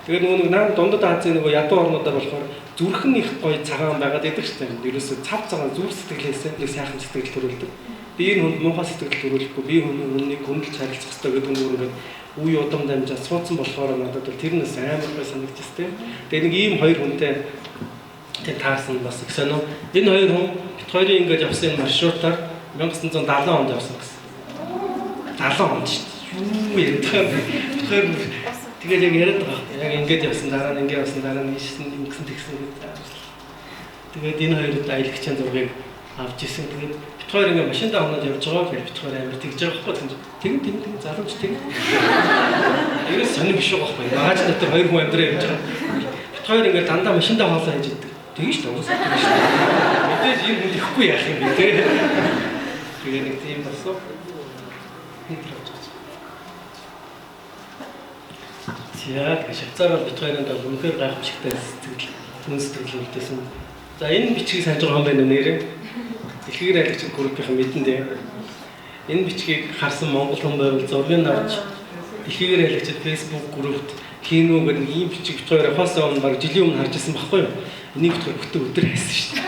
Тэгээд нөгөө нэг нам дундад Азийн нөгөө ядуу орнуудаар болохоор зүрхэн их гоё цагаан байгаад идэг шүү дээ. Ерөөсөө цав цагаан зүрх сэтгэлээсээ нэг сайхан сэтгэл төрүүлдэг. Би энэ хүнд муухай сэтгэл төрүүлэхгүй, би хүнийг хүндэлж харилцах хэрэгтэй гэдэг нь ингээд үе удам дамжаад суудсан болохоор надад бол тэр нь бас амар гоё санагдчихс тээ. Тэгээд нэг ийм хоёр хүнтэй тэг таарсан бас их сонио. Энэ хоёр хүн бит хоёрын ингээд явсан энэ маршрутаар 1970 онд явсан гэсэн. 70 онд шүү дээ. Юу яриад байгаа юм бэ? Бит хоёр тэгээд яг яриад байгаа. Яг ингээд явсан, дараа нь ингээд явсан, дараа нь ингэсэн тэгсэн гэдэг. Тэгээд энэ хоёрод аялагчийн зургийг авч ирсэн. Тэгээд бит хоёр ингээд машиндаа оноод явж байгаа гэхээр бит хоёр амар тэгж байгаа байхгүй. Тэгэн тэгэн тэгэн залууч тэгэн. Ерөөс сонир биш байгаа байхгүй. Багаж дотор хоёр хүн амьдраа явж байгаа. Бит хоёр ингээд дандаа машиндаа хоолоо хийж идэг. Тэгэн шүү дээ. Угаасаа тэгэн шүү дээ. Мэдээж энэ хүн ихгүй яах юм бэ те. Тэгээ нэг тийм болсон. За тэгээ Швейцар бол бит хоёрын бол үнэхээр гайхамшигтай сэтгэл хүн сэтгэл үлдээсэн. За энэ бичгийг санаж байгаа юм байна нэрээ. Дэлхийн аялагч группийн мэдэн дээ. Энэ бичгийг харсан монгол хүн байвал зургийг авч дэлхийн аялагчид Facebook группт хийнүү гэдэг нэг ийм бичиг бит хоёр явахаас өмнө баг жилийн өмнө харж ирсэн байхгүй юу? Энийг бит хоёр бүтэн өдөр хайсан шүү дээ.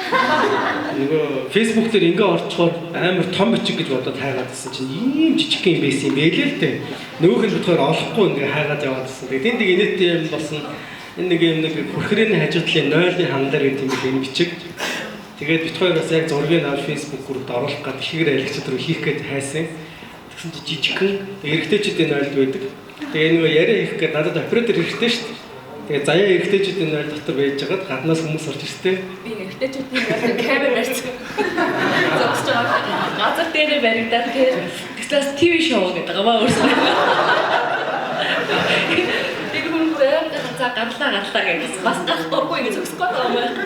Нөгөө Facebook дээр ингээ орчхоор амар том бичиг гэж бодоод хайгаад байсан чинь ийм жижиг юм байсан юм байлээ л дээ. Нөгөөх нь бит хоёр олохгүй ингээ хайгаад яваад байсан. Тэгээд тэнд нэг инээдтэй юм болсон. Энэ нэг юм нэг хүрхрээний хажуу талын нойлын хандар гэдэг юм бэл энэ бичиг. Тэгээд бит хоёр бас яг зургийг авч Facebook группт оруулах гээд дэлхийн аялагчид руу хийх гээд хайсан. Тэгсэн чинь жижигхэн эрэгтэйчүүдийн нойлд байдаг. Тэгээ нөгөө яриа хийх гээд надад оператор хэрэгтэй шүү дээ. Тэгээ заяа эрэгтэйчүүдийн нойл дотор байж байгаад гаднаас хүмүүс орж ирстэй. Би эрэгтэйчүүдийн нойл камер барьсан. Зогсож байгаа. Газар дээрээ баригдаад тэр тэгснээс ТV шоу гэдэг байгаа өөрсдөө. Тэр хүн бүр амар ганцаа гарлаа гарлаа гэж бас гарах дургүй ингэ зогсох гээд байгаа юм байна.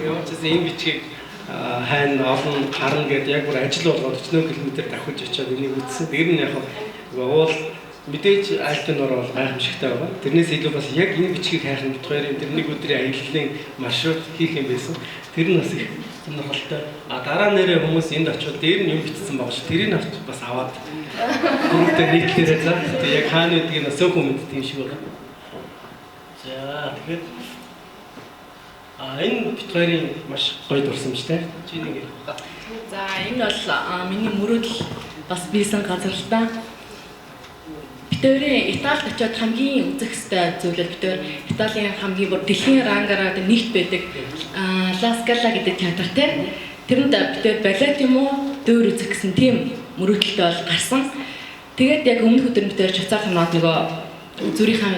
Ямар ч гэсэн энэ бичгийг хайна олон харна гэдээ яг бүр ажил болгоод 40 км давхиж очиад энийг үзсэн. Тэр нь яг уул мэдээж альпын нуур бол гайхамшигтай байгаа. Тэрнээс илүү бас яг энэ бичгийг хайх нь бит хоёрын тэр нэг өдрийн аяллаа маршрут хийх юм байсан. Тэр нь бас их сонирхолтой. А дараа нэрээ хүмүүс энд очиод дээр нь юм бичсэн байгаа шүү. Тэрийг авч бас аваад групптэй нийтлээрээ за. Тэгээ яг хаана байдгийг бас өөхөн мэддэг юм шиг байгаа. За тэгэхээр энэ бит хоёрын маш гоё дурсамжтай. Чи нэг ярих ба. За энэ бол миний мөрөөдөл бас бийсэн газар л та. Бид хоёрын Италид очиод хамгийн үзэх ёстой зүйл бол бид хоёр Италийн хамгийн бүр дэлхийн рангаараа нэгт байдаг Ла Скала гэдэг театр те. Тэрэнд бид хоёр балет юм уу дөөр үзэх гэсэн тийм мөрөөдөлтэй бол гарсан. Тэгээд яг өмнөх өдөр бид хоёр Швейцар тоноод нөгөө зүрийнхээ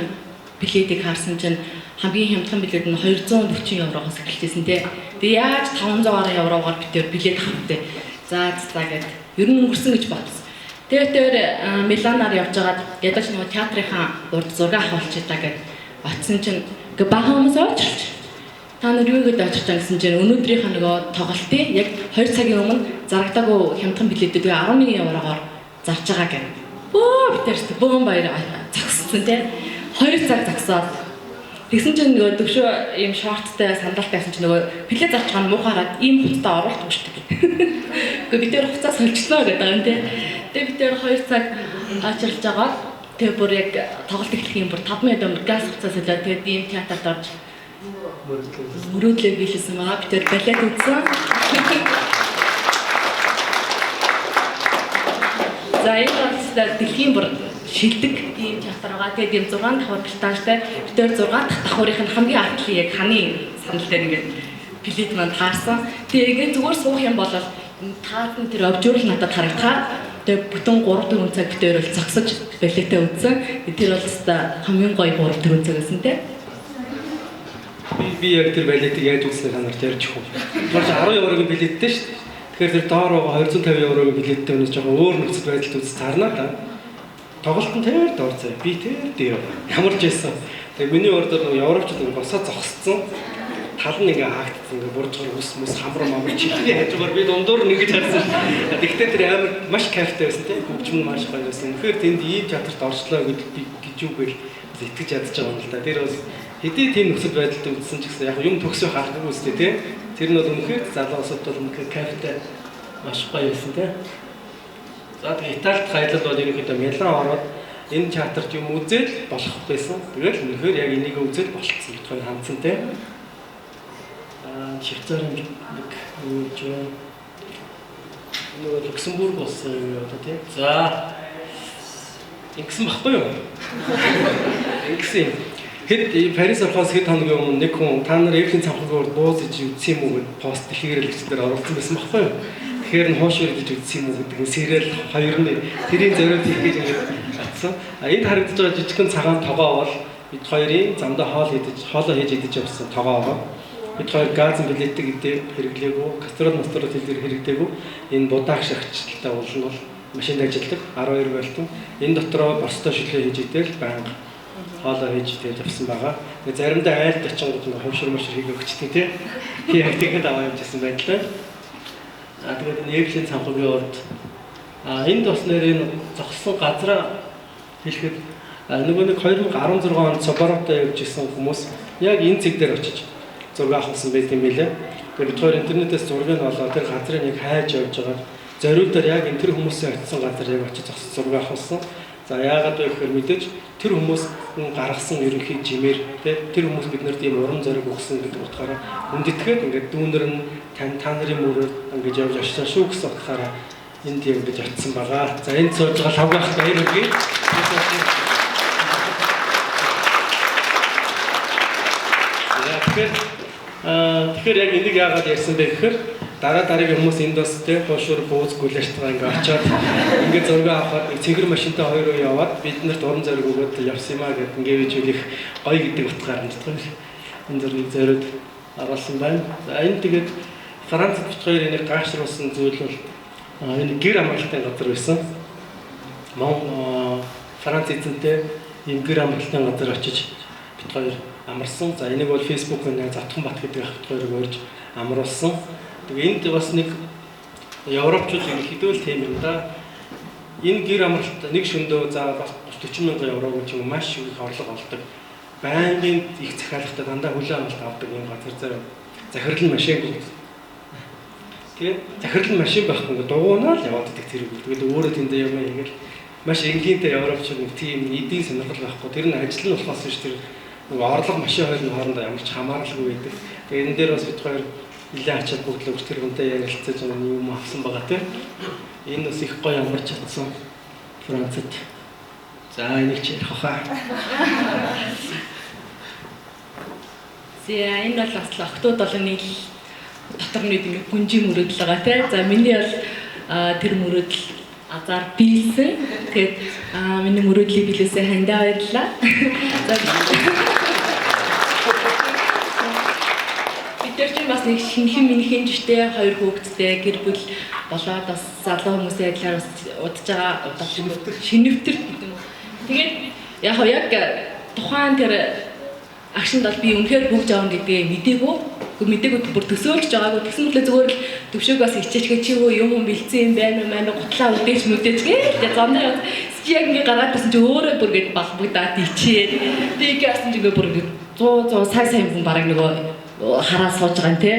билетийг харсан чинь хамгийн хямдхан билет нь 240 еврогоос эхэлжсэн те. Тэгээ яаж 500 гаруй еврогоор бид хоёр билет авах вэ? За за гэд ер нь өнгөрсөн гэж бодсон. Тэгээд тэр Миланаар явж байгаад ядаж нөгөө театрынхаа урд зураг авахулчихлаа гэд очсон чинь ингээ бага хүмүүс очирч. Та нар юу гэдээ очирч байгаа гэсэн чинь өнөөдрийнхөө нөгөө тоглолтын яг 2 цагийн өмнө зарагдаагүй хямдхан билетүүд 11 еврогоор зарж байгаа гэд. Бөө битэрс бөөн баяр зогссон те. 2 цаг зогсоод тэгсэн чинь нөгөө төвшөө ийм шорттай сандалтай байсан чинь нөгөө плед зарч байгаа нь муухайраад ийм хуцтай оруулт өгчдөг. Гэхдээ бид тэр хуцаа сольчлоо гэдэг юм тий. Тэгээ бид тэр 2 цаг ачирлж байгаа. Тэгээ бүр яг тоглолт эхлэх юм бүр 5 минут өмнө газ хуцаа солиод тэгээд ийм театрт орж мөрөөдлөө биелсэн байгаа. Бид тэр балет үзсэн. За энэ бол дэлхийн бүр шилдэг ийм театр байгаа. Тэгээд ийм 6 давхар платажтай. Бид тэр 6 дахь давхрын нь хамгийн артлын яг ханы сандал дээр ингээд плед маань таарсан. Тэгээ ингээд зүгээр суух юм бол таад нь тэр обжуур надад харагдахаар тэгээ бүтэн 3-4 цаг бид тэр бол зогсож балетээ үзсэн. Тэр бол өстой хамгийн гоё 3-4 цаг байсан те. Би яг тэр балетыг яаж үзснийг та нарт ярьж өгөх. Тэр 10 еврогийн билеттэй шүү дээ. Тэгэхээр тэр доор байгаа 250 еврогийн билеттэй өнөөс жоохон өөр нөхцөл байдалд үзэж зарна да. Тоглолт нь тэр доор заяа. Би тэр дээр. Ямар ч байсан. Тэгээ миний урд бол европчууд ингээ босоо зогсцсон. Тал нь ингээ хаагдсан, ингээ буржгаар ус мус хамар мамар чиглэлийн хажуугаар би дундуур нь ингэж харсан. Тэгтээ тэр амар маш кайфтай байсан тийм. Хөгжим нь маш гоё байсан. Үнэхээр тэнд ийм театрт орчлоо гэж би гэж үгүй итгэж ядаж байгаа юм л да. Тэр бас хэдий тийм нөхцөл байдалд үзсэн ч гэсэн яг юм төгсөх аргагүй үстэй тийм. Тэр нь бол үнэхээр залуусууд бол үнэхээр кайфтай маш гоё байсан тийм. За тэгээ Италид аялал бол ерөнхийдөө Милан ороод энэ театрт юм үзэл болох байсан. Тэгэл үнэхээр яг энийг үзэл болцсон гэж хоёр хандсан тийм. Швейцарын нэг юу гэж байна. Нөгөө Люксембург болсон юм одоо тийм. За ингэсэн баггүй юу? Ингэсэн юм. Хэд Парис орохоос хэд хоногийн өмнө нэг хүн та нар Эйфелийн цамхагийн урд бууз иж үзсэн юм уу гэд пост дэлхийгээр хэлэгчдээр оруулсан байсан баггүй юу? Тэгэхээр нь хууш ирж үзсэн юм уу гэдэг нь сериал хоёр нь тэрийн зориуд хийх гэж ингэж атсан. А энд харагдаж байгаа жижигхэн цагаан тогоо бол бид хоёрын замдаа хоол идэж хоолоо хийж идэж явсан тогоо байгаа. Бид хоёр газын билетийг идэ хэрэглээгүй, гастрол мастрол хэлээр хэрэглээгүй. Энэ будааг шагчлалтай уул нь бол машинд ажилладаг 12 вольтын. Энэ дотроо борстой шүлээ хийж идэл байнга хоолоо хийж идэж явсан байгаа. Тэгээ заримдаа айлд очингууд нэг ховшир мошир хийгээ өгчдөг тий. Тий яг тэгэхэд аваа явжсэн байдлаа. А тэгээд энэ Эйфелийн цамхагийн урд энд бас нэр энэ зогссон газраа хэлэхэд нөгөө нэг 2016 онд Соборотой явж исэн хүмүүс яг энэ цэг дээр очиж зураг авахсан байт юм билээ. Тэгээд бид хоёр интернетээс зургийг олоод тэр газрыг яг хайж явж байгаа. Зориудаар яг энэ тэр хүмүүсийн очисон газар яг очиж зогссон зураг авахсан. За яагаад вэ гэхээр мэдээж тэр хүмүүс гаргасан ерөнхий жимээр тэр хүмүүс биднэрт ийм урам зориг өгсөн гэдэг утгаараа хүндэтгээд ингээд дүүнер нь та нарын мөрөөр ингэж явж очсон шүү гэсэн утгаараа энд яг ингэж очисон байгаа. За энд сууж байгаа лавгах баяр хүргэе. Тэгэхээр яг энийг яагаад ярьсан бэ гэхээр дараа дараагийн хүмүүс энд бас тий хуушуур бууз гүлээштайгаа ингээ очиод ингээ зураг авахад нэг цэнхэр машинтай хоёр уу яваад биднэрт урам зориг өгөөд явсан юм а гэд ингээ бич үлэх гоё гэдэг утгаар мэддэг. Энэ зургийг зориуд оруулсан байна. За энэ тэгээд Францад бит хоёр энийг гайхшруулсан зүйл бол энэ гэр амралтын газар байсан. Франц эзэнтэй ийм гэр амралтын газар очиж бит хоёр амарсан. За энийг бол Facebook-ын Затхан Бат гэдэг ах бит хоёрыг урьж амруулсан. Тэгээ энд бас нэг европчууд ерөнхийдөө л тийм юм да. Энэ гэр амралт нэг шөндөө за бас 40 мянган евро гэж юм маш их орлого олдог. Байнгын их захиалгатай дандаа хүлээн авалт авдаг юм газар зэрэг захирал нь машин. Тэгээ захирал нь машин байхгүй ингээ дугуйнаа л яваад идэх тэрэг. Тэгээд өөрөө тэндээ юм хийгээл маш энгийнтэй европчууд нэг тийм эдийн сонирхол байхгүй. Тэр нь ажил нь болохоос биш тэр нөгөө орлого машин хоёрын хоорондоо ямар ч хамааралгүй байдаг. Тэгээ энэ дээр бас бид хоёр нэлээд ачаад бүгд л тэр хүнтэй ярилцаж юм авсан байгаа тийм. Энэ бас их гоё амарч чадсан Францад. За энийг чи ярих хаа. За энэ бол бас охтууд бол нэг дотор нэг ингээ гүнжи мөрөөдөл байгаа тийм. За миний бол тэр мөрөөдөл азар биелсэн. Тэгээд миний мөрөөдлийг биелээсээ хандаа баярлалаа. За бид нар чинь бас нэг шинхэн минхэн жиштэй хоёр хүүхэдтэй гэр бүл болоод бас залуу хүмүүсийн адилаар бас удаж байгаа удаа шинэвтер гэдэг юм уу. Тэгээд яг тухайн тэр агшинд бол би үнэхээр бүгж авна гэдгээ мдээгүй. Мэдээгүй бүр төсөөлж байгаагүй. Тэгсэн мэтлээ зүгээр л төвшөөгөөс хичээчгээ чи юу юм бэлдсэн юм байна уу маань гутлаа үдээч мүдээч гээл замдаа яваад чи яг ингээ гараад ирсэн чи өөрөө бүр гээд балбагдаад ичээд тэг ингээ харсан чи ингээ бүр ингээ 100 100 сая сая хүн бараг нөгөө хараа сууж байгаа юм те.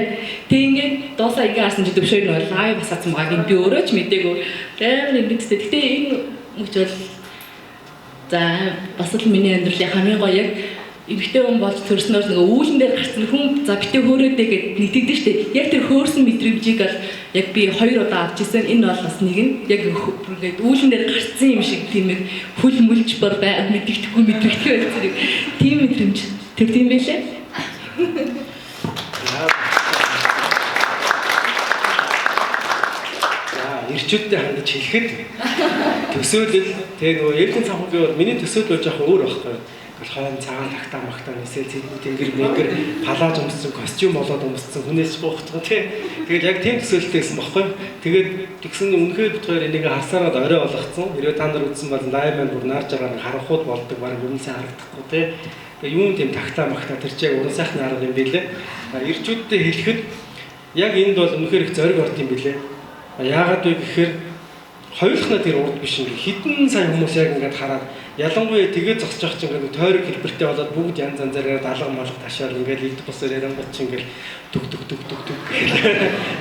Тэг ингээд дуусаа ингээ харсан чи төвшөөг нөгөө лайв басаацсан байгааг би өөрөө ч мдээгүй. Амар ингэдэгтэй. Гэтэ энэ мөч бол за бас л миний амьдралын хамгийн гоё яг эмэгтэй хүн болж төрснөөр нөгөө үүлэн дээр гарсан хүн за битээ хөөрөөдэй гэд нэгтгэдэг штэ. Яг тэр хөөрсөн мэдрэмжийг бол яг би 2 удаа авч ирсэн. Энэ бол бас нэг нь яг ингээд үүлэн дээр гарсан юм шиг тийм нэг хөл мүлж бор бай мэддэхгүй мэдрэгдэхгүй байсан нэг тийм мэдрэмж тэр тийм байлээ. За эрчүүдтэй хандаж хэлэхэд төсөөлөл тэгээ нөгөө Эвлэн цанхуугийн бол миний төсөөлөл бол жоохон өөр байхгүй. Хойн цагаан тагтаа магтаа нисэл цэдэн тэнгэр мэнгэр палаж өмссөн костюм болоод өмссөн хүнээс буухтгаа тий. Тэгээд яг тийм төсөөлөлтэй байсан байхгүй. Тэгээд тэгсэн үнэхээр бит хоёр энийг харсараад орой болгоцсон. Хэрвээ та нар үзсэн бол лайв маань бүр наарж байгаа нэг харанхууд болдог баг юм сайн харагдахгүй тий. Тэгээд юун тийм тагтаа магтаа тэр чинь яг уран сайхны арга юм билээ. Ирчүүдтэй хэлэхэд яг энд бол үнэхээр их зориг орд юм билээ. Яагаад вэ гэхээр хоёулахнаа тэр урд биш ингээ хэдэн сая хүмүүс яг ингээд хараад ялангуяа тэгээд зогсож байгаа чинь ингээд тойрог хэлбэртэй болоод бүгд янз янзаар алга малга ташаал ингээд элдв бусаар ярангууд чинь ингээд түг түг түг түг түг гэх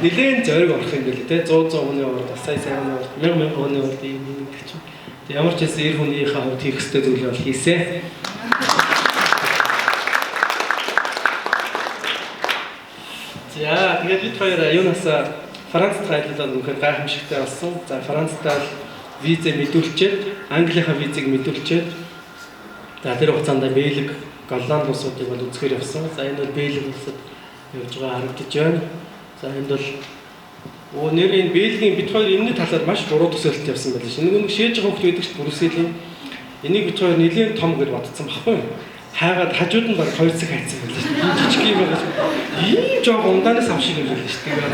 нэлээд зориг орох юм билээ те 100 100 хүний урд бас сая сая хүний урд 1000 1000 хүний урд ийм юм гэдэг чинь тэг ямар ч байсан эр хүнийхээ хувьд хийх ёстой зүйлээ бол хийсэн. За тэгээд бид хоёр юунаас Францд аялал үнэхээр гайхамшигтай болсон. За Францдаа визээ мэдүүлчихэд, Английнхаа визийг мэдүүлчихэд за тэр хугацаанд Бельги, Голланд улсуудыг бол үзэхээр явсан. За энэ бол Бельги улсад явж байгаа харагдаж байна. За энд бол нэр энэ Бельгийн бид хоёр энэний талаар маш буруу төсөөлөлт явсан байлаа шин. Нэг шээж байгаа хөлт байдаг шүү Брюсселийн. Энийг бид хоёр нэлээд том гэж бодсон баггүй юу? Хайгаад хажууд нь баг 2 цаг хайцсан байлаа шүү. Энэ жижиг юм байгаа. Ийм жоох ундаанаас ав шиг юм байлаа шүү. Тэгээд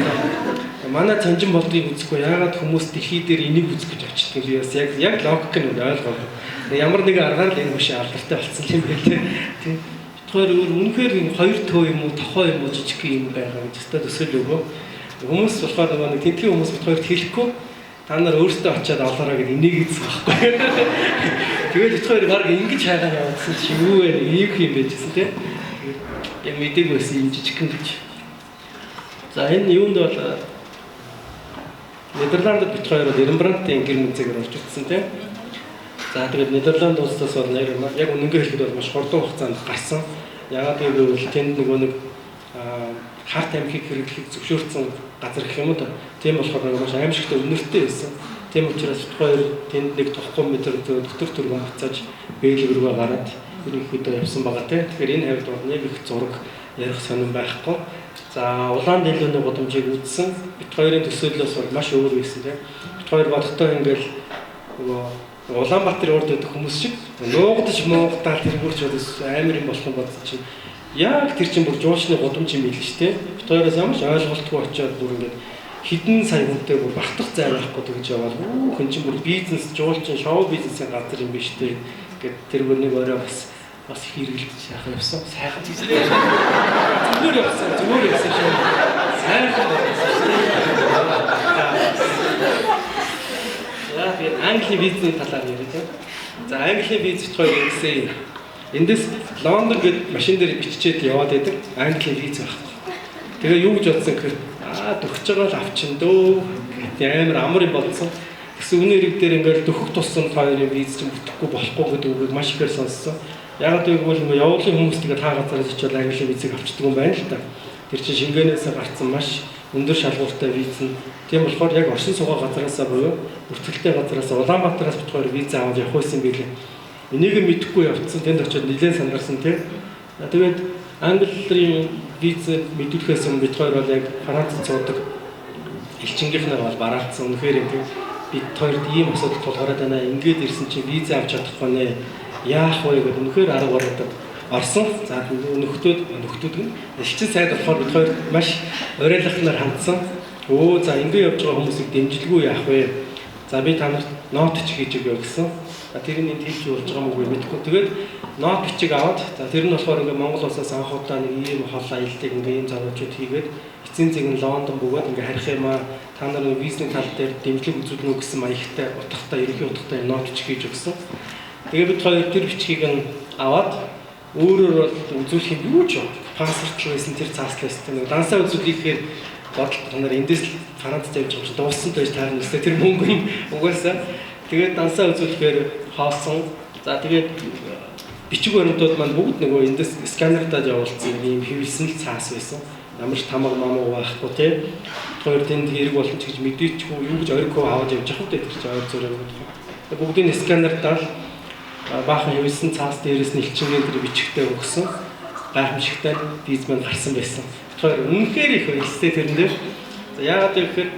манай цанжин болдгийг үзэхгүй яагаад хүмүүс дэлхий дээр энийг үзэх гэж очдөг юм би бас яг логик нь ойлгоогүй. Ямар нэгэн аргаар л энэ хөшөө алдартай болсон юм байл тээ. Тэг. Бид хоёр өөр үнэхээр энэ хоёр төө юм уу, тохоо юм уу жижиг юм байгаа гэж өстой төсөөл өгөө. Хүмүүс болохоор нөгөө нэг тентгийн хүмүүс бид хоёрт хэлэхгүй та нар өөртөө очиад олоорой гэд энийг үзэх байхгүй. Тэгээд бид хоёр баг ингэж хайгаа явуулсан чи юу вэ? Ийм юм байж гисэн тээ. Яг мэдээгүй байсан юм жижигхэн гэж. За энэ юунд бол Нидерландд бид хоёр бол Рембрандтын гэр музейгээр орж утсан тийм. За тэгээд Нидерланд улсаас бол яг үнэнгээ хэлэхэд бол маш хурдан хугацаанд гарсан. Яагаад гэвэл тэнд нөгөө нэг хар тамхиг хэрэглэхийг зөвшөөрсөн газар гэх юм уу. Тийм болохоор нэг маш аимшигтай үнэртэй байсан. Тийм учраас бид хоёр тэнд нэг 5 метр дотор төргөн буцааж Бельги рүүгээ гараад ерөнхийдөө явсан байгаа тийм. Тэгэхээр энэ хавьд бол нэг их зураг ярих сонирн байхгүй. За улаан дэлгүүрийн гудамжийг үзсэн. Бид хоёрын төсөөллөөс бол маш өөр байсан тийм. Бид хоёр бодохдоо ингээл нөгөө Улаанбаатарын урд байдаг хүмүүс шиг нуугдаж муугдаал тэргүүрч бол амар юм болох юм бодсон чинь яг тэр чинь бүр жуучны гудамж юм билээ шүү дээ. Бид хоёроос ямар ч ойлголтгүй очиод бүр ингээд хэдэн сая хүнтэй бүр багтах зай байхгүй тэгж яваал хүн чинь бүр бизнес жуулчин шоу бизнесийн газар юм биш үү гэд тэр бүр нэг орой бас хэрэглэж яхаа явсан. Сайхан тийжлээ. Зүгээр явсан. Зүгээр явсан шүү. Сайхан болсон шүү. За тэгээд Английн визний талаар яриа тийм. За Английн виз бит хоёр ингэсэн юм. Эндээс Лондон гээд машин дээр биччихээд яваад байдаг. Английн виз байхгүй. Тэгээ юу гэж бодсон гэхээр дөхөж байгаа л авчин дөө гэт амар амар юм бодсон. Тэгсэн үнэ хэрэг дээр ингээл дөхөх тусам хоёрын виз чинь бүтэхгүй болохгүй гэдэг үгийг маш ихээр сонссон. Яг гэвэл нөгөө явуулын хүмүүс тэгээд та газараас очиод английн визийг авчдаг юм байна л та. Тэр чинь Шенгенээс гарцсан маш өндөр шалгууртай виз нь. Тийм болохоор яг оршин суугаа газараасаа буюу бүртгэлтэй газараас Улаанбаатараас бит хоёр виз аваад явах байсан билээ. Энийг нь мэдэхгүй явцсан. Тэнд очиод нэлээд сандарсан тийм. Тэгээд Английн виз мэдүүлэхээс өмнө бит хоёр бол яг Францад суудаг элчингийнхнээр бол бараалцсан. Үнэхээр юм тийм. Бид хоёрт ийм асуудал тулгараад байна. Ингээд ирсэн чинь виз авч чадахгүй нэ. Яах вэ гэдэг үнэхээр арга барагдаад орсон. За нөхдүүд нь элчин сайд болохоор бид хоёр маш оройлохноор хандсан. Өө за ингэ явж байгаа хүмүүсийг дэмжилгүй яах вэ? За би та нарт нот ч хийж өгье гэсэн. Тэр нь энд хэлж болж байгаа мөгүй мэдэхгүй. Тэгээд нот бичиг аваад, за тэр нь болохоор ингээ Монгол улсаас анх удаа нэг ийм хол аяллыг ингээ ийм залуучууд хийгээд эцсийн зэг нь Лондон бөгөөд ингээ харих юм аа. Та нар визний тал дээр дэмжлэг үзүүлнэ үү гэсэн маягтай утгатай, ерөнхий утгатай нот бичиг хийж өгсөн. Тэгээд бид хоёр тэр бичгийг нь аваад өөрөөр бол үзүүлэх юм юу ч юм. Паспорт л байсан, тэр цааслаа байсан. Нэг дансаа үзүүлэхээр бодолт та нар эндээс л Францд явж байгаа юм чи дууссан л байж таарна гэсэн тэр мөнгө нь угаасаа. Тэгээд дансаа үзүүлэхээр хоосон. За тэгээд бичиг баримтууд маань бүгд нөгөө эндээс сканертаад явуулсан юм хэвлсэн л цаас байсан. Ямар ч тамга мамга байхгүй тий. Хоёр тэнд хэрэг болно ч гэж мэдээчгүй юу гэж ориг аваад явж байгаа хөтэй тэр чинь ойр зураг гэдэг. Бүгдийг сканертаад баахан хэвлсэн цаас дээрээс нь элчингийн тэр бичгтээ өгсөн. Гайхамшигтай виз маань гарсан байсан. Тэгэхээр үнэхээр их баярлалтай тэрэн дээр. За яагаад гэвэл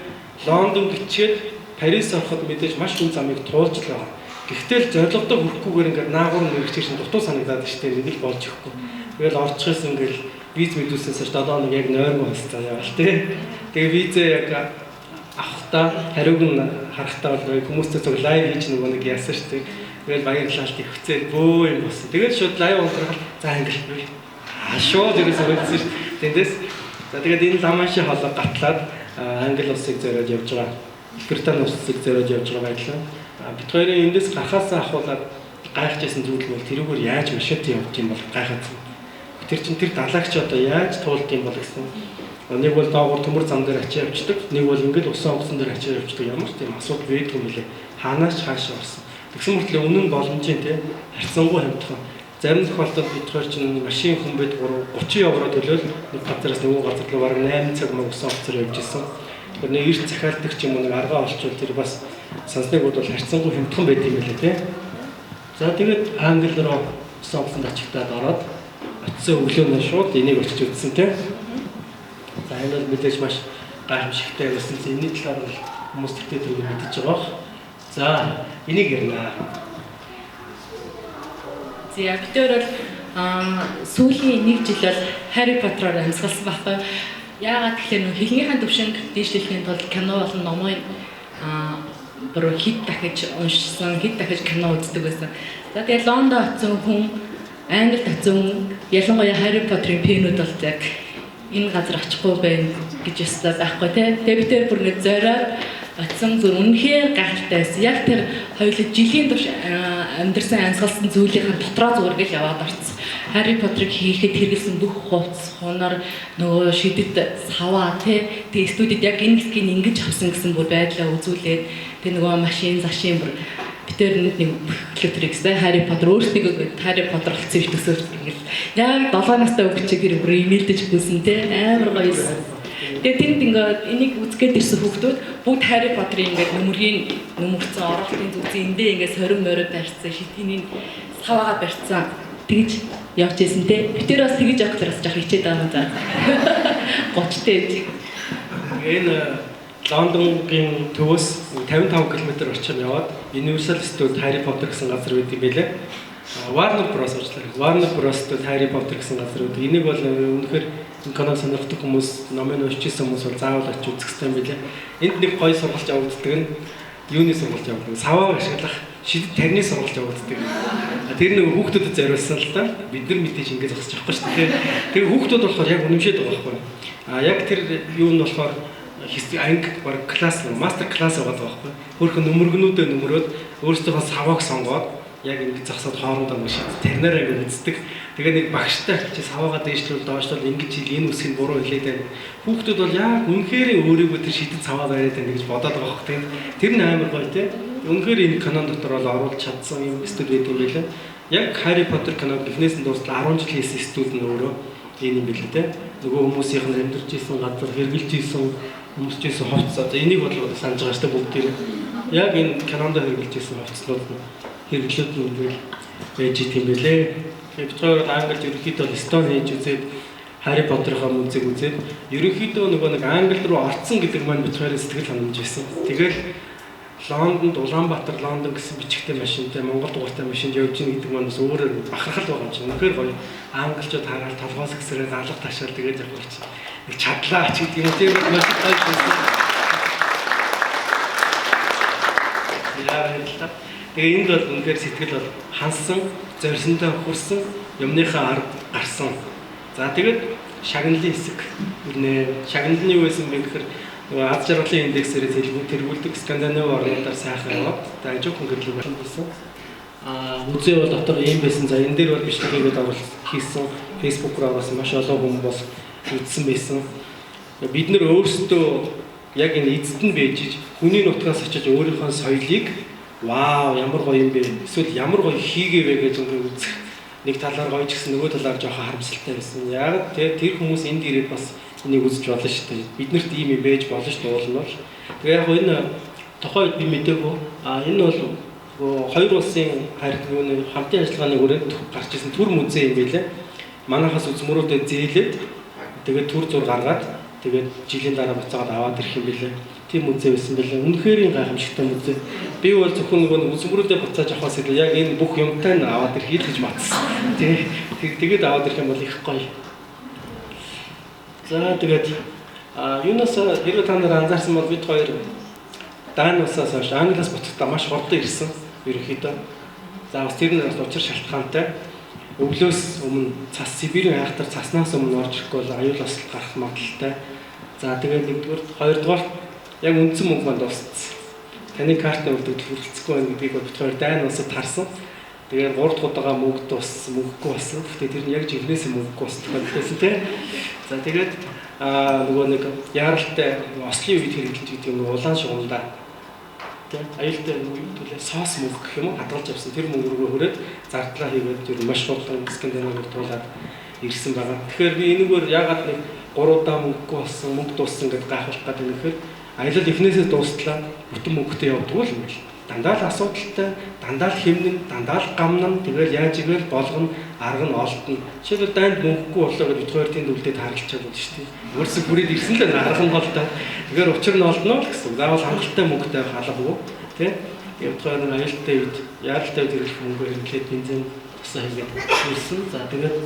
Лондон гिचээд Парис ороход мэдээж маш хүн замыг туулж л байгаа. Гэхдээ л зорилгодоо хүрэхгүйгээр ингээд наагур мэрэгчээр чинь дутуу санагдаад штэ нэг л болж өгөхгүй. Тэгэл орчихсон ингээд виз мэдүүлсэнээс хойш 7 хоног яг нойрмоо болсон яваал тий. Тэгээ визээ яг авахдаа хариуг нь харахтаа бол хүмүүстэй зүг лайв хийж нөгөө нэг яасан штэ. Тэгэл баярлалт их хүцээр бөө юм болсон. Тэгэл шууд лайв унтрахад за ингээл шууд ерөөсөө өгсөн шүү. Тэндээс за тэгээд энэ ламанши хоолой гатлаад Англи улсыг зориод явж байгаа. Их Британи улсыг зориод явж байгаа байдлаа. Бид хоёрын эндээс гарахаас ахуулаад гайхажсэн зүйл нь бол тэрүүгээр яаж машинтай явж юм бол гайхаад. Тэр чинь тэр далаагч одоо яаж туулд юм бол гэсэн. Нэг бол доогуур төмөр зам дээр ачаа явчихдаг, нэг бол ингээл усан онгоцон дээр ачаа явчихдаг. Ямар ч тийм асуудал байдгүй юм лээ. Хаанаас ч хаашаа орсон. Тэгсэн мөртлөө үнэн боломжийн тий харьцангуй хямдхан. Зарим тохиолдолд бид хоёр чинь машин хүн байд 3 30 евро төлөөл нэг газараас нөгөө газар руу бараг 8 цаг мөн усан онгоцоор явж исэн. Тэгэхээр нэг эрт захиалдаг ч юм уу нэг аргаа олчвол тэр бас сансныг бодвол харьцангуй хямдхан байд юм лээ тий. За тэгээд Англи руу усан онгоцонд очихдаад ороод очисон өглөө нь шууд энийг очиж үзсэн тий. За энэ бол мэдээж маш гайхамшигтай байсан. Энэний талаар бол хүмүүс тэгтээ тэрийг мэдэж байгаа бох. За энийг ярина. За бид өөр бол сүүлийн нэг жил бол Harry Potter-оор амьсгалсан байхгүй. Яагаад гэхээр нөх хэлнийхэн төвшинг дээшлэхийн тулд кино болон номын бүр хэд дахиж уншсан, хэд дахиж кино үздэг байсан. За тэгээд Лондон очсон хүн, Англид очсон хүн, ялангуяа Harry Potter-ын фэнүүд бол яг энэ газар очихгүй байх гэж ёстой байхгүй тий. Тэгээд бид тэр бүр ингэ зориод очсон зүр үнэхээр гайхалтай байсан. Яг тэр хоёулаа жилийн турш амьдарсан амьсгалсан зүйлийн дотроо зүгээр гэл яваад орсон. Harry Potter-ыг хийхэд хэрэглэсэн бүх хувцас, хунар, нөгөө шидэд саваа тий. Тэгээ студид яг энэ хэсгийг ингэж авсан гэсэн бүр байдлаа үзүүлээд тэгээ нөгөө машин, зашин бүр битэр нэг өглөө гэсэн Harry Potter өөрсдөө Harry Potter болсон юм төсөөлж ингээл яг 7 настай өгч тэр бүр имэйлдэж гүсэн тий. Амар гоё юм. Тэгээ тэнд ингээд энийг үзгээд ирсэн хүүхдүүд бүгд Harry Potter-ийн ингээд нөмрийн нөмөрцөн оролтын зүгзэн эндээ ингээд сорин морой барьсан, шидгийн саваага барьсан тэгж явж исэн те. Би тэр бас тэгж явах талаас жоох хичээд байгаа юм за. 30 тэй. Энэ Лондонгийн төвөөс 55 км орчим яваад Universal Studios Harry Potter гэсэн газар байдаг байлээ. Warner Bros уучлаарай. Warner Bros Studios Harry Potter гэсэн газар байдаг. Энийг бол үнэхээр энэ киног сонирхдаг хүмүүс, номыг уншиж исэн хүмүүс бол заавал очиж үзэх хэрэгтэй юм билээ. Энд нэг гоё сургалт явагддаг нь юуны сургалт явагддаг? Саваа ашиглах шидэд тарины сургалт явагддаг. Тэр нэг хүүхдүүдэд зориулсан л да. Бид нар мэдээж ингэ зогсож явахгүй шүү дээ. Тэр хүүхдүүд болохоор яг үнэмшээд байгаа байхгүй. А яг тэр юу нь болохоор анги баг класс, мастер класс яваад байгаа байхгүй. Хөөрхөн нөмөргнүүдээ нөмрөөд өөрсдийнхөө савааг сонгоод яг ингэ зогсоод хоорондоо нэг шид таринаараа ингэ үздэг. Тэгээ нэг багштай чи саваагаа дээшлүүл доошлол ингэж хэл энэ үсгийг буруу хэлээд байна. Хүүхдүүд бол яг үнэхээр өөрийгөө тэр шидэд саваа бариад байна гэж бодоод байгаа хөх тийм. Тэр нь амар гоё тийм. Үнэхээр энэ кинон дотор бол оруулж чадсан юм студ байдаг юм байлаа. Яг Harry Potter киног эхнээс нь дуустал 10 жил хийсэн студ нь өөрөө энэ юм билээ тийм. Нөгөө хүмүүсийнх нь амьдарч исэн газар, хэрглэж исэн, өмсөж исэн хувцас одоо энийг бол санаж байгаа шүү дээ бүгдийг. Яг энэ кинонд хэрглэж исэн хувцснууд нь хэрэглүүд нь ингээл байж идэм бэлээ. Тэгэхээр бид хоёр Англид ерөнхийдөө Stone хийж үзээд Harry Potter-ийн музик үзээд ерөнхийдөө нөгөө нэг Англи руу орцсон гэдэг маань бид хоёрын сэтгэл ханамж байсан. Тэгэл Лондонд Улаанбаатар Лондон гэсэн бичгтэй машинтай Монгол дугаартай машинд явж гин гэдэг маань бас өөрөөр бахархал байгаа юм чинь. Үнэхээр гоё. Англичууд хараад толгоос гисрээд алга ташаал тэгээд явах чинь. Нэг чадлаа ч гэдэг юм тийм маш их гоё байсан. Яа баярлалаа. Тэгээ энд бол үнэхээр сэтгэл бол хансан, зорьсондоо хүрсэн, юмныхаа ард гарсан. За тэгээд шагналын хэсэг ирнэ. Шагнал нь юу байсан бэ гэхээр нөгөө аз жаргалын индексээр тэргүүлдэг Скандинав орнуудаар сайхан яваад тэгээ ажуухан гэрлэг байсан. Музей бол дотор ийм байсан. За энэ дээр бол бичлэг хийгээд оруулах хийсэн. Facebook руу оруулсан маш олон хүн бол үзсэн байсан. Бид нэр өөрсдөө яг энэ эзэд нь байж хүний нутгаас очиж өөрийнхөө соёлыг вау ямар гоё юм бэ? Эсвэл ямар гоё хийгээвэ гэж ингээд үзэх нэг талаар гоё ч гэсэн нөгөө талаар жоохон харамсалтай байсан. Яг тэр хүмүүс энд ирээд бас энийг үзэж болно шүү дээ. Биднэрт ийм юм байж болно шүү дээ уул нь бол. Тэгээ яг энэ тухайн үед би мдээгүй. Энэ бол хоёр улсын харилцааны хамтын ажиллагааны хүрээнд гарч ирсэн төр музей юм байлээ. Манайхаас үзмөрүүдэд зээлээд тэгээд төр зур гаргаад тэгээд жилийн дараа буцаагаад аваад ирэх юм байлээ. Тийм музей байсан байлээ. Үнэхээр гайхамшигтай музей. Би бол зөвхөн нөгөө үзмөрүүдэд буцааж авахаас илүү яг энэ бүх юмтай нь аваад ирэх гэж бодсон. Тэгээд аваад ирэх юм бол их гоё. За тэгээд юунаас хэрвээ та нар анзаарсан бол бид хоёр Дани улсаас хойш Англиас буцахдаа маш хурдан ирсэн ерөнхийдөө. За бас тэр нь бас учир шалтгаантай. Өглөөс өмнө цас Сибирийн айхтар цаснаас өмнө орж ирэхгүй бол аюул осолд гарах магадлалтай. За тэгээд нэгдүгээр, хоёрдугаар яг үндсэн мөнгө маань дууссан. Таны картны үлдэгдэл хүрэлцэхгүй байна гэдгийг бид хоёр Дани улсад харсан. Тэгээд 3 дахь удаага мөнгө дууссан, мөнгөгүй болсон. Гэхдээ тэр нь яг жинхнээс мөнгөгүй болсон тохиолдол байсан тийм. За тэгээд нөгөө нэг яаралтай ослын үед хэрэглэж гэдэг юм улаан шугамдаа тийм аюултай нөгөө юу гэдэг лээ соос мөнгө гэх юм уу хадгалж авсан. Тэр мөнгө рүү хүрээд зардлаа хийгээд тэр маш хурдан Скандинаваар туулаад ирсэн байгаа. Тэгэхээр би энэгээр яагаад нэг 3 удаа мөнгөгүй болсон, мөнгө дууссан гэдээ гайхуулах гэдэг юм гэхээр аялал эхнээсээ дуустлаа бүтэн мөнгөтэй явдггүй юм байна. Дандаа л асуудалтай, дандаа л хэмнэн, дандаа л гамнан, тэгэл яаж игээл болгоно, арга нь олдно. Жишээлбэл дайнд мөнгөгүй боллоо гэж бид хоёр тэнд үлдээд харгалчаад байна шүү дээ. Өөрсөө бүрээд ирсэн л арга нь болдоо. Тэгэхээр учир нь олдно л гэсэн. Заавал хангалттай мөнгөтэй байх албагүй, тий? Тэгээд бид хоёр аюултай үед, яаралтай үед хэрэглэх мөнгөөр хэрэглээд бензин тусаа хийгээд ирсэн. За тэгээд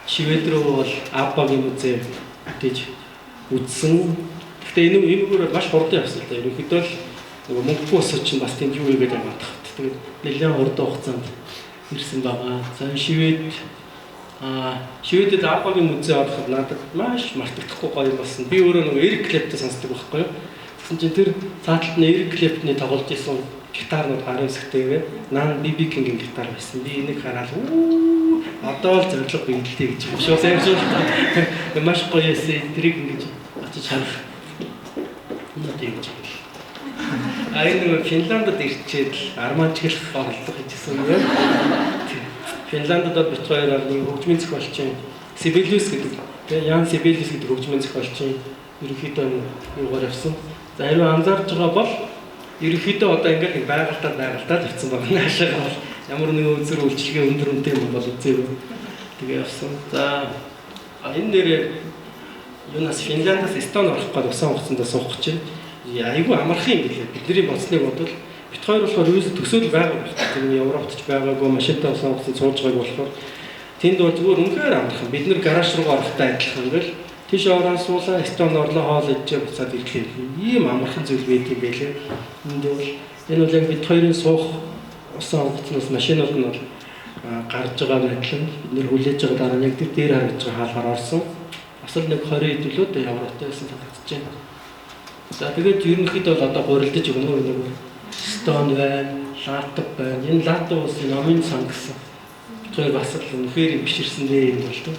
Швед рүү бол Аббагийн музей бүтээж үзсэн. Гэхдээ энэ энэгээр маш хурдан явсан л да. Ерөнхийдөө л нөгөө мөнгөгүй болсон чинь бас тэнд юу хийгээд яваад тах. Тэгээд нэлээд хурдан хугацаанд ирсэн байгаа. За Швед Шведэд Аббагийн музей ороход надад маш мартагдахгүй гоё юм болсон. Би өөрөө нөгөө Эрик Клэптон сонсдог байхгүй юу? Тэгсэн чинь тэр цааталт нь Эрик Клэптны тоглож исэн гитарнууд гарын үсгтэйгээ наан BB King-ийн гитар байсан. Би энийг хараад одоо л зорилго биелэлтэй гэж юм шүү. Сайн шүү. Маш гоё байсан. Тэрийг ингэж очиж харах. Надад юм чи. Энэ нөгөө Финландд ирчээд л арманчглах оролдох хийжсэн юм байна. Финландд бол бит хоёр нэг хөгжмийн зохиолчийн Сибелиус гэдэг тийм Ян Сибелиус гэдэг хөгжмийн зохиолчийн ерөнхийдөө юугаар явсан. За хэрвээ анзаарч байгаа бол ерөнхийдөө одоо ингээд нэг байгальтаа явцсан байгаа. Наашаага бол ямар нэгэн үзэр үйлчилгээ өндөр үнэтэй юм бол үзээгүй. Тэгээ явсан. За энэ нэрээ юунаас Финландаас Эстон орох гээд усан хугацаанд суух гэж байна. Айгүй амархан юм билээ. Бидний бодсныг бодвол бит хоёр болохоор юус төсөөл байгаагүй байна. Тэр нь Европт ч байгаагүй, машинтай усан хугацаанд сууж байгааг болохоор тэнд бол зүгээр үнэхээр амархан. Бид нэр гараж руу орохтой адилхан ингээл тийш ороо суулаа, Эстон орлоо, хоол иджээ буцаад ирлээ. Ийм амархан зүйл байд юм байлээ. Энд бол энэ бол яг бид хоёрын суух усан хугацаанаас машинууд нь бол гарч байгаа байдал нь бид нэр хүлээж байгаа дараа нь яг тэр дээр харагдж байгаа хаалгаар орсон. Бас л нэг 20 хэдүүлүүд Европтой байсан санагдаж байна. За тэгээд ерөнхийдөө бол одоо гурилдаж өгнө нэг Эстон байна, Латв байна. Энэ Латв улсын номын сан гэсэн. Бид хоёр бас л үнэхээр юм биширсэн дээ юм бол тоо.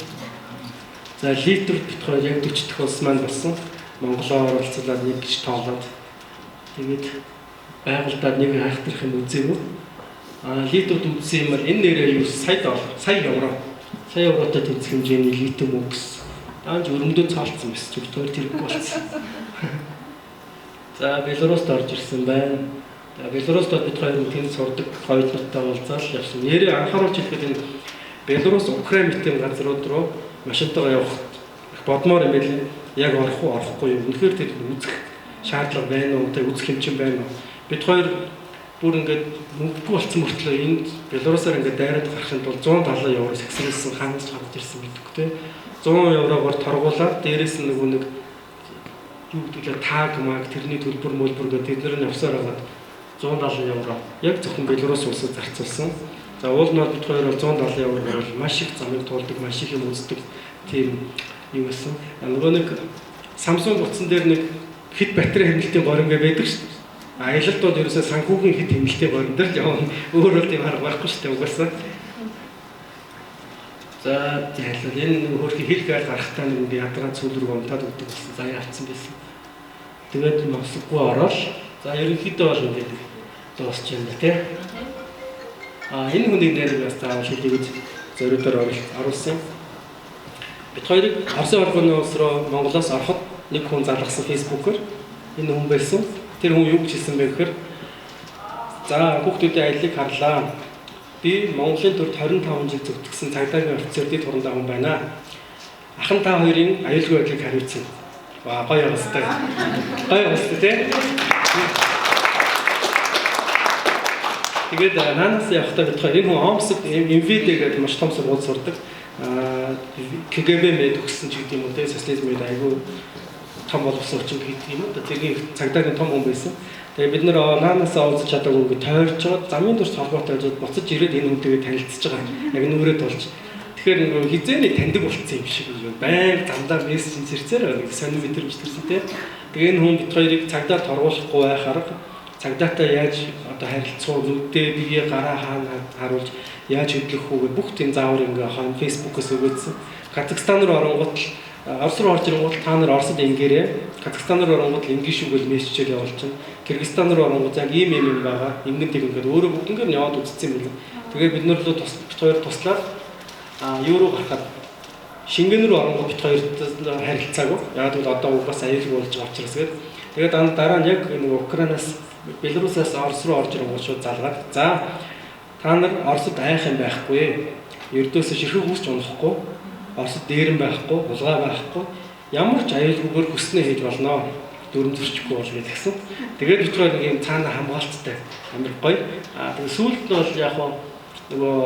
За Литвд бид хоёр яг 40 дахь улс маань болсон. Монголоор оролцуулаад нэг гэж тоолоод тэгээд байгальдаа нэг хайхтрах юм үзээгүй. Литвд үзсэн юмар энэ нэрээ юу сая доллар, сая евро. Сая евротой тэнцэх хэмжээний литв мөнгө гэсэн. Даанч өрөмдөө цаалцсан байсан чи бид хоёр тэрэггүй болсон. За Беларуст орж ирсэн байна. За Беларуст бид хоёр тэнд сурдаг хоёулантай уулзаад явсан. Нэрээ анхааруулж хэлэхэд энэ Беларус, Украин мэтийн газрууд руу машинтайгаа явах их бодмоор юм байлээ. Яг орох уу, орохгүй юу? Үнэхээр тэр үзэх шаардлага байна уу? Тэр үзэх хэмжээ байна уу? Бид хоёр бүр ингээд мөнгөгүй болсон мөртлөө энд Беларусаар ингээд дайраад гарахын тулд 170 евро сэгсрэлсэн хаанаас гарч ирсэн гэдэггүй те. 100 еврогоор торгуулаад дээрээс нь нөгөө нэг юу гэдэг лээ таг маг тэрний төлбөр мөлбөр гэдэг тэд нар нь явсаар байгаад 170 евро. Яг зөвхөн Беларусь улсад зарцуулсан. За уул нь бид хоёр бол 170 евро бол маш их замыг туулдаг, маш их юм үздэг тийм юу гэсэн. Нөгөө нэг Samsung утсан дээр нэг хэд батарей хэмнэлтийн горим гэ байдаг шүү дээ. Аялалд бол ерөөсөө санхүүгийн хэд хэмнэлтийн горим дээр л явна. Өөр бол тийм арга байхгүй шүү дээ угаасаа. За зайлвал энэ нэг хөөрхий хэл гайл гарахтаа нэг ингээ ядаргаа цүүл рүү унтаад өгдөг болсон. За яалцсан байсан. Тэгээд мосгүй ороод за ерөнхийдөө бол ингээд дуусч юм да тий. А энэ хүнийг нэрийг бас заавал хэлье гэж зориудаар оруулсан. Бид хоёрыг Оросын холбооны улс руу Монголоос ороход нэг хүн залгасан фэйсбүүкээр энэ хүн байсан. Тэр хүн юу гэж хэлсэн бэ гэхээр за хүүхдүүдийн аяллыг харлаа. Би Монголын төрд 25 жил зөвтгсөн цагдаагийн офицер дэд хурандаа хүн байна. Ахан та хоёрын аюулгүй байдлыг хариуцсан. Ваа гоё явуултай. Гоё явуултай тий. Тэгээд наанаас явахдаа бид хоёр энэ хүн Омск МВД гэдэг маш том сургууль сурдаг. КГБ мэд өгсөн ч гэдэг юм уу тий социализм үед айгүй том боловсон хүчин гэдэг юм уу. Тэргийн цагдаагийн том хүн байсан. Тэгээ бид нэр наанаас уулзах чадаагүй ингээд тойрж байгаа. Замын турш холбоотой ажууд буцаж ирээд энэ хүнтэйгээ танилцж байгаа. Яг нүрээ тулж. Тэгэхээр нэг хизээний таньдаг болцсон юм шиг юм. Баян замдаа мессеж зэрцээр нэг сонин мэдрэмж төрсөн тий. Тэгээ энэ хүн бид хоёрыг цагдаа торгуулахгүй байх арга цагдаатай яаж одоо харилцах уу, нүдээ бие гараа хаана харуулж яаж хөдлөх үү гэх бүх тийм заавар ингээ хон фэйсбүүкээс өгөөдсөн. Казахстан руу оронгууд л Орос руу орж ирэнгүүт та нар Оросд ингээрээ, Казахстан руу оронгууд л ингэн шүү гэж мессежээр явуулчихна. Кыргызстан руу оронгууд яг ийм ийм юм байгаа. Ингэн тэг ингээд өөрөө бүгднгээр нь яваад үзсэн юм байна. Тэгээ бид нар лөө бит хоёр туслаад юу руу гарахад Шингэн рүү оронгууд бит хоёр харилцаагүй. Яг бол одоо угаас аюулгүй болж байгаа учраас гээд. Тэгээд дараа нь яг нэг Украинаас Белорусаас Орос руу орж ирэнгүүт шууд залгаад за та нар Оросд айх юм байхгүй. Ердөөсөө ширхэг үүсч унахгүй. Оросд дээрэм байхгүй, булгаа байхгүй. Ямар ч аюулгүйгээр хүснээ хийж болно. Дүрм зөрчихгүй бол гэсэн. Тэгээд бид хоёр нэг юм цаана хамгаалттай амар гоё. Аа тэгээд сүүлд нь бол яг нөгөө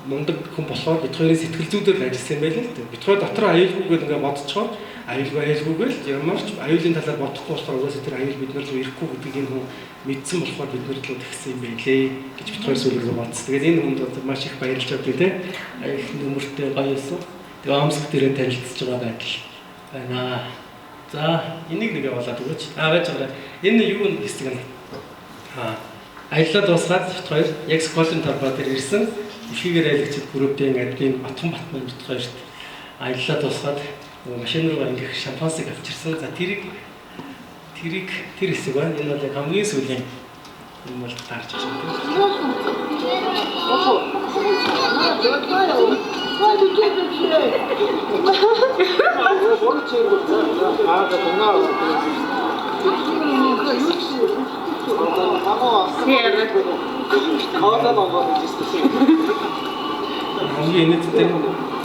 мундаг хүн болохоор бид хоёрын сэтгэл зүйдээр л ажилласан юм байл л дээ. Бид хоёр дотор аюулгүйгээр ингээ бодцохоор аюулгүй л ямар ч аюулын талаар бодохгүй болохоор угаасаа тэр аюул бид нар руу ирэхгүй гэдгийг энэ хүн мэдсэн болохоор бид нар руу тэгсэн юм байлээ гэж бид хоёр сүүлрээ бодсон. Тэгээд энэ хүнд бол маш их баярлж байгаа тий. Аюул нөмөртэй гоё байсан. Тэгээ Омск дээрээ танилцж байгаа байдал байна. За энийг нэг явуулаад өгөөч. Аа байж байгаа. Энэ юу хэсэг нь? Аяллаа дуусгаад бид хоёр яг Сколын талбай дээр ирсэн. Дэлхийгээр аялагчид группийн админ Батхан Батман бид хоёрт аяллаа дуусгаад машин руугаа ингэх шампансыг авчирсан. За тэрийг тэр хэсэг байна. Энэ бол яг хамгийн сүүлийн юм бол таарч байгаа юм. Хамгийн инээдтэй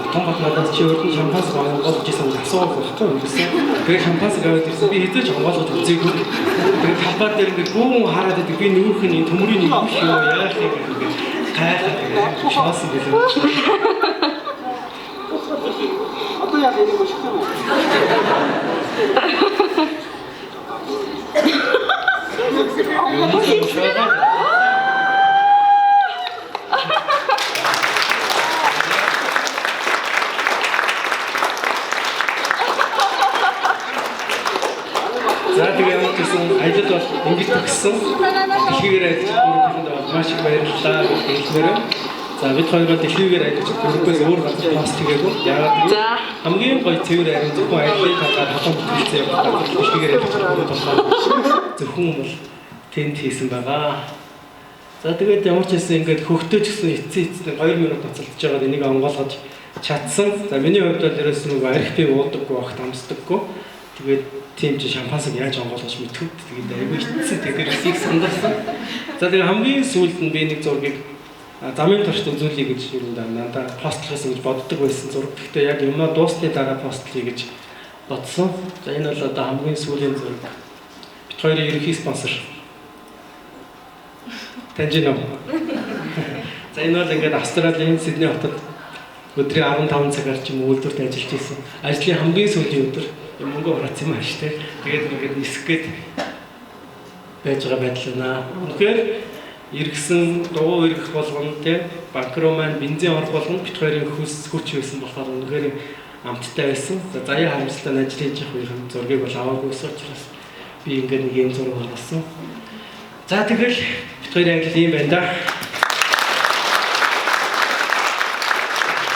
Батхан Бат надаас чи өөрт нь шампанс онгойлгож ирсэн гэж асуугаад байхгүй юу гэсэн. Тэгээ шампанс аваад ирсэн. Би хэзээ ч онгойлгож үзээгүй. Тэгээ талбай дээр ингээд бүүн хараад идэг. Би нүүрх нь төмөрийн нэг биш юу яах юм бэ ингээд гайхаад ингээд шоосон гэлээ. Одоо яг энийг өшөх юм уу? За тэгээ ямар ч гэсэн аялал бол ингэж төгссөн. Дэлхийгээр аялж группэнд бол маш их баярлалаа гэж хэлмээр байна. За бид хоёр бол дэлхийгээр аялж группээс өөр газар пост хийгээгүй. Яагаад гэвэл хамгийн гоё цэвэр ариун зөвхөн аяллаа талаар халуун бүтээлцээ явах газар дэлхийгээр аялж групп болохоор зөвхөн бол тэнд хийсэн байгаа. За тэгээд ямар ч байсан ингээд хөгтөөч гэсэн эцсийн эцэст 2 минут ноцолдож байгаад энийг онгойлгож чадсан. За миний хувьд бол ерөөс нэг арх би уудаггүй, огт амсдаггүй. Тэгээд тийм чи шампансыг яаж онгойлгож мэдхүү. Тэгээд айгүй итсэн. Тэгээд их сандарсан. За тэгээд хамгийн сүүлд нь би нэг зургийг замын туршид үзүүлье гэж ер нь надад постлохсон гэж боддог байсан зураг. Гэхдээ яг юмаа дуусны дараа постлъя гэж бодсон. За энэ бол одоо хамгийн сүүлийн зураг. Бид хоёрын ерөнхий спонсор. Таньж гэнэ. За энэ бол ингээд Австралийн Сидней хотод өдрийн 15 цагаар ч юм уу үйлдвэрт ажиллаж байсан. Ажлын хамгийн сүүлийн өдөр мөнгө хураацсан юм ааш тэ. Тэгээд ингээд нисэх гээд байж байгаа байдал байна. Үнэхээр эргэсэн дугуй эргэх болгоно те банк руу маань бензин орох болгоно бит хоёрын хөлс хүч байсан болохоор үнэхээр амттай байсан. За заяа харамсалтай нь ажил хийж явах үеийн зургийг бол аваагүйсэн учраас би ингээд нэг юм зураг оруулсан. За, тэгэл бит хоёрын аялал ийм байна да.